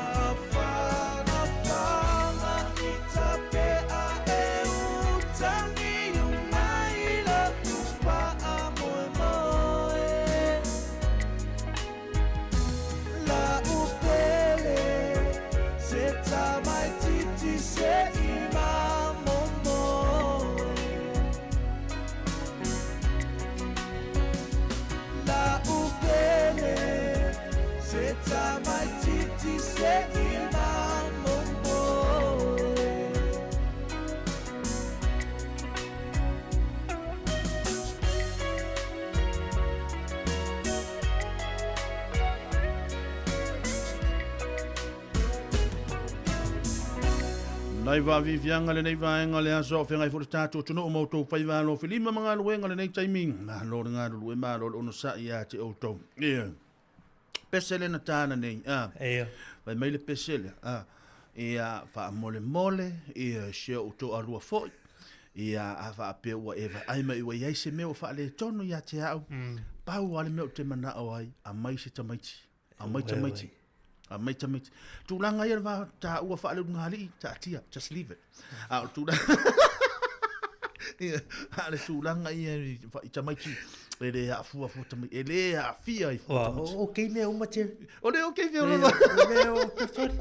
Mafana fana i tapea e utangi umai la upaa moe moe. La upele se tamaititi se i mamomoe. La upele se tamaititi se i mamomoe. Nai vaaviaviaga lenei vaega o le aso a o feagai foi le tatou atunuu ma outou faiva alofilima ma galuega lenei taimi. Malo le galulue, malo le onosa'i ia te outou. Ia. Pese le na tāna nei. A. Ia. Fai mai le pese lea. A. Ia, faamolemole, ia, si ou toalua foi. Ia, a faapea ua e vaai mai ua i ai se mea ua faaletonu ia te au. Pau lava le mea ou te manao ai, aumai se tamaiti. Aumai tamaiti. Aumai tamaiti. Tulaga ia le va taua faaleulugalii, taatia, just leave it. A o le tulaga Ia, a o le tulaga ia i tamaiti, e le aafua fua tamaiti, e le aafia ai fua Ua, tamaiti. o kei mea uma Jerry. O le okay mea Le, uma. o mea o tafari.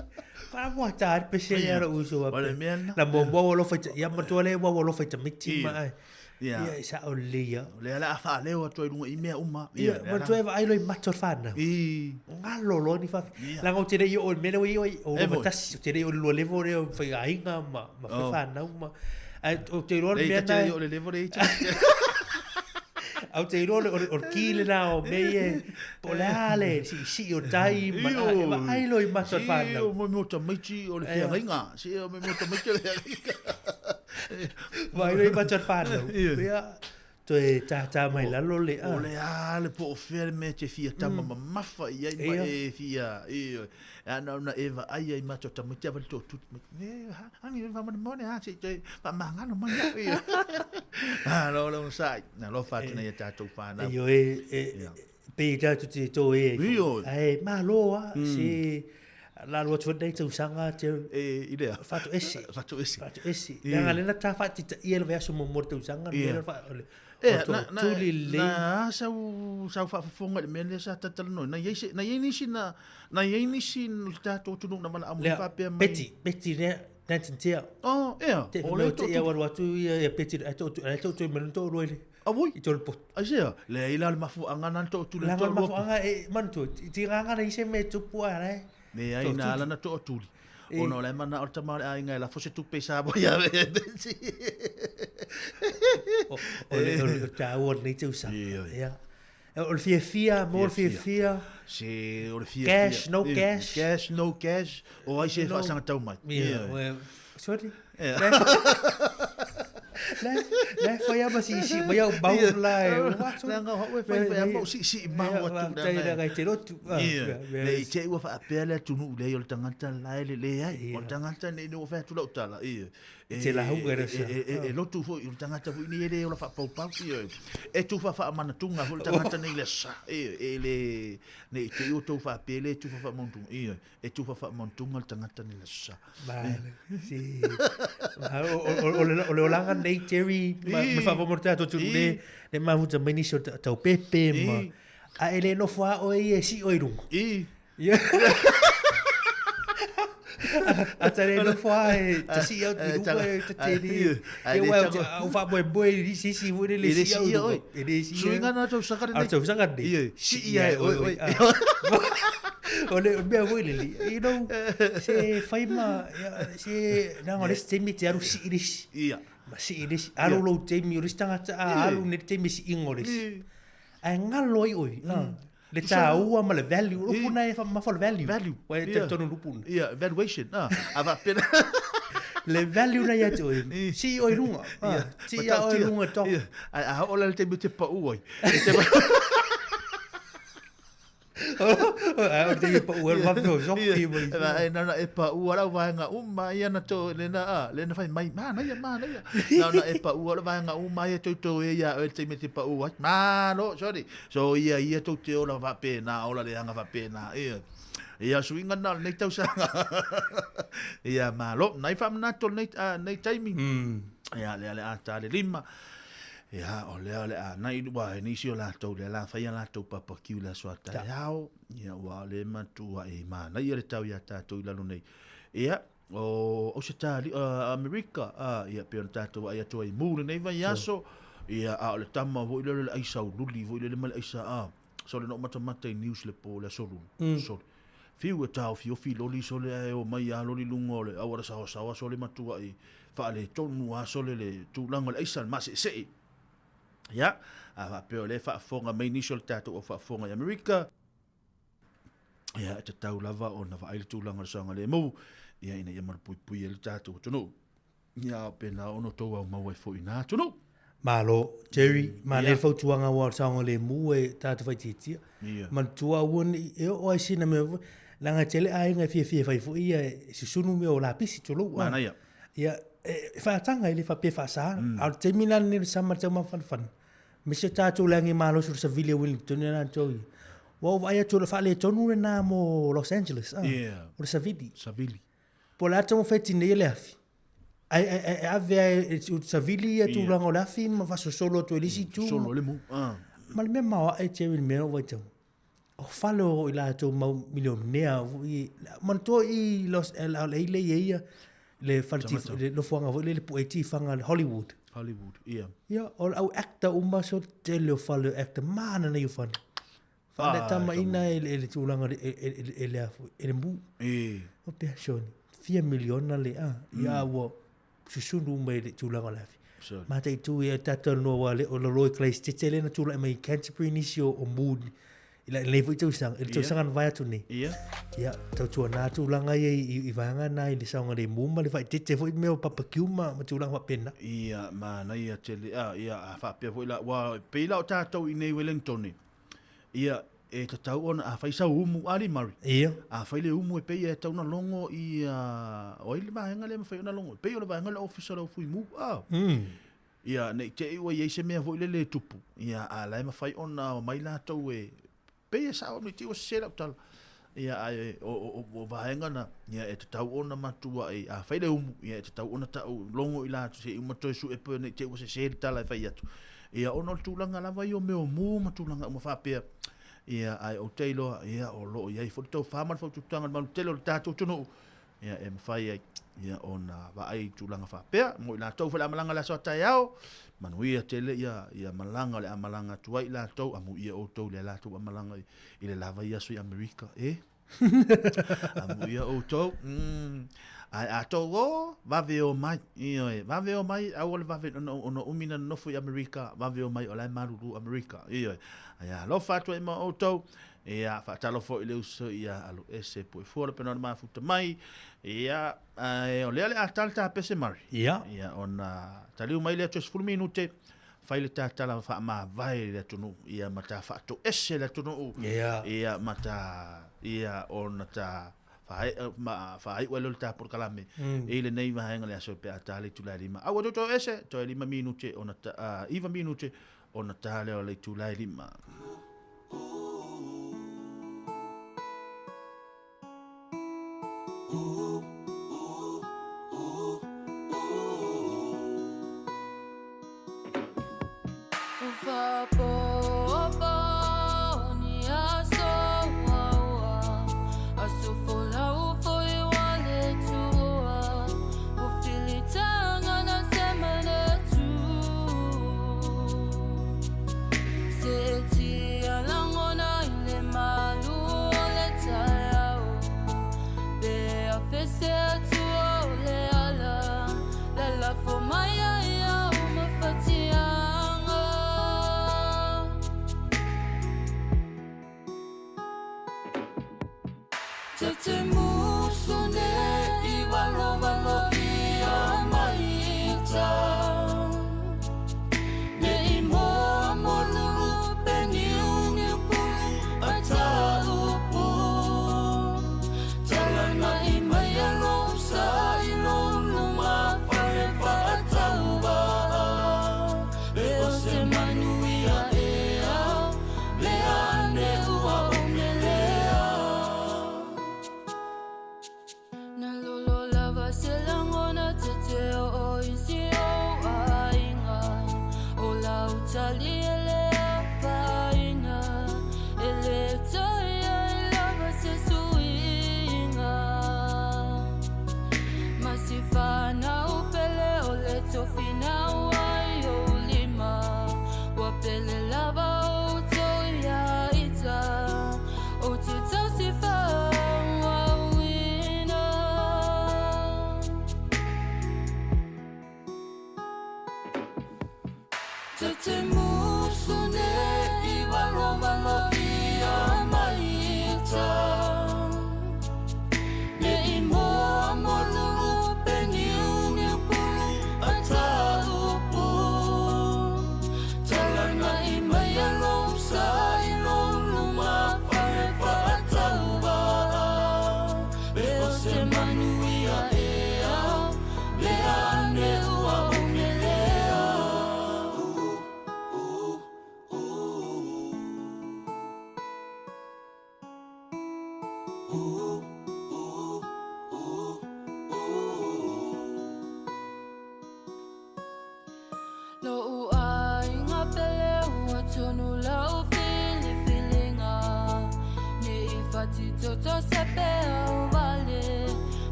Para mo ta ari pese Ia. ia ro uso O le mea lena. Na mo mo alofa i ia matua le mo alofa i tamaiti Ia. ma ai. Ia. Ia sa o le ia. O lea o le a faaleo atu ai i luga i mea uma. Ia, lea matua la. e vaai loa i mata o le whanau. I. Ngalo loa ni whawhi. Ia. Langa o te rei o le mea lea o i o E roma moi. tasi, o te rei o le lua level lea o whai aiga ma, ma whai Oh. whanau ma. Ai, o te roa le Lei mea ta te na. rei o le level lea i te. Au te iloa o le ki lena o mea ia, po o le a le siisii o tai ma e vaai loa i mata o le whanau. Si, o mea o tamaiti o le feagaiga. Si, o mea o tamaiti o le feagaiga. Vaai loa i mata o le whanau. Ia, toe tātā mai lalo le a. O le a le po o fea le mea te fia tama mamafa i ai ma e fia. E ana ona e vaai ai mata o tamaiti a vale tō tuti mai. E, hangi e whamane mone a, se te whamangano mai au. Ia. Malo le onosai. Na lofa atu nei a tātou whānau. Io e, e, pe i tātou te tō e. Io. Ai, malo a, se lalo atu nei tausaga te E, i lea. Whatu ese. Whatu ese. Whatu ese. Nanga lena tā whaatita ia le vaiaso mo mo tausaga. Ia. Le wha, o le, E, o tō na, na, tuli le. na, sau, sau whaafafonga i le mea lea sa tatalanoa. Na iai se, na iai nisi na, na iai nisi no le tātou atunuu na valaau mai Lea, faapea mai. Peti, Peti lea, Nancy Tia. Oh, ea, Te o mea le o te ia waru atu ia, ia Peti, ai tō, ai tō tui manu tō rua i le. Auoi. I tō le poto. Ai sea, le ai la le mafuaanga na tō tuli Langa tō le rua. mafuaanga e, manu tō, ti nganga na ise me tupu a lai. Me ai Tō na tuli. ala na tō tuli. Ona o le mana o le tama o le aiga e lafo se tupe sa mo ia me Peti. O, o le, o le, o tāua nei tausaga. Ia, ia. Ia. O le fiafia, mo le Fiafia. fiafia. Se, o le fiafia. Cash, no Ia, cash. Cash, no cash. O ai se No. whaasanga tau mai. Ia, Ia. well, sorry. Ia. Le, le whai ama si si mai au mau la e. Leaga o hau e whai whai ama o si si mau atu. Tai ranga i te rotu. Ia. Le i te ua whaapea le atunuu lea o le tangata lae le le ai. O le tangata nei no whai atu lau tala. Ia. E, Te la huka e rasa. E, e, e, lotu foi, o le tagata foi nei e le ola whaapaupau. Ia. E tu whaamanatunga foi le tagata nei le sa. Ia. E le, nei te i o tau whaapea le tu whaamanatunga. Ia. E tu whaamanatunga le tagata nei le sa. Male, si. Ma, o, o, le, o le olanga nei, Jerry, ma, ma whaafo tātou tunu le, le mahuta mai nisi o tau pepe, ma. A e le nofo a oe i e si oi runga. I. Ia. A tare nofo a e te si au i runga e te teri. Ai E le ua tango- au whaamoe moe i si si hui le E le si au si i ia oi. runga. E le si ia. Suinga na tau saka A nei. tau saka nei. Ia. Si ia e oi oi. O le mea foi le li. You know, se whai ma, ia, se, nanga o le se temi te aru si i le si. Ia. Ma si i le si. Aru lou temi o le si tangata, a aru ne temi si ingo le si. Ai ngalo ai oi. Le tāua ma le value. Rupuna e mafa le value. Value. Wai te Ia. tonu rupuna. Ia, valuation. Ah, a whaapena. Le value na ia te oi. Si oi runga. Ia. Si ia oi runga top. Ia. Ai, a hola le temi te pau oi. E te Ai o te pa ua mafe o sofi mai. Ia, e nana e pa ua lau vaenga uma ia na tō le na a, le na whai mai, mana ia, mana ia. Nā na e pa ua lau vaenga uma ia tau tau e ia e te me te pa ua. Malo, sorry. So ia ia tau te ola whapena, ola le hanga whapena. Ia. Ia suinga na nei tausanga. Ia malo, nai whamanato nei, nei taimi. Ia le ale a tā le lima. Ia, o lea o le a nai ua e nisi o lātou le la whaia lātou papakiu la soa tai ao. Ia, ua le matua e mana ia le tau ia tātou i lalo nei. Ia, o, o se tāli, Amerika, ia, pe ona tātou ai atua i mūle nei vai aso. Ia, a o le tama voi lele le aisa o luli, voi lele ma le aisa a. So le no mata mata i news le po le solu. Soli. Fiu e tau fiofi loli sole e o mai a loli lunga o le awara sawa sawa sole matua i whaale tonu a sole le tūlanga le aisa le mase se. Ia, a whaapea o le whaafonga mai nisi o le tātou o whaafonga i Amerika. Ia, e te tau lava o na waai le tūlanga le saanga le mou. Ia, ina ia marapui e le tātou tonu. Ia, o pēnā ono tau au mau e fo i nā tonu. Malo, Jerry, ma le Ia. fautuanga wa saonga le mu e tātou whai titia. Ia. Manatua ua ni, e o ai sina mea foi, langa tele aiga e fiafia fai foi ia, e susunu mea o lapisi tolou. Mana ia. Ia, e whaatanga i le whapea whaasa. A o te taimi nani le sama tau mawhanwhan. Me se tātou le angi malo sura sa vile Wellington e nā tau ia. Wa o vaai atu o le whaale tonu le nā mo Los Angeles. Ah, Ia. O le Savili. Savili. Po le ata mo whaiti nei le afi. Ai, ai, ai, ave ai, e o Savili ia tūranga o le afi, ma whasosolo atu e lisi tū. Solo le mu. Ah. Ma le mea maoa e te le mea o waitau. O fale o i latou mau milionea i manatua i Los le ile ia ia le fale ti le nofoaga foi le le puʻe tifaga le Hollywood. Hollywood, ia. Ia o le au actor uma so tele o fale o actor mana nei o fale. Fale Ah, tamaina e le e le tulaga le e e e le afo e le mu. E. O pea sioni fia miliona le a ia ua susunu uma i le tulaga o le afi. Mataitu ia tatou talanoa aua le o lalo i Christchurch lea na tulai mai i Canterbury nisi o, o mood i la- lenei foi tausaga, i le tausaga na vae atu nei. Ia. Ia, tautuana tulaga ia i, i, i vaega na i le saogalemu ma le faaeteete foi mea o barbecue ma, ma tulaga faapena. Ia, manaia tele. Ah, ia, a faapea foi la, ua pei la o tatou i nei Wellington, ia, e tatau ona, afai sau umu, Ali Murray. Ia. Afai le umu e pei e tatau ona logo ia, o ai le vaega lea e mafai ona logo? E pei o le vaega lea ofisa o le au fuimu. Ah. Ia, ne i te i ua i ai se mea foi lele e tupu, ia, a la e mafai ona omai latou e, pei e sao ne i te i ua sese lau tala. Ia, ae o, o, o, o vaega na, ia, e tatau ona matuai, afai le umu, ia, e tatau ona tau logo i latou se i uma toe sue pe ne i te i ua sese le tala e fai atu. Ia, ona o le tulaga lava ia o mea o mu ma tulaga uma faapea, ia, ae ou te iloa, ia, o lo o i ai foi le tofa ma le faautautaga i le malu tele o le tatou atunuu, ia, e mafai ai ia, ona vaai i tulaga faapea. Mo i latou foi le a malaga i le aso a taeao, manuia tele ia, ia malaga o le a malaga atu ai i latou, amuia outou i le latou a malaga i, i le lava i aso i Amerika, e? Amuia outou. Ae a tou o, vave o mai. Ioe, vave o mai, aua le vave ona, ona umi na nofo i Amerika, vave o mai o la e malulu Amerika. Ioe. Ae alofa atu ai ma outou. Ia, faatalofa foi i le uso ia Aluese Puefua le pena o le mafuta mai. Ia, ae o lea le a tala ta pese Mari. Ia. Ia, ona taliu mai lea toe 10 minute, fai le ta tala faamavae i le atunuu, ia ma ta faatoese le atunuu. Ia. Ia, ma ta, ia, ona ta faaiu ai lea o le ta polokalame i lenei vaega le aso pe a ta le itula e 5. Aua toe ese, toe 5 minute ona ta, 9 minute ona ta lea o le itula e 5.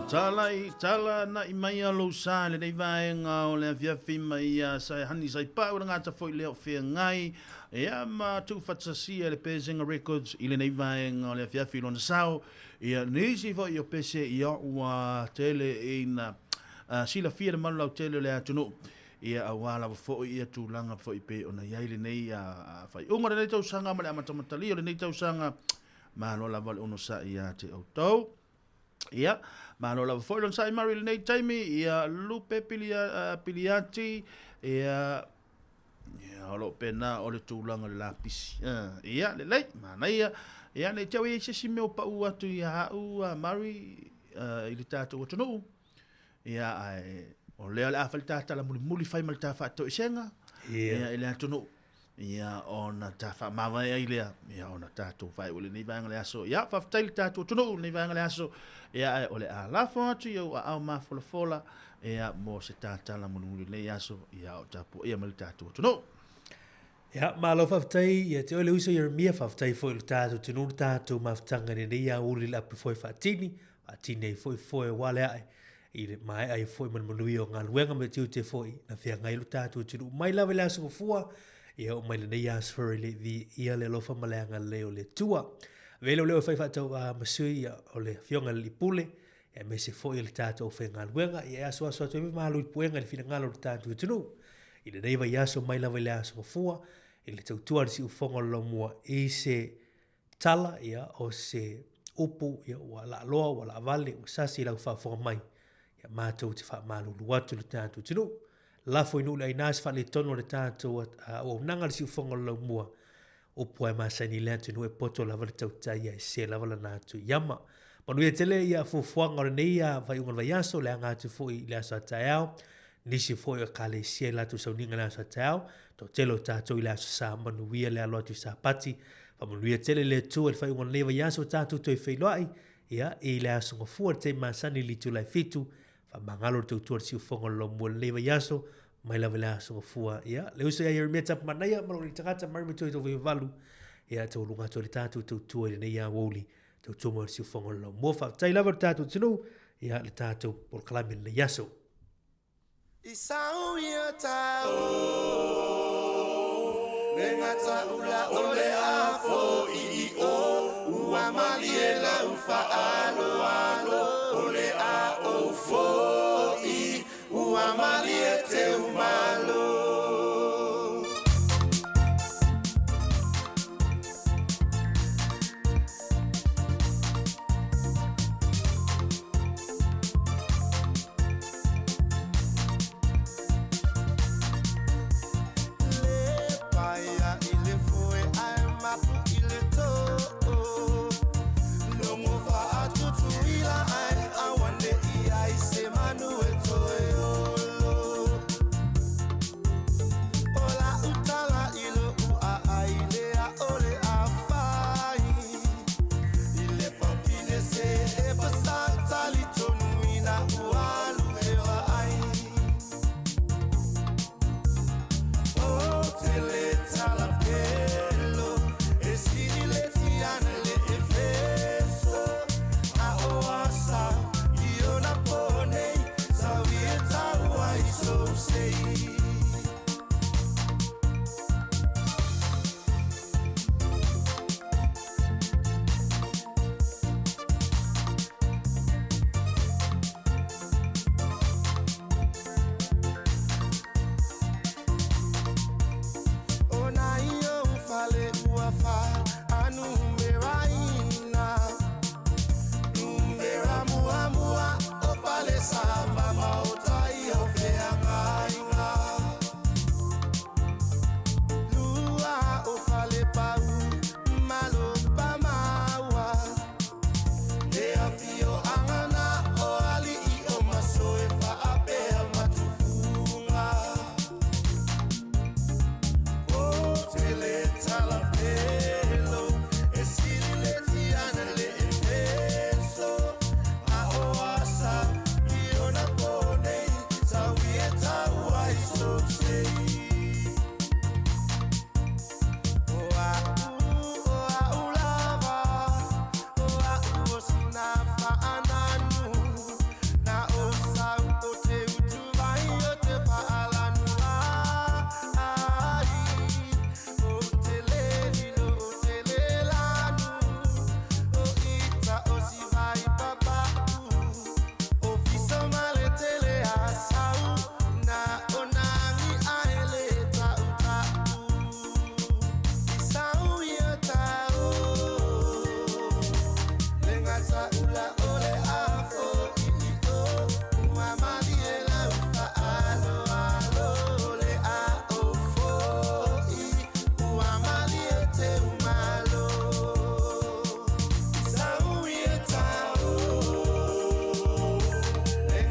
Tala i tala na i mai a lou sa le nei vaega o le afiafi mai ia sa e hani sai pau le ngata foi lea o feagai ia ma tuufatasia le Pesenga Records i lenei vaega o le afiafi lona sao ia nisi foi o pese ia ua tele ina silafia le malu lautele o le atunuu ia auā lava foi ia tulaga foi pei ona i ai lenei faaiuga o lenei tausaga ma le amatamatalia o lenei tausaga. Malo lava le onosai ia te outou. Ia, malo lava foi le onosai mari i lenei taimi, ia Lupe Piliati, ia, ia o lo o pena o le tulaga o le lapisi. Ia, lelei, manaia. Ia, nei te au i ai se isi mea o pau atu ia au, Mari, i le tatou atunuu. Ia, ae o lea o le a fai le tātala mulimuli fai ma le tā faatoesega ia, i le atunuu. Ia, ona tā faamavae ai lea, ia, ona tātou faaiu i lenei vaega o le aso. Ia, faafetai le tātou atunuu i lenei vaega o le aso. Ia, ae o le a lafo atu i ou aao mafolafola, ia, mo se tātala mulimuli i lenei aso, ia, o tapuaia mai le tātou atunuu. Ia, malo faafetai ia te oe le uso Ieremia, faafetai foi i le tātou atunuu, le tātou mafutaga i lenei aoauli le apu foe faatini, faatini ai foi foe aua le ae i le maea ai foi ma le manuia o galuega ma tiute foi na feagai lo tātou atunuu mai lava i le aso Gafua, ia oo mai lenei aso Faraile viia le alofa ma le agalelei o le Atua. Avea lou leo e fai faatau'a ma sui ia o le Afioga i le Alii Pule, aemaise foi o le tatou aufaigaluega, ia e asuasu atu ai foi malu i puega i le finagalo o le tatou atunuu. I lenei vaiaso mai lava i le aso Gafua, i le tautua a le siufofoga o le Laumua i se tala, ia, o se upu, ia, ua laaloa, ua laavale, ua sasi i lau faafofoga mai, ia matou te faamalulu atu i le tatou atunuu. Lafo i nuu le aina se faaletonu o le tatou auaunaga i le siufofoga o le Laumua, Upu lava e masani i le atunuu e poto lava le tautai ae sese lava lana atu i ama. Manuia tele ia fuafuaga o lenei faaiuga o le vaiaso, le aga atu foi i le aso a taeao, nisi foi o ekalesia i latou sauniga i le aso a taeao, toatele o tatou i le aso Sa, manuia le alo atu i Sapati, faamanuia tele le Atua i le faaiuga o lenei vaiaso ua tatou toe feiloai, ia, i le aso Gafua i le taimi masani i le itula e 7, Faamagalo le tautua i le siufofoga o le laumua i lenei vaiaso, mai lava i le aso Gafua. Ia, le uso ia Ieremia Tapumanaia ma lou alii tagata Mary Matua i tou vaivavalu, ia, taualuga atu ai le tatou tautua i lenei aoauli, tautua mai o le siufofoga o le laumua. Faafetai lava i le tatou atunuu, ia, le tatou polokalame i lenei aso. I sau ia tau Le gata ula o le afo i i o Ua malie lau faaaloalo O le a ou fo'i Ua malie.